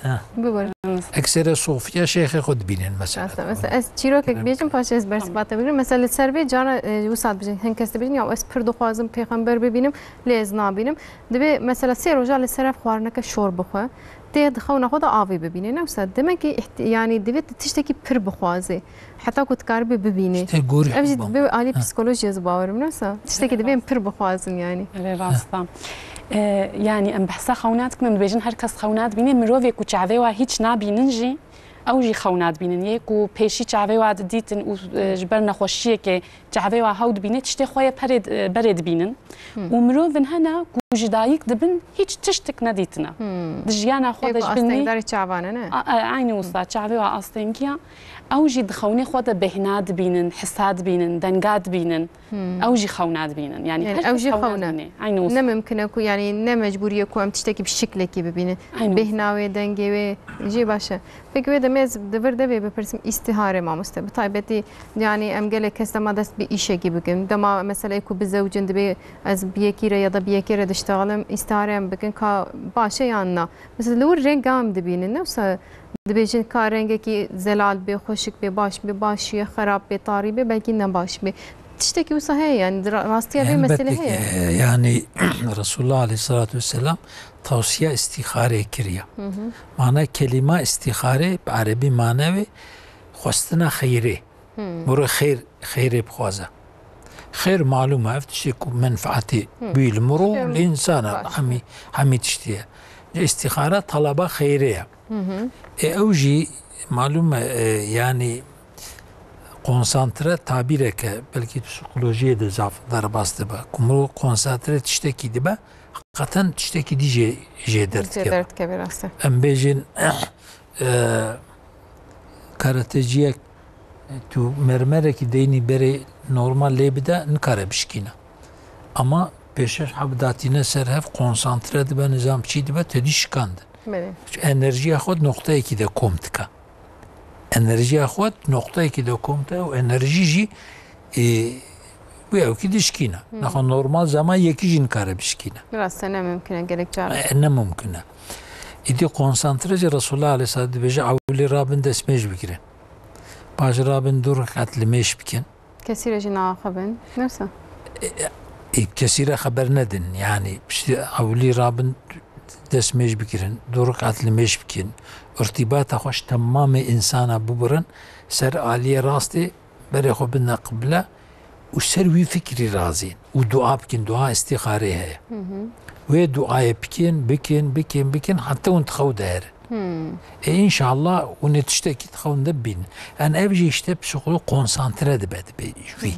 Eh, Bibir. Eksere sofiya şêxê xwe dibînin mesela. Aslında, mesela ez çîrokek Kerem. bêjim, paşê ez bersiva te bigirim. Mesela li ser vê cara, e, wisa dibêjin, hin kes dibêjin, ya ez pir dixwazim pêxember bibînim, lê ez nabînim. Divê mesela sê roja li ser ev xwarineke şor bixwe. Tê di xewna xwe de avê bibîne. Ne wisa, demek ki ihti-, yani divê tu tiştekî pir bixwazê. Heta ku dikaribe bibîne. Ev jî dibe alî psîkolojiyê ez bawerim, ne wisa? Tiştekî divê em pir bixwazin yani. Erê, rast e. E, yani em behsa xewna dikin, em dibêjin her kes xewna dibîne. Mirovê ku çavê wa hiç nabînin jî, ew jî xewna dibînin. Yê ku pêşî çavê wa didîtin û, e, ji ber nexweşiyekê çavê wa hew dibîne, tiştê xwe yê perê, e, berê dibînin. Hmm. Û mirovin hene ku ji dayik dibin hiç tiştik nedîtine. Hmm. Di jiyana xwe Yê de ku ji bin nî- astengdarê çavan e, ne? A, a, aynî wisa, çavê wa astengiya. Ew jî di xewnê xwe de bêhna dibînin, hisa dibînin, denga dibînin. Hmm. Ew jî xewna dibînin. Yani Yani her ew kes jî xewna xewna. dibîne. Aynî wisa. Ne mimkun e ku, yani ne mecbûrî ye ku em tiştekî bi şiklekî bibînin. Aynî wisa. Bêhna wê, dengê wê jî baş e. Peki wê demê ez di vir de vê bipirsim, îstihare mamoste. Bi taybetî, yani em gelek kes dema dest bi îşekî bikin. Dema meseleyê ku bizewicin dibê ez bi yekî re ya da bi yekê re diştexelim, îstihare em bikin ka baş e yan na. Mesela li wir renga em dibînin. Ne wisa dibêjin ka rengekî zelal bê, xweşik bê, baş bê, başî ye, xerab bê, tarî bê, belkî ne baş bê. Tiştekî wisa heye yani, di ra-, rastiya vê Elbette meselê ki, heye. e, yani Resulullah aleyhissalatu vesselam tavsiye îstixarê kiriye. Hı hı. Mana kelîma îstixarê bi erebî mane wê xwestina xeyrê. Hmm. Mirov xeyr, xeyrê bixwaze. Xêr malûm e, ev tiştê ku menfaetê bûyî li mirov, li însan e, hemî, hemî tiştî ye. Îstixare talaba xêrê ye. Ê ew jî malûm e, e, yanî konsantre tabîreke belkî psikolojiyê de zaf derbas dibe. Ku mirov konsantre tiştekî dibe, heqîqeten tiştekî dî jê, jê derdikeve. Jê derdikeve, rast e. Em bêjin, e, karateciyek tu mermerekî deynî berê normal lê bide, nikare bişkîne. Ama pêşeş heb datîne ser hev, konsantre dibe, nizam çî dibe, te dî şikand. Belê. Enerjiya xwe di noqteyekî de kom dike. Enerjiya xwe di noqteyekî de kom dike û enerjî jî, e, wê ewkî dişkîne. Nexwe normal zeman yekî jî nikare bişkîne. Rast e, ne mimkun e gelek caran. E, ne mimkun e. Îdî konsantre jî Resulullah aleyhisselam dibêje, ewilî rabin destmêj bigirin. Paş rabin du rekat limêj bikin. Kesî re jî naxebin. Nirse. E, e, kesî re xeber nedin. Yanî piştî ewilî rabin destmêj bigirin, du rekat limêj bikin. Irtîbata xwe ji temamê însana bibirin, ser aliyê rastê berê xwe bidine qible û ser wî fikrî razîn û dua bikin, dua îstîxarê heye. Wê duayê bikin, bikin, bikin, bikin, heta hûn di xew de herin. E, înşallah hûn ê tiştekî di xew de bibînin. Yanî ev jî işte psîkolog konsantre dibe, dibe wî.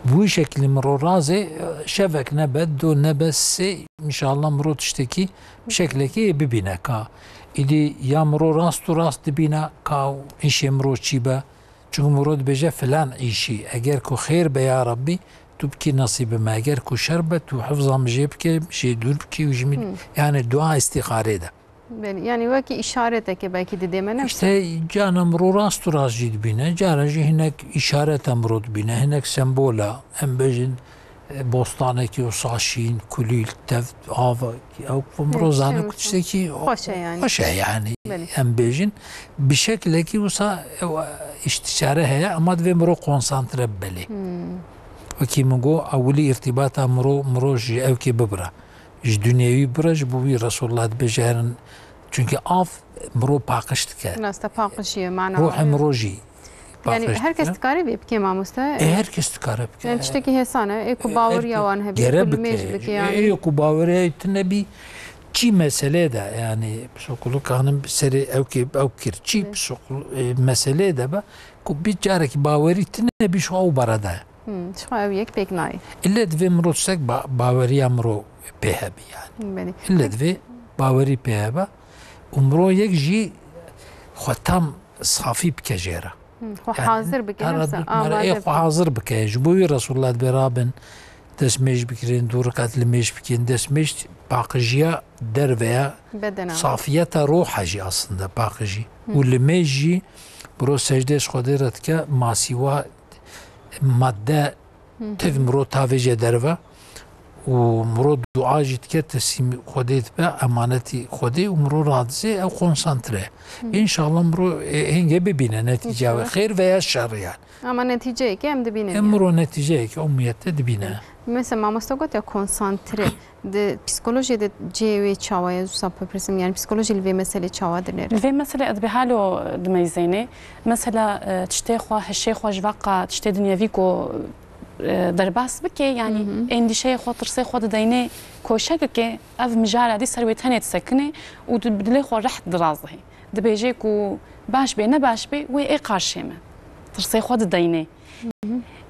Bi wî şekilî mirov razê, e, şevek nebe, du nebe, sê, înşallah mirov tiştekî bi şeklekî bibîne ka. Îdî ya mirov rast û rast dibîne ka îşê mirov çî be. Çunku mirov dibêje filan îşî, eger ku xêr be ya Rabbî, tu bikî nesîbê me, eger ku şer be, tu hifza min jê bike, min jê dûr bikî û ji min, yanî dua îstîxarê de. Belê, yanî wekî îşareteke belkî didê me, ne? Îşte cara mirov rast û rast jî dibîne, cara jî hinek îşareta mirov dibîne, hinek sembola, em bêjin, e, bostanekî wisa şîn, kulîl, tev, av, ew ku mirov zane ku tiştekî xweş e yanî. Xweş e yanî, em bêjin. Bi şeklekî wisa ew îstîşare heye, ama divê mirov konsantre bibe lê. Wekî min got, ewilî îrtîbata mirov, mirov ji ewkê bibire. Ji dinyewî bire, ji bo wî Resulullah dibêje herin. Çunke av mirov paqij dike. Rast e, paqijî ye, mana. Ruhê mirov jî paqij dike. Yanî her kes dikare vê bike, mamoste? E, her kes dikare bike. Yanî tiştekî hêsan e, ê ku baweriya wan hebî, ê ku limêj bike yanî. Ê ku baweriya tune bî, çi mesele de, yanî psîkolog xanim serê ewkê ew kir. Çi psîkolog, e, mesele de be, ku bir carekî bawerî tune bî, ji xwe ew berede. Hmm, ji xwe ew yek pêk nayê. Îlle divê mirov tiştek ba-, baweriya mirov pê hebî yanî. Belê. Îlle divê bawerî pê hebe û mirov yek jî xwe tam safî bike jê re. Hmm, xwe hazir bike, nefse amade bike. Xwe hazir bike. Ji bo wî Resulullah dibê rabin, destmêj bikirin, du rekat limêj bikin. Destmêj paqijiya derve ya, bedena. Safiyeta ruha jî aslında paqijî. Û limêj jî mirov secdê ji Xwedê re dike, masîwa madde tev mirov tavêje derve û mirov dua jî dike, teslîm Xwedê dibe, emanetî Xwedê û mirov radizê, ew konsantre. Înşallah mirov, e, hingê bibîne netîceya wê, xêr veya şer yanî. Ama netîceyekê em dibînin. Em mirov netîceyekê, umiyete dibîne. Mesela mamoste got ya konsantre. Di psîkolojiyê de cihê wê çawa ye? Wisa bipirsim, yanî psîkolojî li vê meselê çawa dinêre? Li vê meselê ez bi halo dimeyzênê. Mesela, e, tiştê xwe, hişê xwe ji veqa tiştê dinyevî ku, e, derbas bike, yanî endîşeyê xwe, tirsê xwe dideynê koşekekê, ev mijara dî ser wê tenê disekine û di, bi dilê xwe reht dirazihê. Dibêje ku baş bê, ne baş bê, wê ê qarşê me. Tirsê xwe dideynê.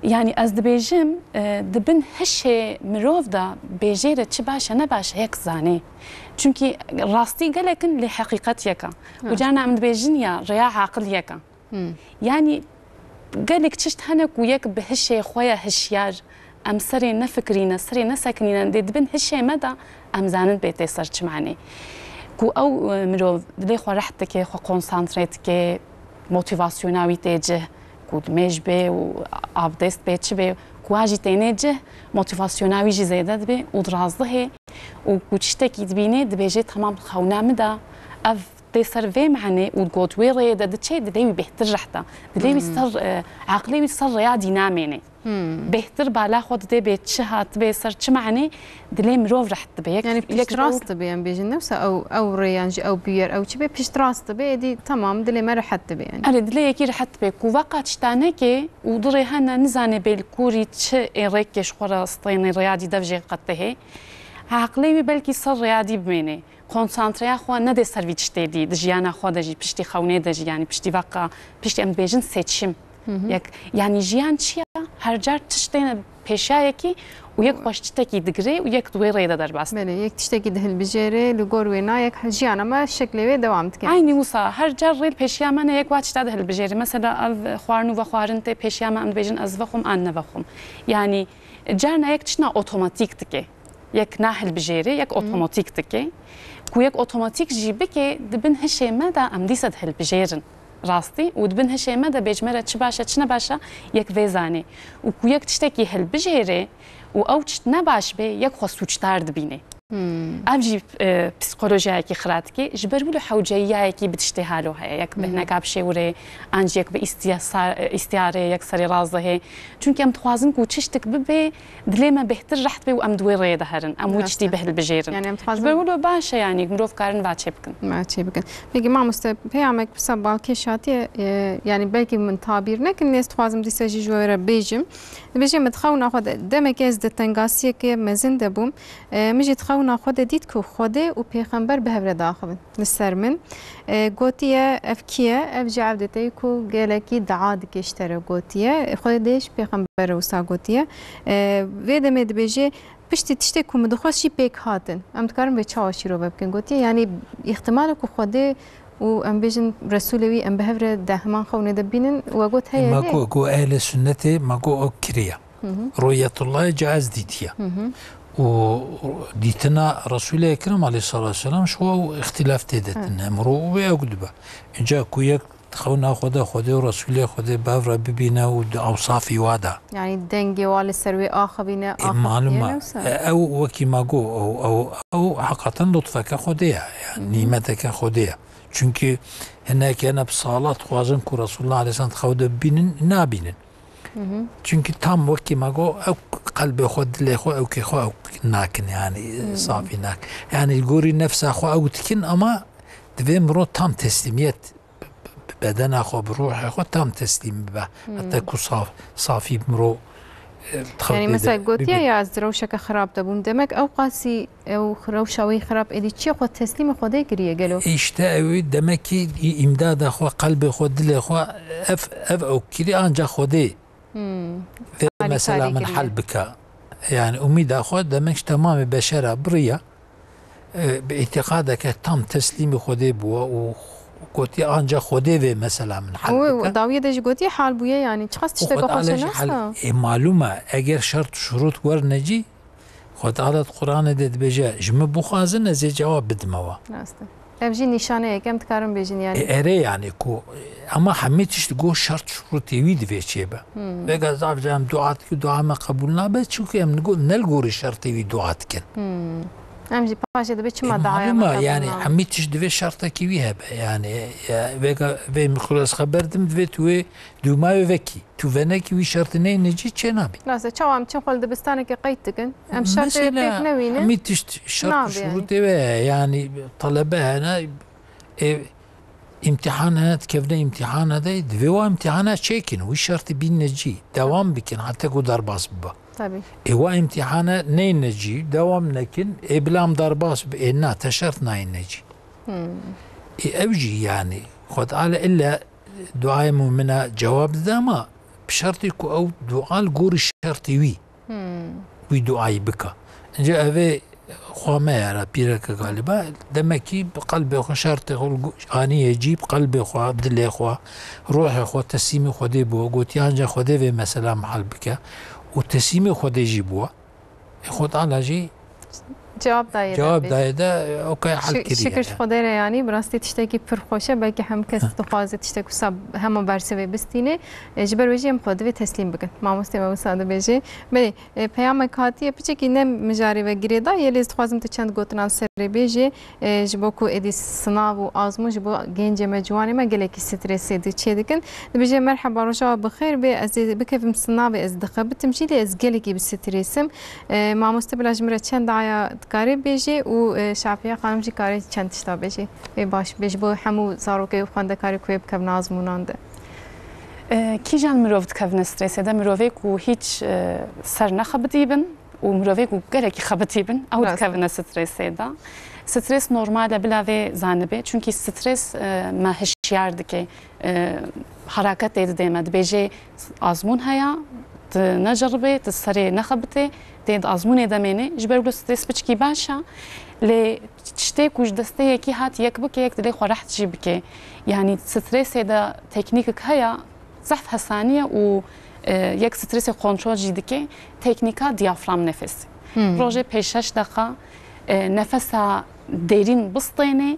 Yanî ez dibêjim, e, di bin hişê mirov de bêjê re çi baş e, ne baş e, yek zanê. Çunkî rastî gelek in, lê heqîqet yek e. Û carna em dibêjin ya rêya aqil yek e. Yanî gelek çişt hene ku yek bi hişê xwe ye hişyar, em serê nefikirîne, serê nesekinîne, dê di bin hişê me de em zanin bê tê ser çi manê. Ku ew, e, mirov dilê xwe reht dike, xwe konsantre dike, motivasyona wî tê cih, ku dimêj bê û avdest bê, çi bê, ku a jî tênê cih, motivasyona wî jî zêde dibe û dirazihê û ku tiştekî dibînê, dibêje, temam, xewna min de ev tê ser vê manê û got wê rêyê de diçe, dilê wî bêhtir rehta. Dilê wî ser, e, aqilê wî ser rêya dî namêne. Bêhtir bala xwe didê bê çi hatibê ser çi manê dilê mirov rehet dibe. Yek, Yani yek piştrast dibe, em bêjin, ne wisa ew, ew rê yan jî ew bûyer, ew çi bê piştrast dibe, êdî temam dilê me rehet dibe yani. Erê, dilê yekî rehet dibe. Ku veqa tiştanekê û dirê hene nizane bê li kurî çi ê rêkê ji xwe re stênê rêya dî dev jê qetihê. Heqlê wî belkî ser rêya dî bimêne. Konsantreya xwe nede ser vî tiştê dî, di jiyana xwe de jî, piştî xewnê de jî, yanî piştî veqa, piştî em dibêjin seçim. Yek, yanî jiyan çi ya? Her car tişt têne pêşiyayekî û yek xweş tiştekî digire û yek di wê rê de derbas dibe. Belê, yek tiştekî dihilbijêre, li gor wê na yek jiyana me şeklê wê dewam dike. Eynî wisa, her car rê li pêşiya me ne yek wa tişta dihilbijêre. Mesela ev xwarin û vexwarin tê pêşiya me, em dibêjin ez vexwim an nevexwim. Yanî carna yek tiştna otomatîk dike. Yek nahilbijêrê, yek otomatîk dike. Ku yek otomatîk jî bike, di bin hişê me de em dîsa dihilbijêrin. Rastî. Û di bin hişê me de bêjmere çi baş e, çi ne baş e, yek vê zanê. Û ku yek tiştekî hilbijêrê û ew tişt ne baş bê, yek xwe sûcdar dibîne. Ev jî e, psîkolojiyayekî xira dike. Ji ber wilo hewceyiyayekî bi tiştê halo heye. Yek bi hineka bi şêwirê, an jî yek bi îstiya-, sa-, e, îstiyarê, yek serê rast dihê. Çunke em dixwazin ku çi tiştik bibe, dilê me bêhtir reht bê û em di wê rêyê de herin. Em wî Rast tiştî e. bihilbijêrin. Yani em Ji dixwazin ber wilo baş e, yanî mirov karin va çê bikin. Ma çê bikin. Peki mamoste, peyamek wisa balkêş hatiye, e, yani belkî min tabîr nekin, lê ez dixwazim dîsa jî ji we re bêjim. Dibêje, min di xewna xwe de, demekê ez di tengasiyeke mezin de bûm. E, min jî di xewna xwe de dît ku Xwedê û Pêxember bi hev re diaxivin. Li ser min, e, gotiye, ev kî ye? Ev jî evdeteyî ku gelekî dua dike ji te re gotiye. Xwedê ji pêxember re wisa gotiye. E, vê demê dibêje, piştî tiştê ku min dixwest jî pêk hatin. Em dikarin vê çawa şîrove bikin? Gotiye, yanî îhtimal e ku Xwedê û em bêjin Resûlê wî em bi hev re di heman xewnê de bînin. We got heye Ê, ma lê. ku, ku ehlê sunnetê, ma ku ew kiriye. Ru'yetullahê ca ez dîtiye. Û dîtina Resûlê Ekrem aleyhissalatu vesselam ji xwe ew îxtîlaf tê de tine. Mirov wê ew dibe. Înca ku yek di xewna xwe de Xwedê û Resûlê Xwedê bi hev re bibîne û di ewsafî wa de. Yanî dengê wa li ser wê axivîne, E, axiftiye malum e. newsa. E, ew wekî me got, ew, ew, ew heqeten lutfeke Xwedê ye. Yani nîmeteke Xwedê ye. Çunkî hinek hene bi sala dixwazin ku Resulullah aleyhisselam di xew de bibînin, nabînin. Çunkî tam wekî me got, ew qelbê xwe, dilê xwe, ewkê xwe ew nakin, yani safî nakin. Yani li gorî nefsa xwe ew dikin, ama divê mirov tam teslîmiyet, bi bedena xwe, bi ruhê xwe tam teslîm bibe. Heta ku saf, safî mirov, e, di xew Yani tê de mesela gotiye bibîne. ya ez di rewşeke xirab de bûm. Demek ew qasî ew rewşa wê xirab êdî çi xwe teslîmê Xwedê kiriye gelo? Îşte ew demekî î-, îmdada xwe, qelbê xwe, dilê xwe ev, ev ew kirî anca Xwedê vê Alîkarî mesela min kiriye. hel bike. Yani umîda xwe demek ji temamê beşera biriya, e, bi îtîqadeke tam teslîmî Xwedê bûye û gotiye anca Xwedê vê mesela min hel Û bike. dawiyê de jî gotiye hal bûye, yani çiqas Û tişteke Xwedê xweş e Teala jî hel, nasa. ê, malûm e, eger şert û şurût werne cî, Xwedê Teala di Quranê de dibêje, ji min bixwazin ez ê cewab bidime we. Rast e. Ev jî nîşaneyek em dikarin bêjin yani. E, erê yani ku, ama hemî tişt go şert şurûtê wî divê çêbe. Hmm. Vêga zaf ca em dua dikin, dua me qebûl nabe, çunku em nigo-, ne li gorî şertê wî dua dikin. Hmm. Em jî paşê dibê çima E, dua malûm e, me qebûl yani nabe? hemî tişt divê şertekî wî hebe. Yani, e, vêga vê mixûr ez xeber dim, divê tu wê dûmayê vekî. Tu venekî wî şertê neyne cî çê nabî. Rast e, çawa em çin xwe li dibistanekê qeyd dikin? Em şertê Mesela, pêk newînin. hemî tişt şert û Nabe yani. şurûtê ve ye. Yani talebe hene, e, îmtîhan hene, dikevine îmtîhana de, divê wa îmtîhana çêkin, wî şertê bînine cî. Dewam bikin, heta ku derbas bibe. Tabii. Ê wa îmtîhana neyne cî, dewam nekin, ê bila em derbas bi, ê na, te şert nayne cî. Ê ew jî yani, Xwedê Teala illa duayê mumina cewab dide, ama bi şertê ku ew dua li gorî şertê wî, wî duayî bika. Inca evê xwe me ya re pîreke galiba, demekî bi qelbê xwe şertê xwe li go-, aniye cî, bi qelbê xwe, dilê xwe, ruhê xwe teslîmî Xwedê bû, gotiye anca Xwedê vê mesela min hel bike û teslîmê Xwedê jî bû. Ê Xwedê Teala jî Cewab dayê de. Cewab bêjî. dayê de, okay, hal Şi- kiriye. Şikir ji Xwedê re, yanî bi rastî tiştekî pir xweş e. Belkî hem kes dixwaze tiştek wisa hema bersivê bistîne. E, ji ber wê jî em xwe divê teslîm bikin. Mamostê me wisa dibêje. Belê, e, peyamek hatiye, piçekî ne mijarê ve girêdayî ye, lê ez dixwazim tu çend gotinan serê bêjê. E, ji bo ku êdî sinav û azmûn ji bo gencê me, ciwanê me gelekî stresê di çê dikin. Dibêje, merheba, roja we bi xêr be, ez ê bikevim sinavê, ez dixebitim jî, lê ez gelekî bi strêsim. E, mamoste, bila ji min re çend daya dikarê bêjê û, e, Şafiye xanim jî karê çend tişta bêjê. Ê baş bê ji bo hemû zarokê û xwendekarê ku yê bikevne azmûnan de. E, kîjan mirov dikevine stresê de? Mirovê ku hîç, e, ser nexebitî bin û mirovê ku gelekî xebitî bin, ew Rast. dikevine stresê de. Stres normal e bila vê zanibe. Çunkî stres, e, me hişyar dike. E, haraket tê didê me. Dibêje azmûn heya, tu neceribê, tu serê nexebitê, tê di azmûnê de mênê. Ji ber wilo stres piçkî baş e. Lê tiştê ku ji destê yekî hat yek bike, yek dilê xwe reht jî bike. Yanî stresê de teknîkek heye, zehf hesanî ye û, e, yek stresê kontrol jî dike. Teknîka diyafram nefesê. Rojê pêş şeş deqa, e, nefesa derîn bistênê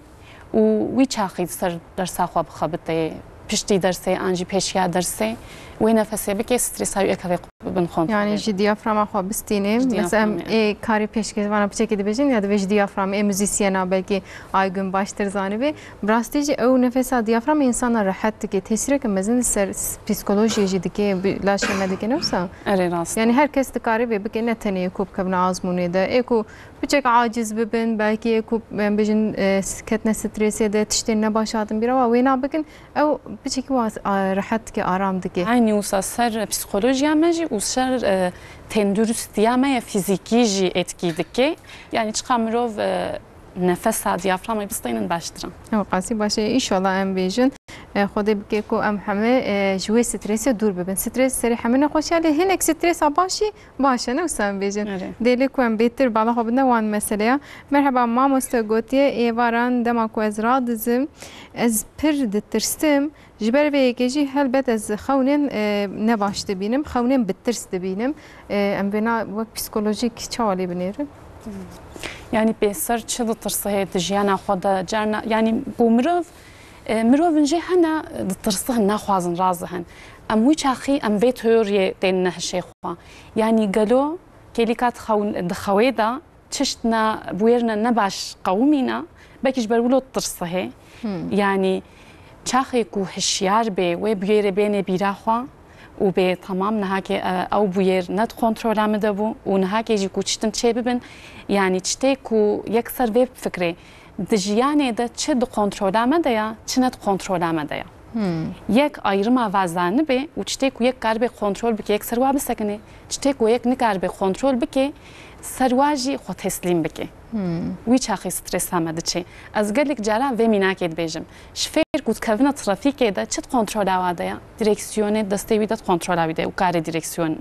û wî çaxî ser dersa xwe bixebitê, piştî dersê an jî pêşiya dersê, wê nefesê bike, stresa wî ekeve bin kontrolê. Yanî ji diyaframa xwe bistînê. Ji Mesela em diyaframê. ê karê pêşkêş vana piçekê dibêjin ya divê ji diyaframê, ê muzîsyena belkî Aygün baştir zanibê. Bi rastî jî ew nefesa diyaframê însana rehet dike. Tesîreke mezin li ser psîkolojiyê jî dike, bi laşê me dike, ne wisa? Erê rast. Yanî her kes dikare vê bike, ne tenê ê ku bikevne azmûnê de. Ê ku piçek aciz bibin, belkî ê ku em bêjin, e, ketine stresê de, tiştên nebaş hatin bîra wan, wêna bikin. Ew piçekî wan, a, rehet dike, aram dike. Eynî wisa ser psîkolojiya me jî û ser, e, tenduristiya me ya fîzîkî jî etkî dike. Yanî çiqa mirov, e, nefesa diyaframê bistênin baştir e. Ew qasî baş e. Înşallah em bêjin, e, Xwedê bike ku em heme, e, ji wê stresê dûr bibin. Stres serê heme nexweşiya, lê hinek stresa baş jî baş e, ne wisa em bêjin. Erê. Dê lê ku em bêtir bala xwe bidine wan meseleya. Merheba, mamoste gotiye, êvaran dema ku ez radizim, ez pir ditirsim. Ji ber vê yekê jî helbet ez xewnên, e, ne baş dibînim, xewnên bi tirs dibînim. E, em vêna wek psîkolojîk çawa lê binêrin? Yanî pêser çi ditirse heye di jiyana xwe de, carna, yanî ku mirov, e, mirovin jê hene ditirsih naxwazin razihin. Em wî çaxî em vê teoriyê tên nehişê xwe. Yanî gelo kêlîka dixew-, dixewê de çişt ne bûyerine ne baş qewimîne, belkî ji ber wilo ditirsihê. Yanî çaxê ku hişyar bê, wê bûyerê bênê bîra xwe û bê temam, nihakê, e, ew bûyer ne di kontrola min de bû û nihakê jî ku tiştin çê bibin, yanî tiştê ku yek ser vê bifikirê, di jiyanê de çi di kontrola me de ya, çi ne di kontrola me de ya. Yek ayrima va zanibê û tiştê ku yek karibe kontrol bike, yek ser wa bisekinê. Tiştê ku yek nikaribe kontrol bike, ser wa jî xwe teslîm bike. Wî çaxî stresa me diçe. Ez gelek cara vê mînakê dibêjim. Ji fêr ku dikevine trafîkê de çi di kontrola wa de ya? Direksiyonê destê wî de di kontrola wî de ye û karê direksiyon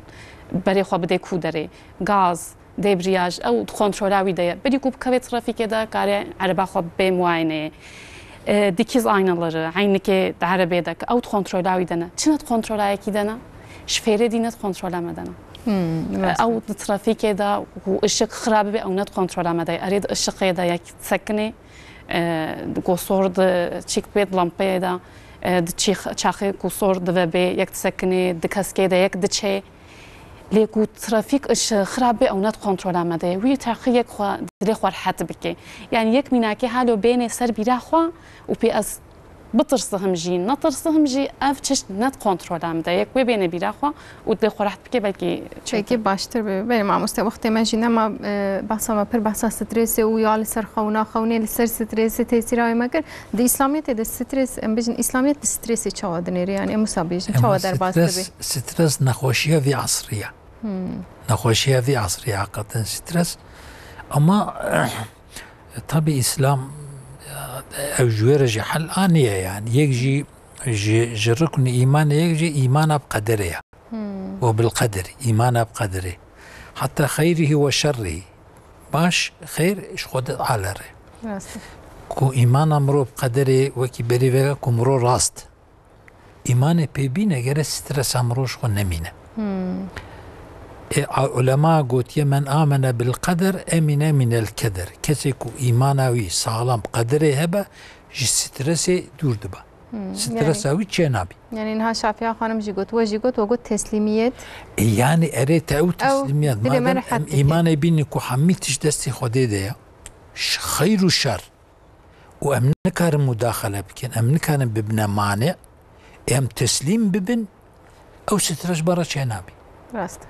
berê xwe bidê ku derê. Gaz, debriyaj, ew di kontrola wî de ye. Berî ku bikeve trafîkê de kare ereba xwe bê muayeneyê. E, dikiz aynaları, eynikê di erebê de, ew di kontrola wî de ne. Çi ne di kontrola yekî de ne? Ji fêrê dî ne di kontrola me de ne. E, ew di trafîkê de ku ışık xirab be, ew ne di kontrola me de ye. Erê di ışıkê de yek sekinê, e, ku sor di çîk bê di lampeyê de, e, di çîx-, çaxê ku sor dive bê, yek disekinê, di keskê de yek diçê. Lê ku trafîk iş xirab be, ew ne di kontrola me de ye. Wî teqî yek xwe dilê xwe rehet bike. Yanî yek mînakê halo bênê ser bîra xwe û pê ez bitirsihim jî, netirsihim jî, ev çişt ne di kontrola me de ye. Yek wê bênê bîra xwe û dilê xwe rehet bike, belkî çêtir. Belkî baştir be. Belê mamoste, wextê me jî nema, e, behsa me pir behsa stresê û ya li ser xewna, xewnê li ser stresê tesîra wê me kir. Di Îslamiyetê de stres, em bêjin, Îslamiyet di stresê çawa dinêre? Yanî em wisa bêjin, çawa derbas dibe? Stres nexweşiya vî asrî ye. Nexweşiya vî asrî ye heqeten stres. Ama, e, tabî Îslam, e, ew ji wê re jî hel aniye yani. Yek jî ji, ji ruknê îmanê yek jî îmana bi qederê ye. Ve bil qeder, îmana bi qederê. Heta xeyrihî ve şerrihî. Baş, xeyr, ji Xwedê Teala re. Rast e. Ku îmana mirov bi qederê wekî berî veke ku mirov rast. Îmanê pê bîne gere stresa mirov ji xwe nemîne. Ê, a-, ulema gotiye, "Men amene bil qeder, emine minel keder." Kesê ku îmana wî saxlam qederê hebe, ji stresê dûr dibe. Hmm, Stresa yanî, wî çênabî. Yanî niha Şafiya xanim jî got, we jî got, we got teslîmiyet. E, yanî erê te ew Ew teslîmiyet. dilê me Madem rehet em dike. Îmanê bînî ku hemî tişt destê Xwedê de ye, ş-, xeyr û şer, û em nikarin mudaxele bikin, em nikarin bibine mane, em teslîm bibin, ew stres bara çênabî. Rast.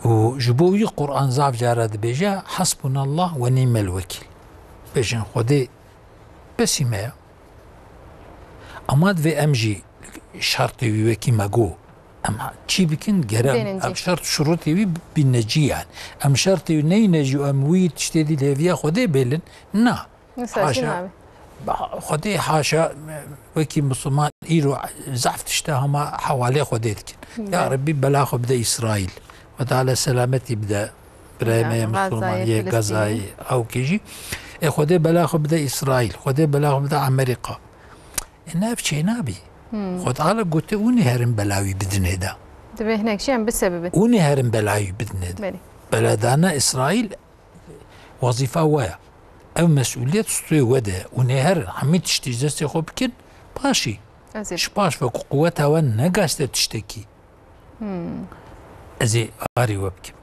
Û ji bo wî Quran zaf cara dibêje, "Hasbunallah ve ni'mel wekîl." Bêjin, "Xwedê besî me ya." Ama divê em jî şertê wî wekî me got. Em çî bikin, gere em, Bênin cî. em şert şurutê wî bîne cî yani. Em şertê wî neyne jî û em wî tiştê dî li hêviya Xwedê bêlin. Na. Misal Haşa. Çi nabê? Ba-, Xwedê haşa, wekî Misliman îro zaf tişta hema hewalê Xwedê dikin. Ya Belê. Rebbî bela xwe bide Îsraîl. Xwe Teala selametî bide birayê me yê Gazayê, Misliman yê Filistînî. Gazayê, ew kê jî. Ê Xwedê bela xwe bide Îsraîl. Xwedê bela xwe bide Amerîka. Ê ne ev çênabî. Hmm. Xwe Teala gote û nê herin bela wî bidinê de. Divê hinek jî em bisebibin. Û nê herin bela wî bidinê de. Belê. Beladana Îsraîl wezîfa we ye. Ev mesûliyet stûyê we de ye. Û nê herin hemî tiştî ji destê xwe bikin, paşî. Ez ê Ji paş ve ku quweta we negaşte tiştekî. Hmm. Ez ê arî we bikim.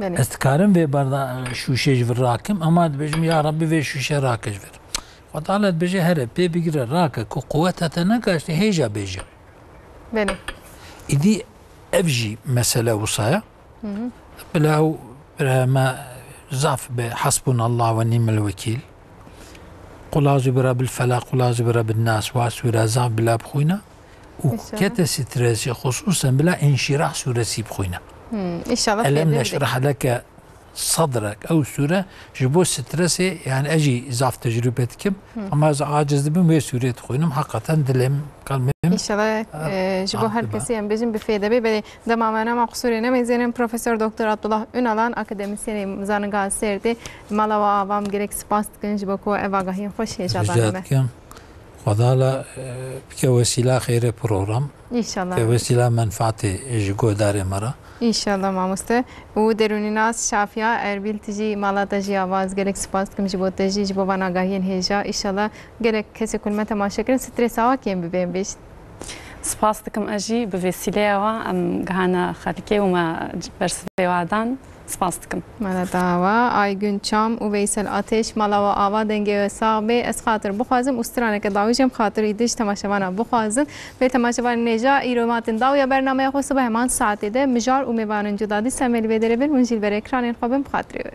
Belê. Ez dikarim vê berda-, şûşê ji vir rakim, ama dibêjim, "Ya Rebbi, vê şûşe rake ji vir." Xwe Teala dibêje, "Here, pê bigire, rake, ku quweta te negaşte, hêja bêje." Belê. Îdî ev jî mesele wisa ye. Hı hı. Bila ew, bila me zaf bi hasbunallah ve nimel wekîl. Qul azu bi Rabbil Felaq, Qul azu bi Rabbin Nas, wa sûre zaf bila bixwîne. Û İnşallah. Kete stresî, xusûsen bila Înşîrah sûresî bixwîne. Hmm, inşallah Elem fêdê bide. Neşrah leke sadrek, ew sûre ji bo stresê, yani ez jî zaf tecrube dikim. Hı. Ama ez aciz dibim, wê sûrê dixwînim, heqeten dilê min, qelbê min, İnşallah, e, e, ji bo rahat her dibe. Kesî em bêjin bi fêde be. Belê, dema me nema qusûrê nemeyzênin, Profesor Doktor Abdullah Ünalan, akademîsyenê Zanîngeha Sêrtê, mala we ava, em gelek spas dikin ji bo ku ev agahiyên xweş hêja danî me. Rica dikim. Xwedala, e, bike wesîla xêrê program. Înşallah. Bike wesîla menfaatê ji guhdarê me re. Înşallah mamoste. Û derûnînas Şafiya Erbîl, tu jî mala te jî ava, ez gelek spas dikim ji bo te jî, ji bo van agahiyên hêja. Înşallah gelek kesê ku li me temaşe kirin, stresa wa kêm bibe, em bêjin. Spas dikim ez jî, bi vêsîleya wa em gihane xelkê û me bersivê wa dan. Spas dikim. Mala te ava, Aygün Çam û Veysel Ateş, mala we ava, dengê we sax bê. Ez xatir bixwazim û straneke dawî jî em xatirî din ji temaşevana bixwazin. Bê temaşevanên hêja, îro matin dawiya bernameya xwe, sibe heman saetê de mijar û mêvanên cuda dîsa me li vê derê bin, hûn jî li ber ekranên xwe bin, bi xatirê we.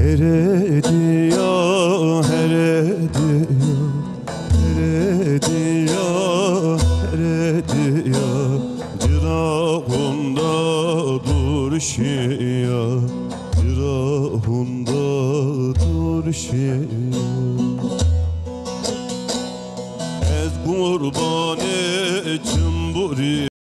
Here diya, here diya, here diya, here diya. Cira hunda durşiya, cira hunda durşiya. Ez qurbanê çimburî